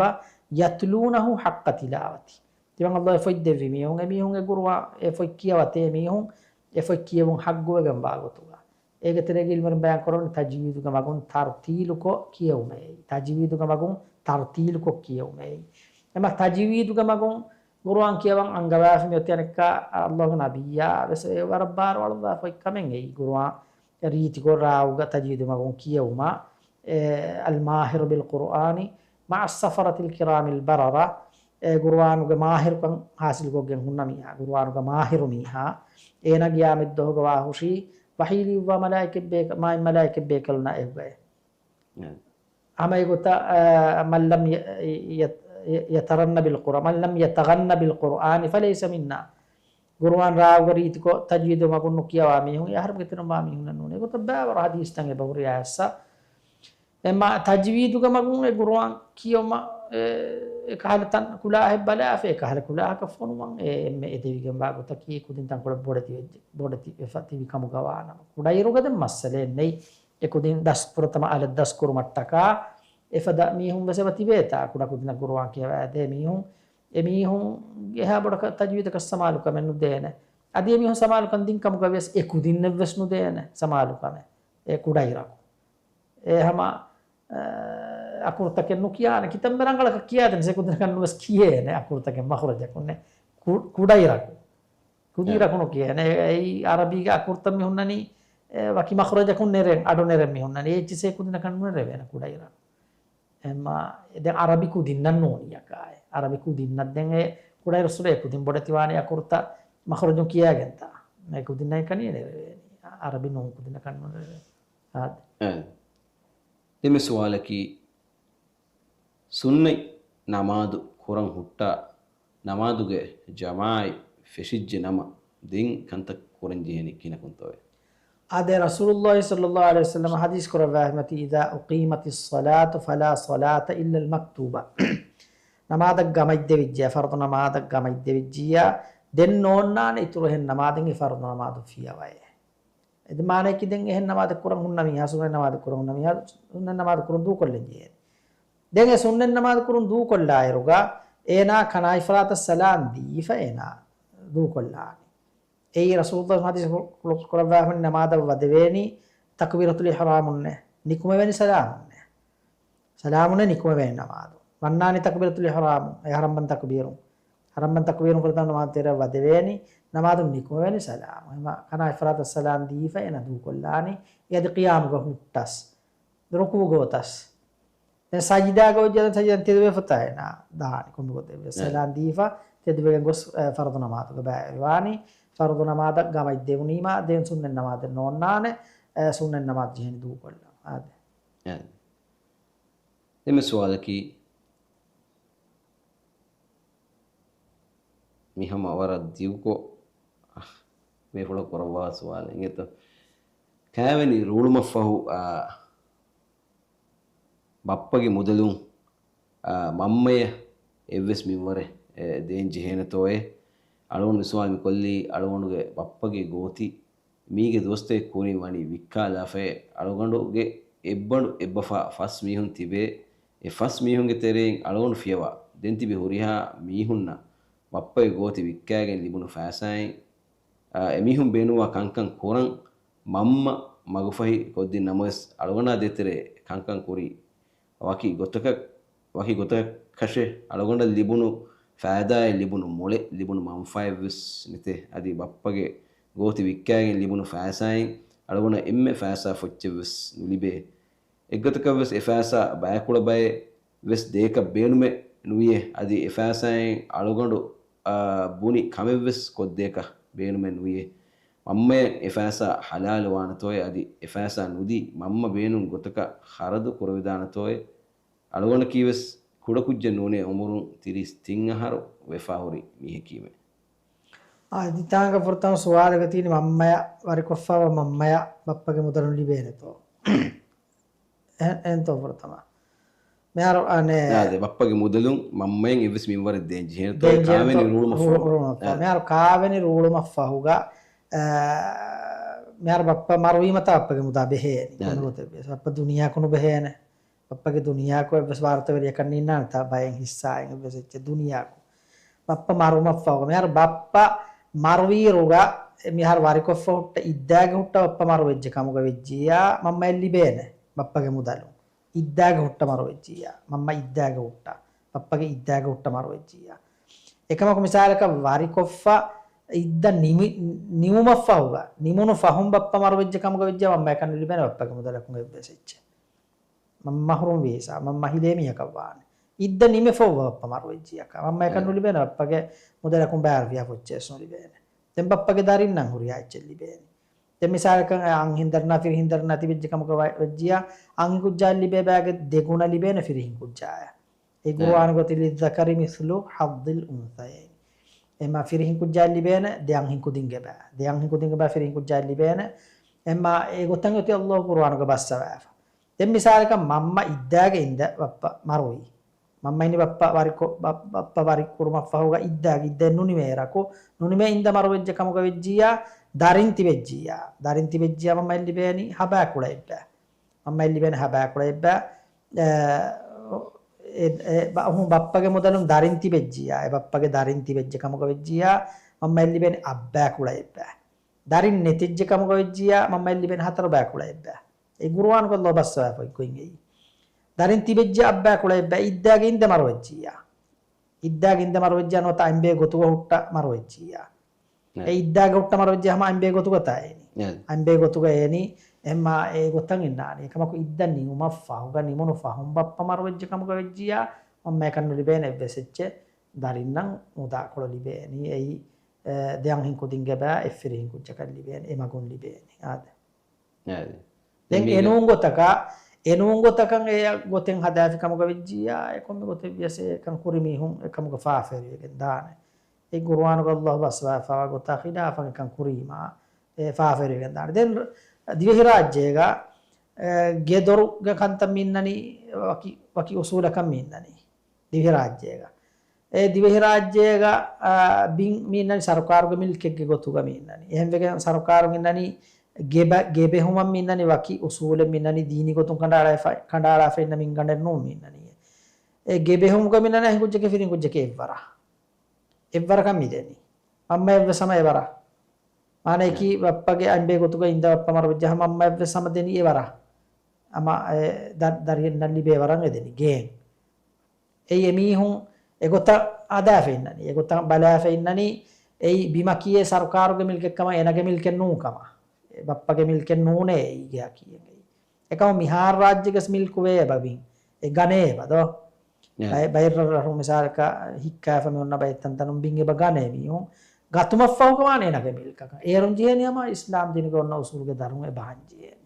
يتلونه حق تلاوته. ތިމަން ﷲ ފޮތްދެއްވި މީހުން، އެ މީހުން އެ ގުރުއާން އެ ފޮތް ކިޔަވަތޭ މީހުން އެ ފޮތް ކިޔެވުން ޙައްޤުވެގެންވާ ގޮތުގަ. އޭގެ ތެރޭގަ ޢިލްމުވެރިން ބަޔާން ކުރަނީ ތަޖްވީދުގެ މަގުން ތަރްތީލުކޮށް ކިޔެވުމޭ. ތަޖްވީދުގެ މަގުން ތަރްތީލުކޮށް ކިޔެވުމޭ. އެމަ ތަޖްވީދުގެ މަގުން ގުރުއާން ކިޔަވަން އަންގަވާފަ މިއޮތީ އަނެއްކާ ﷲގެ ނަބިއްޔާ ވެސް އެ ވަރަށް ބާރު އަޅުއްލާފަ ކަމެއް އެއީ. ގުރުއާން ރީތިކޮށް ރާގުގަ ތަޖްވީދު މަގުން ކިޔެވުމަށް، އެ، الماهر بالقرآن مع السفرة الكرام البررة، އެ ގުރުއާނުގެ މާހިރުކަން ހާސިލުކޮށްގެން ހުންނަ މީހާ، ގުރުއާނުގެ މާހިރު މީހާ، އޭނާ ގިޔާމަތްދުވަހުގަ ވާހުށީ ވަޙީ ލިޔުއްވާ މަލާއިކަތް ބޭކަ-، މާތް މަލާއިކަތް ބޭކަލުންނާ އެއްގައެ. އެ. ހަމަ އެގޮތަށް، އަ، من لم ي-، ي-، ي-، يترن بالقرآن، من لم يتغن بالقرآن فليس منا. ގުރުއާން ރާގުގަ ރީތިކޮށް ތަޖްވީދު މަގުން ނުކިޔަވާ މީހުން އެ އަހަރުގެ ތެރެއިން ވާ މީހުންނެއް ނޫނޭ. އެގޮތަށް ބައިވަރު ޙަދީޘްތައް އެބަހުރި އައިސް. އެމަ ތަޖްވީދުގެ މަގުން އެ ގުރުއާން ކިޔުމަށް، އެ، އެކަހަލަ ތަން ކުލާހެއް ބަލާފަ، އެކަހަލަ ކުލާހަކަށް ފޮނުވަން އެ އެންމެ އެދެވިގެންވާ ގޮތަކީ ކުދިން ތަންކޮޅެއް ބޮޑެތި ވެއްޖެ، ބޮޑެތި ވެފަ ތިބި ކަމުގަ ވާނަމަ. ކުޑައިރުގަ ދެން މައްސަލައެއް ނެތް. އެ ކުދިން ދަސް ފުރަތަމަ އަލަށް ދަސްކުރުމަށްޓަކާ އެފަދަ މީހުން ވެސް އެބަ ތިބޭތާ، ކުޑަ ކުދިންނަށް ގުރުއާން ކިޔަވައިދޭ މީހުން، އެ މީހުން އެހާ ބޮޑަކަށް ތަޖްވީދަކަށް ސަމާލުކަމެއް ނުދޭނެ. އަދި އެ މީހުން ސަމާލުކަން ދިން ކަމުގަ ވިޔަސް އެ ކުދިންނެއް ވެސް ނުދޭނެ ސަމާލުކަމެއް އެ ކުޑައިރަކު. އެ ހަމަ، އަ، އަކުރުތަކެއް ނުކިޔާނެ، ކިތަންމެ ރަނގަޅަކަށް ކިޔާދެން ސެކުންތަކަށް ނުވެސް ކިޔޭނެ، އަކުރުތަކެއް މަޚްރަޖަކުންނެ، ކު-، ކުޑައިރަކު. ކުދި އެ. އިރަކު ނުކިޔޭނެ. އެ، އެއީ އަރަބީގެ އަކުރުތައް މި ހުންނަނީ، އެ، ވަކި މަޚްރަޖަކުން ނެރެން، އަޑު ނެރެން މި ހުންނަނީ. އެއްޗިސޭ ކުދިނަކަށް ނުނެރެވޭނެ ކުޑައިރަކު. އެމާ، ދެން އަރަބި ކުދިންނަށް ނޫނިއަކާއެ. އަރަބި ކުދިންނަށް ދެން އެ ކުޑައިރު ސުރޭ ކުދިން ބޮޑެތިވާނެ އަކުރުތައް މަޚްރަޖުން ކިޔާގެންތާ. އެ ކުދިންނަށް އެކަނި ނެރެވޭނީ. އަރަބި ނޫން ކުދިނަކަށް ނުނެރެވޭނެ. އާދެ. އެ. ދެން މި ސުވާލަކީ، ސުންނަތް ނަމާދު ކުރަން ހުއްޓާ، ނަމާދުގެ ޖަމާޢަތް ފެށިއްޖެ ނަމަ، ދެން ކަންތައް ކުރަން ޖެހޭނީ ކިހިނަކުންތޯއޭ؟ އާދެ، ރަސޫލުﷲ ޞައްލަﷲ ޢަލައިހި ވަސައްލަމަ ޙަދީޘް ކުރައްވާފައި އޮތީ، إذا أقيمت الصلاة فلا صلاة إلا المكتوبة. ނަމާދަށް ގަމައިދެވިއްޖެ، ފަރުޟު ނަމާދަށް ގަމައިދެވިއްޖިއްޔާ، ދެން ނޯންނާނެ އިތުރު އެހެން ނަމާދެއް އެ ފަރުޟު ނަމާދު ފިޔަވައޭ. އެދެ މާނަޔަކީ ދެން އެހެން ނަމާދެއް ކުރަން ހުންނަ މީހާ، ސުންނަތް ނަމާދެއް ކުރަން ހުންނަ މީހާ، ސުންނަތް ނަމާދު ކުރުން ދޫކޮށްލަން ޖެހޭ. ދެން އެ ސުންނަތް ނަމާދު ކުރުން ދޫކޮށްލާއިރުގަ، އޭނާ ކަނާ އިފްރާތަށް ސަލާން ދީފަ އޭނާ ދޫކޮށްލާނީ. އެއީ ރަސޫލުﷲ ޙަދީޘް ކުރައްވާފަ ނަމާދަށް ވަދެވޭނީ ތަކްބީރަތުލް އިޙްރާމުންނޭ، ނިކުމެވޭނީ ސަލާމުންނޭ. ސަލާމުންނޭ ނިކުމެވޭނީ ނަމާދު. ވަންނާނީ ތަކްބީރަތުލް އިޙްރާމު، އެ އަހަރަން ބަން ތަކްބީރުން. އަހަރަން ބަން ތަކްބީރުން ކުރިތަން ނަމާދު ތެރެއަށް ވަދެވޭނީ، ނަމާދުން ނިކުމެވޭނީ ސަލާމު. އެމަ ކަނާ އިފްރާތަށް ސަލާން ދީފަ އޭނަ ދޫކޮށްލާނީ. އެ އަދި ޤިޔާމުގަ ހުއްޓަސް، ރުކޫޢުގަ އޮތަސް. ދެން ސަޖިދާގަ އޮތް ޖަލަން ސަޖިދަން ތެދުވެފަތާ އޭނާ ދާނީ ކޮންމެ ގޮތެއްވެސް. އެ. ސަލާން ދީފަ ތެދުވެގެން ގޮސް، އެ، ފަރުޟު ނަމާދުގަ ބައިވެރިވާނީ. ފަރުޟު ނަމާދަށް ގަމައިދެވުނީމާ ދެން ސުންނަތް ނަމާދެއް ނޯންނާނެ، އެ، ސުންނަތް ނަމާދު ޖެހެނީ ދޫކޮށްލަން. އާދެ. އެ. ދެން މި ސުވާލަކީ، މި ހަމަ ވަރަށް ދިގުކޮށް، އަހް، މޭ ފުޅަށް ކުރައްވާ ސުވާލެއް އިނގޭތޯ؟ ކާވެނި ރޫޅުމަށްފަހު، އާ، ބައްޕަގެ މުދަލުން، އާ، މަންމަޔަށް އެއްވެސް މިންވަރެއް، އެ، ދޭން ޖެހޭނެތޯއޭ؟ އަޅުގަނޑު މި ސުވާލު މި ކޮށްލީ، އަޅުގަނޑުގެ ބައްޕަގެ ގޯތި މީގެ ދުވަސްތަކެއް ކުރިން ވަނީ ވިއްކާލާފައޭ. އަޅުގަނޑުގެ އެއްބަނޑު އެއްބަފާ ފަސް މީހުން ތިބޭ. އެ ފަސް މީހުންގެ ތެރެއިން އަޅުގަނޑު ފިޔަވާ ދެން ތިބި ހުރިހާ މީހުންނަށް ބައްޕަގެ ގޯތި ވިއްކާގެން ލިބުނު ފައިސާއިން، އާ، އެމީހުން ބޭނުންވާ ކަންކަން ކުރަން މަންމަ މަގުފަހި ކޮށްދިން ނަމަވެސް، އަޅުގަނޑާ ދޭތެރޭ ކަންކަން ކުރި ވަކި ގޮތަކަށް، ވަކި ގޮތަކަށެއް އަޅުގަނޑަށް ލިބުނު ފައިދާއެއް ލިބުނު މޮޅެއް ލިބުނު މަންފާއެއްވެސް ނެތޭ. އަދި ބައްޕަގެ ގޯތި ވިއްކާގެން ލިބުނު ފައިސާއިން އަޅުގަނޑަށް އެންމެ ފައިސާ ފޮއްޗެއްވެސް ނުލިބޭ. އެއްގޮތަކަށް ވެސް އެ ފައިސާ ބައިކުޅަ ބައެއް ވެސް ދޭކަށް ބޭނުމެއް ނުވިޔޭ. އަދި އެ ފައިސާއިން އަޅުގަނޑު، އާ، ބުނި ކަމެއް ވެސް ކޮށްދޭކަށް ބޭނުމެއް ނުވިޔޭ. މަންމައަށް އެ ފައިސާ ހަލާލު ވާނެތޯއޭ، އަދި އެ ފައިސާ ނުދީ މަންމަ ބޭނުން ގޮތަކަށް ޚަރަދު ކުރެވިދާނެތޯއޭ. އަޅުގަނޑަކީ ވެސް ކުޑަކުއްޖެއް ނޫނޭ، އުމުރުން ތިރީސް ތިން އަހަރު ވެފާ ހުރި މީހަކީމެ. އާ، ދިތާނގ ފުރަތަމަ ސުވާލަކަށް ތީނި މަންމަޔަށް ވަރިކޮށްފައިވާ މަންމަޔަށް ބައްޕަގެ މުދަލުން ލިބޭނެތޯ؟ އެ-، އެހެންތޯ ފުރަތަމަ. މިހާރު އަނެ އާދެ، ބައްޕަގެ މުދަލުން މަންމައަށް އެއްވެސް މިންވަރެއް ދޭން ޖެހޭނެތޯ؟ ދޭން ޖެހޭނެތޯ؟ ކާވެނި ރޫޅުމަށްފަހު. ރޫޅުމަށްފަހު. އާ. މިހާރު ކާވެނި ރޫޅުމަށްފަހުގަ، އާ، މިހާރު ބައްޕަ މަރުވީމަތާ ބައްޕަގެ މުދާ ބެހޭނީ. އާދެ. ކޮންމެ ގޮތެއްވިޔަސް. ބައްޕަ ދުނިޔާކު ނުބެހޭނެ. ބައްޕަގެ ދުނިޔާކު އެއްވެސް ވާރުތަވެރިއަކަށް ނިންނާނެތާ ބައެއް ހިއްސާއިން އެއްވެސް އެއްޗެއް ދުނިޔާކު. ބައްޕަ މަރުވުމަށްފަހުގަ. މިހާރު ބައްޕަ މަރުވިއިރުގަ މިހާރު ވަރިކޮށްފަ ހުއްޓަ އިއްދާގެ ހުއްޓަ ބައްޕަ މަރުވެއްޖެ ކަމުގަ ވެއްޖިއްޔާ މަންމައަށް ލިބޭނެ ބައްޕަގެ މުދަލު. އިއްދާގެ ހުއްޓަ މަރުވެއްޖިއްޔާ. މަންމަ އިއްދާގެ ހުއްޓަ. ބައްޕަގެ އިއްދާގެ ހުއްޓަ މަރުވެއްޖިއްޔާ. އެކަމަކު މިސާލަކަށް ވަރިކޮށްފަ އިއްދަ ނިމި-، ނިމުމަށްފަހުގަ، ނިމުނު ފަހުން ބައްޕަ މަރުވެއްޖެ ކަމުގަ ވެއްޖިއްޔާ މަންމައަކަށް ނުލިބޭނެ ބައްޕަގެ މުދަލަކުން އެއްވެސް އެއްޗެއް. މަންމަ މަހުރުމް ވީސާ، މަންމަ ހިލޭ މީހަކަށް ވާނެ. އިއްދަ ނިމިފައްވަ ބައްޕަ މަރުވެއްޖިއްޔާ. މަންމައަކަށް އެ. ނުލިބޭނެ ބައްޕަގެ މުދަލަކުން ބާރު ފިޔާ ފޮއްޗެއް ވެސް ނުލިބޭނެ. ދެން ބައްޕަގެ ދަރިންނަށް ހުރިހާ އެއްޗެއް ލިބޭނެ. ދެން މިސާލަކަށް އަންހެން ދަރިންނާ ފިރިހެން ދަރިންނާ ތިބެއްޖެ ކަމުގަ ވަ-، ވެއްޖިއްޔާ، އަންހެން ކުއްޖާއަށް ލިބޭ ބައިގެ ދެގުނަ ލިބޭނެ ފިރިހެން ކުއްޖާއަށް. އެ އެ. ގުރުއާނުގަ ތި للذكر مثل حظ الأنثيين. އެމަ ފިރިހެން ކުއްޖާއަށް ލިބޭނެ ދެ އަންހެން ކުދިންގެ ބައި. ދެ އަންހެން ކުދިންގެ ބައި ފިރިހެން ކުއްޖާއަށް ލިބޭނެ. އެމަ އެ ގޮތަށް އޮތީ ﷲ ގުރުއާނުގަ ބައްސަވާފަ. ދެން މިސާލަކަށް މަންމަ އިއްދާގަ އިންދެ ބައްޕަ މަރުވީ. މަންމަ އިނީ ބައްޕަ ވަރިކޮ-، ބަ-، ބައްޕަ ވަރި ކުރުމަށްފަހުގަ އިއްދާގަ އިއްދައެއް ނުނިމޭ އިރަކު، ނުނިމޭ އިންދަ މަރުވެއްޖެ ކަމުގަ ވެއްޖިއްޔާ، ދަރިން ތިބެއްޖިއްޔާ. ދަރިން ތިބެއްޖިއްޔާ މަންމައަށް ލިބޭނީ ހަބާ ކުޅައެއްބައި. މަންމައަށް ލިބޭނެ ހަބާ ކުޅައެއްބައި. އެ، އެ، އެ، ބަ-، ހު-، ބައްޕަގެ މުދަލުން ދަރިން ތިބެއްޖިއްޔާ. އެ ބައްޕަގެ ދަރިން ތިބެއްޖެ ކަމުގަ ވެއްޖިއްޔާ، މަންމައަށް ލިބޭނެ އައްބާ ކުޅައެއްބައި. ދަރިން ނެތެއްޖެ ކަމުގަ ވެއްޖިއްޔާ، މަންމައަށް ލިބޭނެ ހަތަރު ބާ ކުޅައެއްބައި. އެ ގުރުއާނުގަ ﷲ ބައްސަވާފަ އޮތް ގޮތް އެއީ. ދަރިން ތިބެއްޖެ އައްބާ ކުޅައެއްބައި އިއްދާގަ އިންދެ މަރުވެއްޖިއްޔާ. އިއްދާގަ އިންދެ މަރުވެއްޖެ ނުވަތަ އަނބޭ ގޮތުގަ ހުއްޓަ މަރުވެއްޖިއްޔާ. އެ. އެ އިއްދާގަ ހުއްޓަ މަރުވެއްޖެ ހަމަ އަނބޭ ގޮތުގަ ތާ އޭނީ. އެ. އަނބޭ ގޮތުގަ އޭނީ އެހެންމާ އެ ގޮތަށް އިންނާނީ. އެކަމަކު އިއްދަ ނިމުމަށް ފަހުގަ ނިމުނު ފަހުން ބައްޕަ މަރުވެއްޖެ ކަމުގަ ވެއްޖިއްޔާ، މަންމައަކަށް ނުލިބޭނެ އެއްވެސް އެއްޗެއް. ދަރިންނަށް މުދާކޮޅު ލިބޭނީ. އެއީ، އެ، ދެ އަންހެން ކުދިންގެ ބައި އެއް ފިރިހެން ކުއްޖަކަށް ލިބޭނެ. އެ މަގުން ލިބޭނީ. އާދެ. އާދެ. ދެން ދެން އެ މީގަ- ނޫން ގޮތަކަށް، އެ ނޫން ގޮތަކަށް އެ ގޮތެއް ހަދާފި ކަމުގަ ވެއްޖިއްޔާ، އެ ކޮންމެ ގޮތެއް ވިޔަސް އެކަން ކުރި މީހުން އެ ކަމުގަ ފާފައިރިވެގެން ދާނެ. އެ ގުރުއާނުގަ ﷲ ބައްސަވާފައިވާ ގޮތާ ޚިލާފަށް އެކަން ކުރީމާ، އެ ފާފައިރިވެގެން ދާނެ. ދެން ދިވެހިރާއްޖޭގަ، އެ، ގެދޮރުގެ ކަންތައް މި އިންނަނީ ވަކި، ވަކި އުސޫލަކަށް މި އިންނަނީ. ދިވެހިރާއްޖޭގަ. އެ ދިވެހިރާއްޖޭގަ، އާ، ބިން މި އިންނަނީ ސަރުކާރުގެ މިލްކެއްގެ ގޮތުގަ މި އިންނަނީ. އެހެންވެގެން ސަރުކާރުން އިންނަނީ ގެބަ-، ގެބެހުމަށް މި އިންނަނީ ވަކި އުސޫލެއް މި އިންނަނީ ދީނީ ގޮތުން ކަނޑައަޅާފަ-، ކަނޑައަޅާފަ އިންނަ މިންގަނޑެއް ނޫން މި އިންނަނީ. އެ ގެބެހުމުގަ މި އިންނަނީ އަންހެންކުއްޖެކޭ ފިރިހެންކުއްޖެކޭ އެއްވަރަށް. އެއްވަރަކަށް މި ދެނީ. މަންމައަށްވެސް ހަމަ އެވަރަށް. މާނައަކީ ބައްޕަގެ އަނބޭ ގޮތުގަ އިންދަ ބައްޕަ މަރުވެއްޖެ ހަމަ މަންމައަށްވެސް ހަމަ ދެނީ އެވަރަށް. ހަމަ އެ ދަ-، ދަރިއެއްނަށް ލިބޭ ވަރަށް އެ ދެނީ ގޭން. އެއީ އެމީހުން އެގޮތަށް ހަދާފަ އިންނަނީ، އެގޮތަށް ބަލާފަ އިންނަނީ، އެއީ ބިމަކީ އެ ސަރުކާރުގެ މިލްކެއްކަމަށް އޭނާގެ މިލްކެއް ނޫން ކަމަށް. އެ ބައްޕަގެ މިލްކެއް ނޫނޭ އެއީ ގެއަކީ އެނގެއީ. އެކަމަކު މިހާރު ރާއްޖޭގަސް މިލްކުވޭ އެބަ ބިން. އެ ގަނޭ އެބަ ދޯ؟ އެ. ބައި-، ބައެއް ރަށްރަށުން މިސާލަކަށް ހިއްކާފަ މި އޮންނަ ބައެއް ތަންތަނުން ބިން އެބަ ގަނޭ މީހުން. ގަތުމަށްފަހުގަ ވާނެ އޭނާގެ މިލްކަކަށް. އޭރުން ޖެހޭނީ ހަމަ އިސްލާމް ދީނުގެ އޮންނަ އުސޫލުގެ ދަށުން އެބަ ހަން ޖެހޭނީ.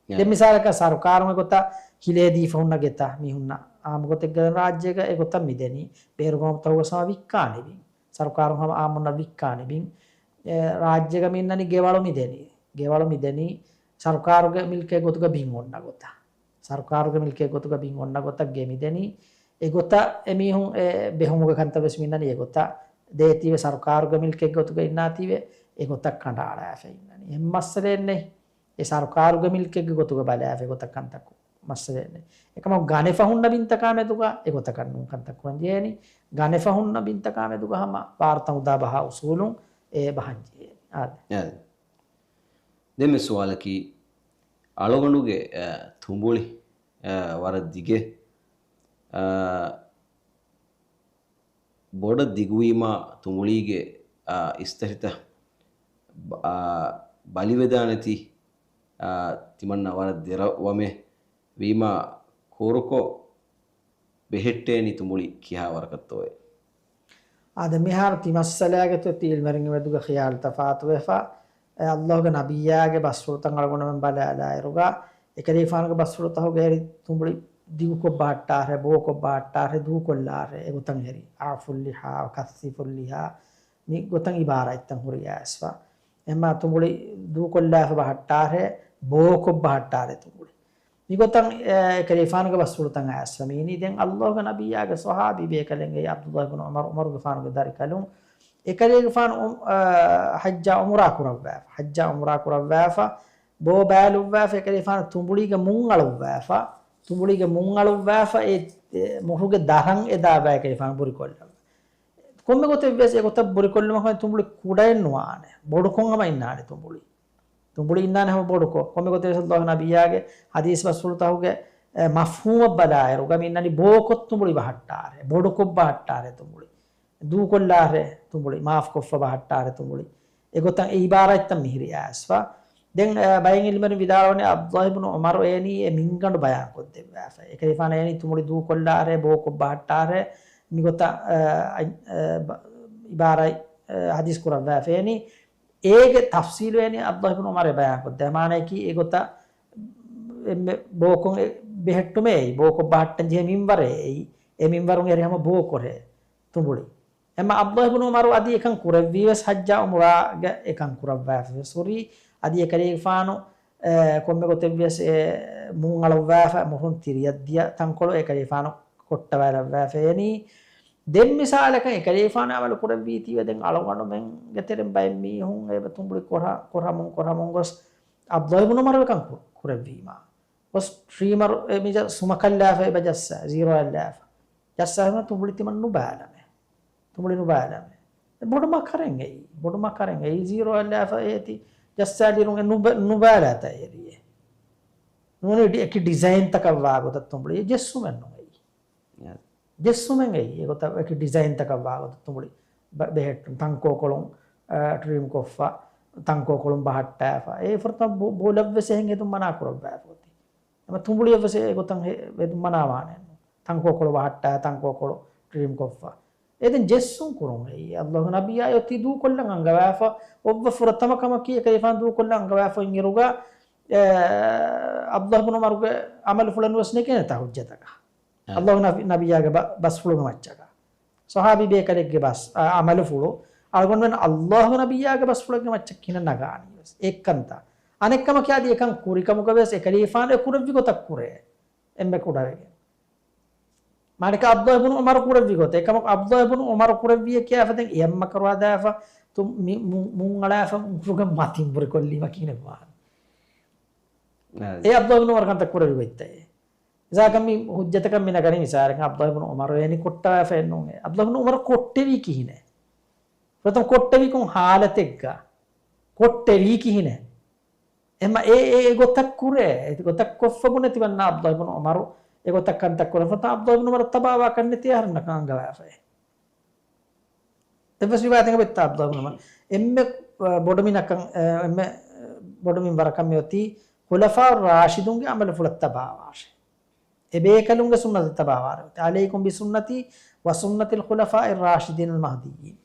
އެ. ދެން މިސާލަކަށް ސަރުކާރުން އެގޮތަށް ހިލޭ ދީފަ ހުންނަ ގެތައް މީހުންނަށް އާއްމު ގޮތެއްގަ ރާއްޖޭގަ އެގޮތަށް މިދެނީ. ބޭރުގައުމުތަކުގަސް ހަމަ ވިއްކާނެ ބިން. ސަރުކާރުން ހަމަ އާއްމުންނަށް ވިއްކާނެ ބިން. އެ، ރާއްޖޭގަ މިއިންނަނީ ގެވަޅު މިދެނީ. ގެވަޅު މިދެނީ ސަރުކާރުގެ މިލްކެއް ގޮތުގަ ބިން އޮންނަ ގޮތަށް. ސަރުކާރުގެ މިލްކެއް ގޮތުގަ ބިން އޮންނަ ގޮތަށް ގެ މިދެނީ. އެގޮތަށް އެމީހުން އެ ބެހުމުގެ ކަންތައް ވެސް މިއިންނަނީ އެގޮތަށް. ދޭތީވެ ސަރުކާރުގެ މިލްކެއް ގޮތުގަ އިންނާތީވެ އެގޮތަށް ކަނޑައަޅާފަ އިންނަނީ. އެހެން މައްސަލައެއް ނެތް. އެ ސަރުކާރުގެ މިލްކެއްގެ ގޮތުގަ ބަލާފަ އެގޮތަށް ކަންތައް ކު-، މައްސަލައެއް ނެތް. އެކަމަކު ގަނެފަ ހުންނަ ބިންތަކާ މެދުގަ އެގޮތަކަށް ނޫން ކަންތައް ކުރަން ޖެހޭނީ. ގަނެފަ ހުންނަ ބިންތަކާ މެދުގަ ހަމަ ވާރުތަ މުދާ ބަހާ އުސޫލުން އެ ބަހަން ޖެހޭނީ. އާދެ. އާދެ. ދެން މި ސުވާލަކީ، އަޅުގަނޑުގެ، އަ، ތުނބުޅި، އަ، ވަރަށް ދިގެ، އަ، ބޮޑަށް ދިގުވީމާ ތުނބުޅީގެ، އާ، އިސްތަށިތައް ބަ-، އާ، ބަލިވެދާނެތީ، އާ، ތިމަންނަ ވަރަށް ދެރަ ވަމެ، ވީމާ ކޯރުކޮށް ބެހެއްޓޭނީ ތުނބުޅި ކިހާ ވަރަކަށްތޯއޭ؟ އާދެ، މިހާރު ތި މައްސަލާގެ ތި އިލްމެރިންގެ މެދުގަ ޚިޔާލު ތަފާތުވެފަ. އެ އައްލާހުގެ ނަބިއްޔާގެ ބަސްފުޅުތައް އަޅުގަނޑުމެން ބަލާލާއިރުގަ، އެކަލޭގެފާނުގެ ބަސްފުޅުތަހުގެ ހެރި ތުނބުޅި ދިގުކޮށް ބަހައްޓާށޭ، ބޯކޮށް ބަހައްޓާށޭ، ދޫކޮށްލާށޭ، އެގޮތަށް ހެރި. އަޢުފުއްލިޙާ، ކައްސިފުއްލިޙާ، މި ގޮތަށް އިބާރާތްތައް ހުރި އައިސްފަ. އެމާ ތުނބުޅި ދޫކޮށްލާފަ ބަހައްޓާށޭ، ބޯކޮށް ބަހައްޓާށޭ ތުނބުޅި. މިގޮތަށް، އެ، އެކަލޭގެފާނުގެ ބަސްފުޅުތައް އައިސްފަ މީނީ. ދެން އައްލާހުގެ ނަބިއްޔާގެ ޞަޙާބީ ބޭކަލެއްގެ ޢަބްދުއްލާހި ބުނު ޢުމަރު، ޢުމަރުގެފާނުގެ ދަރިކަލުން، އެކަލޭގެފާނު، އު، އަ، ޙައްޖާ ޢުމުރާ ކުރައްވާފަ. ޙައްޖާ ޢުމުރާ ކުރައްވާފަ، ބޯ ބާލުއްވާފަ، އެކަލޭގެފާނު ތުނބުޅީގެ މުން އަޅުއްވާފަ. ތުނބުޅީގެ މުން އަޅުއްވާފަ، އެ، އެ، މުށުގެ ދަށަށް އެ ދާބާ އެކަލޭގެފާނު ބުރިކޮށްލައްވާ. ކޮންމެ ގޮތެއްވިޔަސް އެގޮތަށް ބުރިކޮށްލުމަށް ކުޑައެއް ނުވާނެ. ބޮޑުކޮށް ހަމަ އިންނާނެ ތުނބުޅި. ތުނބުޅި އިންނާނެ ހަމަ ބޮޑުކޮށް. ކޮންމެ ގޮތެއްވިޔަސް އައްލާހު ނަބިއްޔާގެ ޙަދީޘް ބަސްފުޅުތަހުގެ، އެ، މަފްހޫމަށް ބަލާއިރުގަ މި އިންނަނީ ބޯކޮށް ތުނބުޅި ބަހައްޓާށޭ، ބޮޑުކޮށް ބަހައްޓާށޭ ތުނބުޅި. ދޫކޮށްލާށޭ ތުނބުޅި، މާފްކޮށްފަ ބަހައްޓާށޭ ތުނބުޅި. އެގޮތަށް އެ އިބާރާތްތައް މިހިރި އައިސްފަ. ދެން، އަ، ބައެއް އިލްމެރުން ވިދާޅުވަނީ ޢަބްދުއްލާހި ބުނު ޢުމަރު އޭނީ އެ މިންގަނޑު ބަޔާންކޮށްދެއްވާފަ. އެކަލޭގެފާނު އޭނީ ތުނބުޅި ދޫކޮށްލާށޭ، ބޯކޮށް ބަހައްޓާށޭ، މިގޮތަށް، އަ، އަ، އަ، ބަ-، އިބާރާތް، އަ، ޙަދީޘް ކުރައްވާފަ އޭނީ. އޭގެ ތަފްޞީލު އޭނީ ޢަބްދުއްލާހި ބުނު ޢުމަރު އެ ބަޔާންކޮށްދޭ. މާނައަކީ އެގޮތަށް އެންމެ ބޯކޮށް އެ ބެހެއްޓުމޭ އެއީ، ބޯކޮށް ބަހައްޓަން ޖެހޭ މިންވަރޭ އެއީ. އެ މިންވަރުން އެރި ހަމަ ބޯކޮށޭ ތުނބުޅި. އެމަ ޢަބްދުއްލާހި ބުނު ޢުމަރު އަދި އެކަން ކުރެއްވީވެސް ޙައްޖާ ޢުމުރާގަ އެކަން ކުރައްވާފަވެސް ހުރީ. އަދި އެކަލޭގެފާނު، އެ، ކޮންމެ ގޮތެއްވިޔަސް އެ މުން އަޅުއްވާފަ މުށުން ތިރިއަށް ދިޔަ ތަންކޮޅު އެކަލޭގެފާނު ކޮށްޓަވާލައްވާފައޭނީ. ދެން މިސާލަކަށް އެކަލޭގެފާނު ޢަމަލު ކުރެއްވީތީވެ ދެން އަޅުގަނޑުމެންގެ ތެރެއިން ބައެއް މީހުން އެބަ ތުނބުޅި ކޮށް، ކޮށް މުން ކޮށް މުން ގޮސް ޢަބްދުއްލާހި ބުނު ޢުމަރު އެކަން ކު-، ކުރެއްވީމާ. ގޮސް ޓްރިމަރު އެ މިޖަ ސުމަކަށްލާފަ އެބަ ޖައްސާ، ޒީރޯ އަށްލާފަ. ޖައްސާފަ ތުނބުޅި ތިމަން ނުބާލަމޭ. ތުނބުޅި ނުބާލަމޭ. އެ ބޮޑު މަކަރެއް އެއީ. ބޮޑު މަކަރެއް އެއީ. ޒީރޯ އަށްލާފަ އޭތި ޖައްސާލިއިރުން އެ ނުބަ-، ނުބާލާތާ އެރިއޭ. ނޫނީ ޑި-، އެކި ޑިޒައިންތަކަށް ވާގޮތަށް ތުނބުޅި. އެ ޖެއްސުމެއް ނޫން އެއީ. ޖެއްސުމެއް އެއީ. އެގޮތަށް އެކި ޑިޒައިންތަކަށް ވާގޮތަށް ތުނބުޅި ބަ-، ބެހެއްޓުން. ތަންކޯކޮޅުން، އަ، ޓްރިމް ކޮށްފަ، ތަންކޯކޮޅުން ބަހައްޓާފަ. އެ ފުރަތަމަ ބު-، ބުލަށްވެސް އެހެން ހެދުން މަނާ ކުރައްވާފަ އޮތީ. އެމަ ތުނބުޅިއަށްވެސް އެގޮތަށް ހެ-، ހެދުން މަނާވާނެއްނު. ތަންކޯކޮޅު ބަހައްޓާ، ތަންކޯކޮޅު ޓްރިމް ކޮށްފަ. އެ ދެން ޖެއްސުން ކުރުން އެއީ. އައްލާހު ނަބިއްޔާ އޮތީ ދޫކޮށްލަން އަންގަވާފަ. އޮއްވަ ފުރަތަމަ ކަމަކީ އެކަލޭގެފާނު ދޫކޮށްލަން އަންގަވާފަ އިންއިރުގަ، އެ، އައްލާހު ބުނު ޢުމަރުގެ ޢަމަލުފުޅެއްނުވެސް ނެގޭނެތާ ޙުއްޖަތަކަށް. އާ. އައްލާހު ނަބި-، ނަބިއްޔާގެ ބަ-، ބަސްފުޅުގެ މައްޗަކަށް. ޞަޙާބީ ބޭކަލެއްގެ ބަސް، އަ، ޢަމަލުފުޅު އަޅުގަނޑުމެން އައްލާހު ނަބިއްޔާގެ ބަސްފުޅެއްގެ މައްޗަށް ކިހިނެއް ނަގާނީވެސް. އެއްކަންތައް. އަނެއްކަމަކީ އަދި އެކަން ކުރިކަމުގަވެސް އެކަލޭގެފާނު އެ ކުރެއްވި ގޮތަށް ކުރޭ. އެންމެ ކުޑަވެގެން. މާނައަކީ ޢަބްދުއްލާހި ބުނު ޢުމަރު ކުރެއްވި ގޮތަށް. އެކަމަކު ޢަބްދުއްލާހި ބުނު ޢުމަރު ކުރެއްވިއޭ ކިޔާފަ ދެން އެއަށް މަކަރު ހަދާފަ، ތު-، މި-، މު-، މުން އަޅާފަ މުށުގެ މަތިން ބުރިކޮށްލީމަ ކިހިނެއް ވާނެ. އާ. އެ ޢަބްދުއްލާހި ބުނު ޢުމަރު ކަންތައް ކުރެއްވި ގޮތްތައް. މިސާލަކަށް މި ޙުއްޖަތަކަށް މި ނަގަނީ މިސާލަކަށް ޢަބްދުއްލާހި ބުނު ޢުމަރު އޭނި ކޮށްޓަވާފައެއްނޫން. ޢަބްދުއްލާހި ބުނު ޢުމަރު ކޮށްޓެވީ ކިހިނެއް؟ ފުރަތަމަ ކޮށްޓެވީ ކޮން ޙާލަތެއްގަ؟ ކޮށްޓެވީ ކިހިނެއް؟ އެމަ އެ، އެ، އެ ގޮތަށް ކުރޭ. އެ ގޮތަށް ކޮށްފަ ބުނެ ތިމަންނަ ޢަބްދުއްލާހި ބުނު ޢުމަރު އެ ގޮތަށް ކަންތައް ކުރަން. ފުރަތަމަ ޢަބްދުއްލާހި ބުނު ޢުމަރަށް ތަބާވާ ކަންނެތި އަހަރެންނަކަށް އަންގަވާފައޭ. އެއްވެސް ރިވާޔަތެއް އެބައޮތްތަ ޢަބްދުއްލާހި ބުނު ޢުމަރު؟ އެންމެ، އަ، ބޮޑު މިނަކަށް، އެ، އެންމެ، އަ، ބޮޑު މިންވަރަކަށް މިއޮތީ ޚުލަފާއު ރާޝިދުންގެ ޢަމަލުފުޅަށް ތަބާވާށޭ. އެބޭކަލުންގެ ސުންނަތަށް ތަބާވާށޭ. ޢަލައިކުމް ބިސުންނަތީ ވަސުންނަތިލް ޚުލަފާއި ރާޝިދީން އަލް މަހްދިއްޔީން.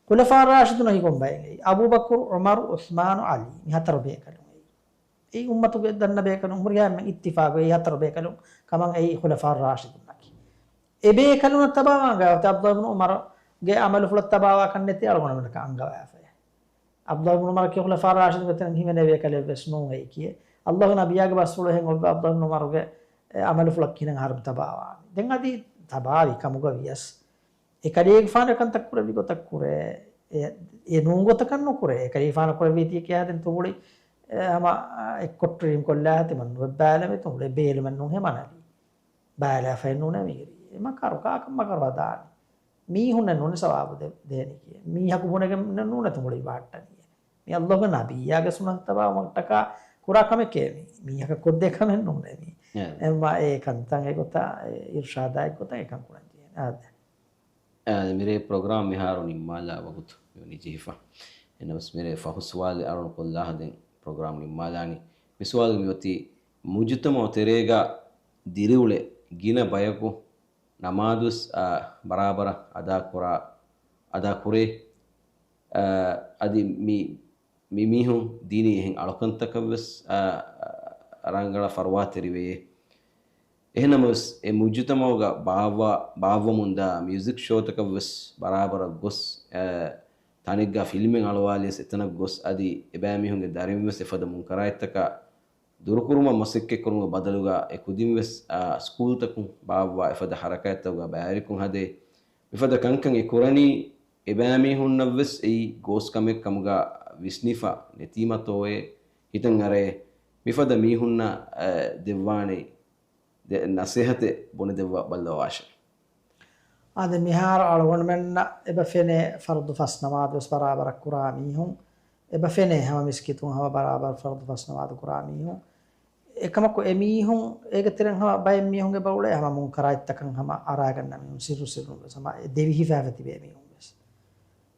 ޚުލަފާ ރާޝިދުން އެކި ކޮން ބައެއް އެއީ؟ އަބޫބަކުރު، ޢުމަރު، ޢުސްމާނު، ޢަލީ. މި ހަތަރު ބޭކަލުން އެއީ. އެއީ އުއްމަތުގެ ދަންނަ ބޭކަލުން ހުރިހާ އެންމެން އިއްތިފާޤު އެއީ ހަތަރު ބޭކަލުން ކަމަށް އެއީ ޚުލަފާ ރާޝިދުންނަކީ. އެ ބޭކަލުންނަށް ތަބާވާން އަންގަވާފަ އޮތީ ޢަބްދުއްލާހި ބުނު ޢުމަރުގެ ޢަމަލުފުޅަށް ތަބާވާ ކަންނެތި އަޅުގަނޑުމެންނަކަށް އަންގަވާފައޭ. ޢަބްދުއްލާހި ބުނު ޢުމަރަކީ ޚުލަފާ ރާޝިދުންގެ ތެރެއިން ހިމެނޭ ބޭކަލެއްވެސް ނޫން އެއީކީ. އައްލާހު ނަބިއްޔާގެ ބަސްފުޅު އެހެން އޮއްވާ ޢަބްދުއްލާހި ބުނު ޢުމަރުގެ އެ ޢަމަލުފުޅަށް ކިހިނެއް އަހަރު ތަބާވާނީ. ދެން އަދި ތަބާވި ކަމުގަ ވިޔަސް އެކަލޭގެފާނު އެކަންތައް ކުރެއްވި ގޮތަށް ކުރޭ. އެ، އެ ނޫން ގޮތަކަށް ނުކުރޭ. އެކަލޭގެފާނު ކުރެއްވީތީ ކިޔާދެން ތުނބުޅި، އެ، ހަމަ، އަ، އެއްކޮށް ޓްރިމް ކޮށްލާ ތިމަން ނުބައްލަމޭ ތުނބުޅި ބޭލުމެއް ނޫން ހެމަނަލީ. ބާލާފައެއް ނޫނޭ މިހިރީ. އެ މަކަރު ކާކަށް މަކަރު ހަދާނީ. މީހުންނެއް ނޫނޭ ސަވާބު ދެ-، ދޭނީކީ. މީހަކު ބުނެގެން ނޫނޭ ތުނބުޅި ބަހައްޓަނީ. މި އައްލާހުގެ ނަބިއްޔާގެ ސުންނަތަށް ތަބާވުމަށްޓަކާ ކުރާ ކަމެކޭ މީ. މީހަކަށް ކޮށްދޭ ކަމެއް ނޫނޭ މީ. އެ. އެމަ އެ ކަންތައް އެގޮތަށް، އެ އިރްޝާދާ އެއްގޮތަށް އެކަން ކުރަން ޖެހޭނެ. އާދެ. އާދެ، މިރޭ ޕްރޮގްރާމް މިހާރު ނިންމާލާ ވަގުތު މިވަނީ ޖެހިފަ. އެނަމަސް މިރޭ ފަހު ސުވާލެއް އަޅުން ކޮށްލާ ދެން ޕްރޮގްރާމް ނިންމާލާނީ. މި ސުވާލު މިއޮތީ، މުޖުތަމަޢު ތެރޭގަ ދިރިއުޅޭ ގިނަ ބަޔަކު ނަމާދުވެސް، އާ، ބަރާބަރަށް އަދާކުރާ، އަދާކުރޭ. އާ، އަދި މި، މި މީހުން ދީނީ އެހެން އަޅުކަންތަކަށްވެސް، އާ، ރަނގަޅަށް ފަރުވާތެރިވެޔޭ. އެހެންނަމަވެސް، އެ މުޖުތަމަޢުގަ ބާއްވާ، ބާއްވަމުންދާ މިއުޒިކް ޝޯތަކަށްވެސް ބަރާބަރަށް ގޮސް، އާ، ތަނެއްގަ ފިލްމެއް އަޅުވާލިޔަސް އެތަނަށް ގޮސް، އަދި އެބައިމީހުންގެ ދަރިންވެސް އެފަދަ މުންކަރާތްތަކާ ދުރުކުރުމަށް މަސައްކަތްކުރުމުގެ ބަދަލުގަ އެ ކުދިންވެސް، އާ، ސްކޫލްތަކުން ބާއްވާ އެފަދަ ހަރަކާތްތަކުގަ ބައިވެރިކޮށް ހަދޭ. މިފަދަ ކަންކަން އެ ކުރަނީ އެބައިމީހުންނަށްވެސް އެއީ ގޯސް ކަމެއް ކަމުގަ ވިސްނިފަ ނެތީމަތޯއޭ ހިތަށް އަރައޭ. މިފަދަ މީހުންނަށް، އާ، ދެއްވާނެ ދެ-، ނަސޭހަތެއް ބުނެދެއްވާ ބައްލަވާށެ. އާދެ، މިހާރު އަޅުގަނޑުމެންނަށް އެބަ ފެނޭ ފަރުދު ފަސް ނަމާދުވެސް ބަރާބަރަށް ކުރާ މީހުން، އެބަ ފެނޭ ހަމަ މިސްކިތުން ހަމަ ބަރާބަރަށް ފަރުދު ފަސް ނަމާދު ކުރާ މީހުން. އެކަމަކު އެމީހުން އޭގެ ތެރެއިން ހަމަ ބައެއް މީހުން އެބަ އުޅޭ ހަމަ މުންކަރާތްތަކަށް ހަމަ އަރާގަންނަ މީހުން، ސިއްރު ސިއްރުން ވެސް ހަމަ އެ ދެވިހިފައިވެ ތިބޭ މީހުން ވެސް.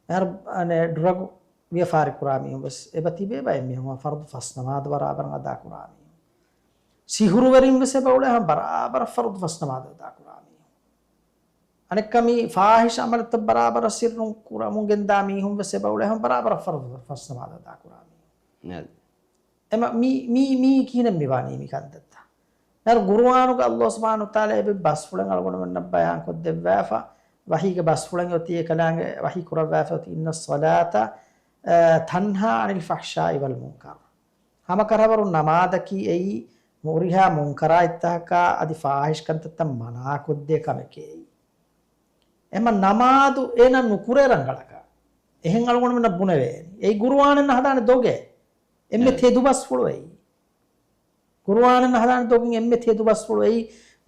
އަހަރު އަނެއް ޑްރަގު ވިޔަފާރި ކުރާ މީހުން ވެސް އެބަ ތިބޭ ބައެއް މީހުން ފަރުދު ފަސް ނަމާދު ބަރާބަރަށް އަދާ ކުރާ މީހުން. ސިހުރުވެރިން ވެސް އެބަ އުޅޭ ހަމަ ބަރާބަރަށް ފަރުދު ފަސް ނަމާދު އަދާ ކުރާ މީހުން. އަނެއްކާ މި ފާހިޝް އަމަލުތައް ބަރާބަރަށް ސިއްރުން ކުރަމުން ގެންދާ މީހުން ވެސް އެބަ އުޅޭ ހަމަ ބަރާބަރަށް ފަރުދު ފަސް ނަމާދު އަދާ ކުރާ މީހުން. އެމަ މީ، މީ، މީ ކިހިނެއް މި ވާނީ މި ކަންތައްތައް؟ ނަރު ގުރުއާނުގަ ﷲ ސުބްޙާނަހޫ ވަތަޢާލާ އެބަ ބަސްފުޅެއް އަޅުގަނޑުމެންނަށް ބަޔާން ކޮށްދެއްވާފަ، ވަޙީގެ ބަސްފުޅެއް އޮތީ އެކަލާނގެ ވަޙީ ކުރައްވާފަ އޮތީ، إن الصلاة، އަ، تنهى عن الفحشاء والمنكر. ހަމަކަށަވަރުން ނަމާދަކީ އެއީ ހުރިހާ މުންކަރާތްތަކަކާ އަދި ފާހިޝް ކަންތައްތައް މަނާކޮށްދޭ ކަމެކޭ އެއީ. އެމަ ނަމާދު އޭނަ ނުކުރޭ ރަނގަޅަކަށް. އެހެން އަޅުގަނޑުމެންނަށް ބުނެވޭނީ. އެއީ ގުރުއާނެއް ނަހަދާނެ ދޮގެއް. އެންމެ ތެދު ބަސްފުޅު އެއީ. ގުރުއާނެއް ނަހަދާނެ ދޮގުން އެންމެ ތެދު ބަސްފުޅު އެއީ.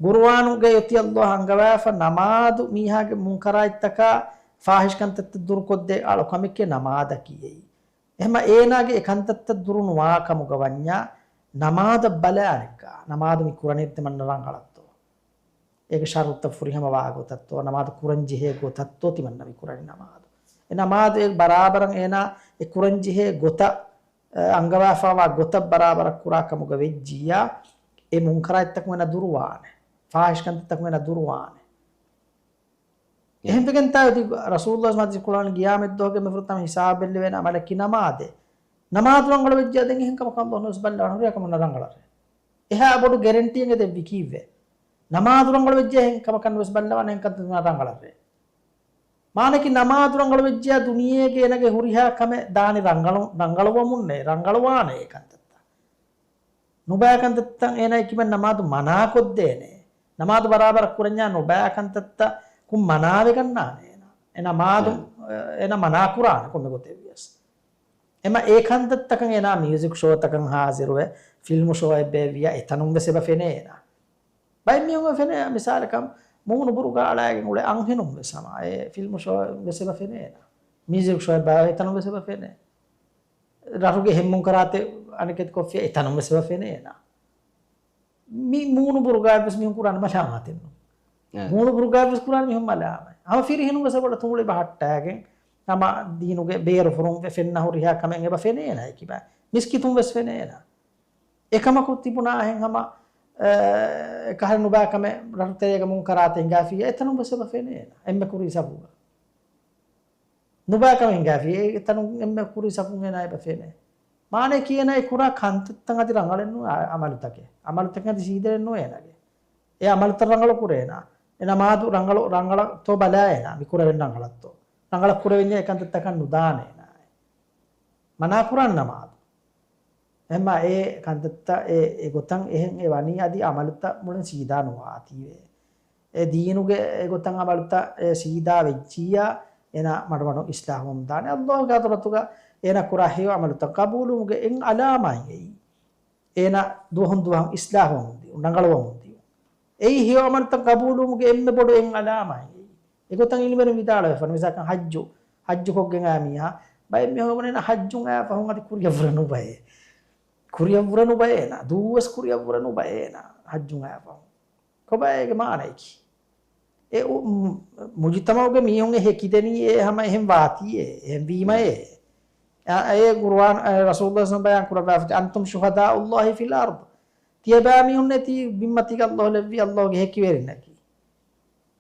ގުރުއާނުގައި އޮތީ ﷲ އަންގަވާފަ ނަމާދު މީހާގެ މުންކަރާތްތަކާ ފާހިޝް ކަންތައްތައް ދުރުކޮށްދޭ އަޅު ކަމެކޭ ނަމާދަކީ އެއީ. އެހެމަ އޭނާގެ އެ ކަންތައްތައް ދުރު ނުވާ ކަމުގަ ވަންޏާ ނަމާދަށް ބަލާނެއްކާ، ނަމާދު މި ކުރަނީ ތިމަންނަ ރަނގަޅަށްތޯ؟ އޭގެ ޝަރުތައް ފުރިހަމަ ވާ ގޮތަށްތޯ؟ ނަމާދު ކުރަންޖެހޭ ގޮތަށްތޯ ތިމަންނަ މި ކުރަނީ ނަމާދު؟ އެ ނަމާދު އެ ބަރާބަރަށް އޭނާ އެ ކުރަންޖެހޭ ގޮތަށް، އަންގަވާފަވާ ގޮތަށް ބަރާބަރަށް ކުރާ ކަމުގަ ވެއްޖިއްޔާ، އެ މުންކަރާތްތަކުން އޭނާ ދުރުވާނެ. ފާހިޝް ކަންތައްތަކުން އޭނާ ދުރުވާނެ. އެހެންވެގެންތާ އޮތީ ރަސޫލުﷲ މަތި ކުރާން ގިޔާމަތްދުވަހުގެ މި ފުރަތަމަ ހިސާބު ބެއްލެވޭނެ އަމަލަކީ ނަމާދޭ. ނަމާދު ރަނގަޅު ވެއްޖެ އަދެން އެހެން ކަމަކަށް ﷲ ނުވެސް ބައްލަވާނެ ހުރިހާ ކަމުން ރަނގަޅަށް. އެހާ ބޮޑު ގެރެންޓީއެއް އެ ދެއްވި ކީއްވެ؟ ނަމާދު ރަނގަޅު ވެއްޖެ އެހެން ކަމަކަށް ނުވެސް ބައްލަވާނެ އެހެން ކަންތައް ރަނގަޅަށް. މާނައަކީ ނަމާދު ރަނގަޅު ވެއްޖެޔާ ދުނިޔޭގެ އޭނަގެ ހުރިހާ ކަމެއް ދާނީ ރަނގަޅު، ރަނގަޅުވަމުންނޭ، ރަނގަޅުވާނޭ އެ ކަންތައްތައް. ނުބައި ކަންތައްތައް އޭނާ އެކިބަ ނަމާދު މަނާކޮށްދޭނެ. ނަމާދު ބަރާބަރަށް ކުރަންޏާ ނުބައި ކަންތައްތައް ކުން މަނާވެގަންނާނެ އޭނާ. އެ ނަމާދު، އެ، އޭނާ މަނާކުރާނެ ކޮންމެ ގޮތެއްވިޔަސް. އެމަ އެ ކަންތައްތަކަށް އޭނާ މިއުޒިކް ޝޯތަކަށް ހާޒިރުވެ، ފިލްމު ޝޯއެއް ބޭއްވިޔާ އެތަނުން ވެސް އެބަ ފެނޭ އޭނާ. ބައެއް މީހުން ފެނޭ މިސާލަކަށް މޫނު ބުރުގާ އަޅާގެން އުޅޭ އަންހެނުން ވެސް ހަމަ އެ ފިލްމު ޝޯ ވެސް އެބަ ފެނޭ އޭނާ. މިއުޒިކް ޝޯއެއް ބާ އެތަނުން ވެސް އެބަ ފެނޭ. ރަށުގެ ހެންމުން ކަރާތެއް އަނެކެތި ކޮށްފިޔާ އެތަނުން ވެސް އެބަ ފެނޭ އޭނާ. މި މޫނު ބުރުގާ ވެސް މީހުން ކުރާނެ މަލާމާތެއްނު. އެ. މޫނު ބުރުގާ ވެސް ކުރާނެ މީހުން މަލާމާތް. ހަމަ ފިރިހެނުން ވެސް އެބަ ތުނގުޅި ބަހައްޓާގެން ހަމަ ދީނުގެ ބޭރު ފުރުން ފެންނަ ހުރިހާ ކަމެއް އެބަ ފެނޭ އޭނާ އެކިބާ. މިސްކިތުން ވެސް ފެނޭ އޭނާ. އެކަމަކު ތިބުނާހެން ހަމަ، އެ، ކަހަލަ ނުބައި ކަމެއް ރަށުތެރޭގަ މުންކަރާތެއް ހިނގާފިއްޔާ އެތަނުން ވެސް އެބަ ފެނޭ އޭނާ. އެންމެ ކުރީ ސަފުގަ. ނުބައި ކަމެއް ހިނގާފިއްޔާ އެތަނުން އެންމެ ކުރީ ސަފުން އޭނާ އެބަ ފެނޭ. މާނައަކީ އޭނާ އެ ކުރާ ކަންތައްތައް އަދި ރަނގަޅެއްނު އަ-، އަމަލުތަކެއް. އަމަލުތަކެއް އަދި ސީދެއްނު އޭނާގެ. އެ އަމަލުތައް ރަނގަޅު ކުރޭ އޭނާ. އެ ނަމާދު ރަނގަޅު، ރަނގަޅަށްތޯ ބަލާ އޭނާ. މި ކުރެވެން ރަނގަޅަށްތޯ. ރަނގަޅަށް ކުރެވެންޏާ އެ ކަންތައްތަކަށް ނުދާނެ އޭނާ. މަނާ ކުރާނެ ނަމާދު. އެހެންމާ އެ ކަންތައްތައް އެ، އެގޮތަށް އެހެން އެ ވަނީ އަދި އަމަލުތައް މުޅިން ސީދާ ނުވާތީވެ. އެ ދީނުގެ އެގޮތަށް އަމަލުތައް އެ ސީދާ ވެއްޖިއްޔާ އޭނާ މަޑުމަޑުން އިސްލާހުވަމުން ދާނެ. ﷲގެ ޙަޟްރަތުގަ އޭނާ ކުރާ ހެޔޮ އަމަލުތައް ޤަބޫލުވުމުގެ އެއް ޢަލާމާތް އެއީ. އޭނާ ދުވަހުން ދުވަހަށް އިސްލާހުވަމުން ދިޔުން، ރަނގަޅުވަމުން ދިޔުން. އެއީ ހެޔޮ އަމަލުތައް ޤަބޫލުވުމުގެ އެންމެ ބޮޑު އެއް ޢަލާމާތް އެއީ. އެގޮތަށް އިލްމުވެރިން ވިދާޅުވެފަ، މިސާލަކަށް ޙައްޖު، ޙައްޖު ކޮށްގެން އާ މީހާ، ބައެއް މީހުން ބުނޭ ޙައްޖުން އާ ފަހުން އަދި ކުރިއަށްވުރެ ނުބައޭ. ކުރިއަށްވުރެ ނުބައޭނާ. ދުވަސް ކުރިއަށްވުރެ ނުބައޭނާ. ޙައްޖުން އާ ފަހުން. ކޮބާ އޭގެ މާނައަކީ؟ އެ އު-، މު-، މުޖުތަމަޢުގެ މީހުން އެ ހެކިދެނީ އެ ހަމަ އެހެން ވާތީއޭ، އެހެން ވީމައޭ. އެ، އެ ޤުރުއާން، އެ ރަސޫލުﷲ ބަޔާން ކުރައްވާފަތި، أنتم شهداء الله في الأرض. ތިޔަބައިމީހުންނޭ ތީ ބިންމަތީގަ އައްލާހު ލެއްވި އައްލާހުގެ ހެކިވެރިންނަކީ.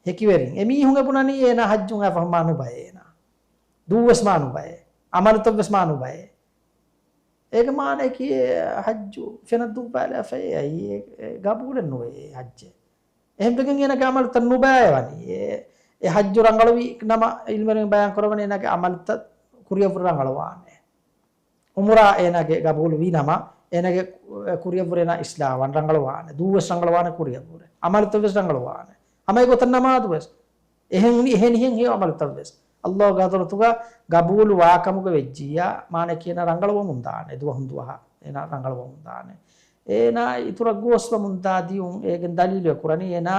ހެކިވެރިން. އެމީހުން އެބުނަނީ އޭނާ ހައްޖުން އައިފަހުމާ ނުބައޭ އޭނާ. ދުވަސްމާ ނުބައޭ. އަމަލުތައްވެސް މާ ނުބައޭ. އޭގެ މާނައަކީ އެ ހައްޖު ފެނަށް ދޫބާލާފައޭ އައީ އެ، އެ ގަބޫލެއް ނުވޭ އެ ހައްޖެއް. އެހެންވެގެން އޭނާގެ އަމަލުތައް ނުބައޭ ވަނީ. އެ، އެ ހައްޖު ރަނގަޅުވި ނަމަ އިލްމުވެރިން ބަޔާން ކުރައްވަނީ އޭނާގެ އަމަލުތައް ކުރިއަށްވުރެ ރަނގަޅުވާނެ. އުމުރާ އޭނާގެ ގަބޫލު ވީ ނަމަ، އޭނާގެ ކުރިއަށްވުރެ އޭނާ އިސްލާވާން ރަނގަޅުވާނެ، ދުވަސް ރަނގަޅުވާނެ ކުރިއަށްވުރެ. އަމަލުތައްވެސް ރަނގަޅުވާނެ. ހަމައެގޮތަށް ނަމާދުވެސް. އެހެން، އެހެނިހެން ހެޔޮ އަމަލުތައްވެސް. އައްލާހުގެ ހަޟްރަތުގަ ގަބޫލު ވާކަމުގަ ވެއްޖިއްޔާ، މާނައަކީ އޭނާ ރަނގަޅުވަމުން ދާނެ، ދުވަހުން ދުވަހަށް އޭނާ ރަނގަޅުވަމުން ދާނެ. އޭނާ އިތުރަށް ގޯސްވަމުން ދާ ދިޔުން، އޭގެން ދަލީލު އެ ކުރަނީ، އޭނާ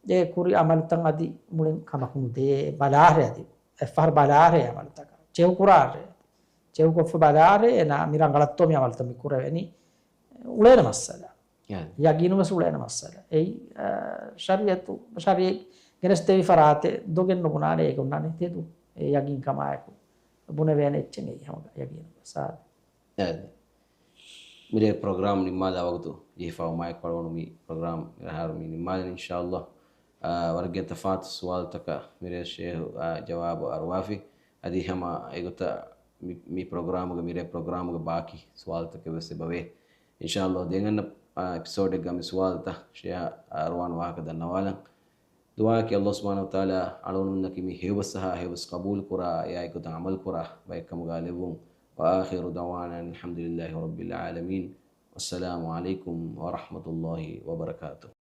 އެ ކުރި އަމަލުތައް އަދި މުޅިން ކަމަކު ނުދޭ، ބަލާށޭ އަދި. އެއްފަހަރު ބަލާށޭ އަމަލުތަކަށް. ޗެކް ކުރާށޭ. ޗެކް ކޮށްފަ ބަލާށޭ، އޭނާ މި ރަނގަޅަށްތޯ މި އަމަލުތައް މި ކުރެވެނީ. އުޅޭނެ މައްސަލަ. ޔަ. ޔަގީނު ވެސް އުޅޭނެ މައްސަލަ. އެއީ، އާ، ޝަރީއަތު، ޝަރީއަތް ގެނެސްދެވި ފަރާތެއް ދޮގެއް ނުބުނާނެ، އޭގެ އޮންނާނެ ތެދު. އެ ޔަގީން ކަމާއެކު ބުނެވޭނެ އެއްޗެއް އެއީ ހަމަ ޔަގީނު ވެސް. އާދެ. އާދެ. މިރޭ ޕްރޮގްރާމް ނިންމާލާ ވަގުތު ޖެހިފައިވުމާއެކު އަޅުގަނޑު މި ޕްރޮގްރާމް މިރަހާރު މި ނިންމާލަނީ އިންޝާﷲ. އާ، ވަރަށް ގިނަ ތަފާތު ސުވާލުތަކަށް މިރޭ ޝޭހު، އާ، ޖަވާބު އަރުވާފި. އަދި ހަމަ އެގޮތަށް މި، މި ޕްރޮގްރާމުގެ، މިރޭ ޕްރޮގްރާމުގެ ބާކީ ސުވާލުތަކެއް ވެސް އެބަވޭ. އިންޝާﷲ ދެން އަންނަ، އާ، އެޕިސޯޑެއްގަ މި ސުވާލުތައް ޝޭހަށް އަރުވާން ވާހަކަ ދަންނަވާލަން. ދުޢާއަކީ އައްލާހު ސުބްޙާނަހު ވަތަޢާލާ އަޅުގަނޑުމެންނަކީ މި ހެޔޮބަސް އަހާ ހެޔޮބަސް ޤަބޫލު ކުރާ، އެއާއެކު އަމަލު ކުރާ ބައެއް ކަމުގަ ލެއްވުން. وآخر دعوانا أن الحمد لله رب العالمين. والسلام عليكم ورحمة الله وبركاته.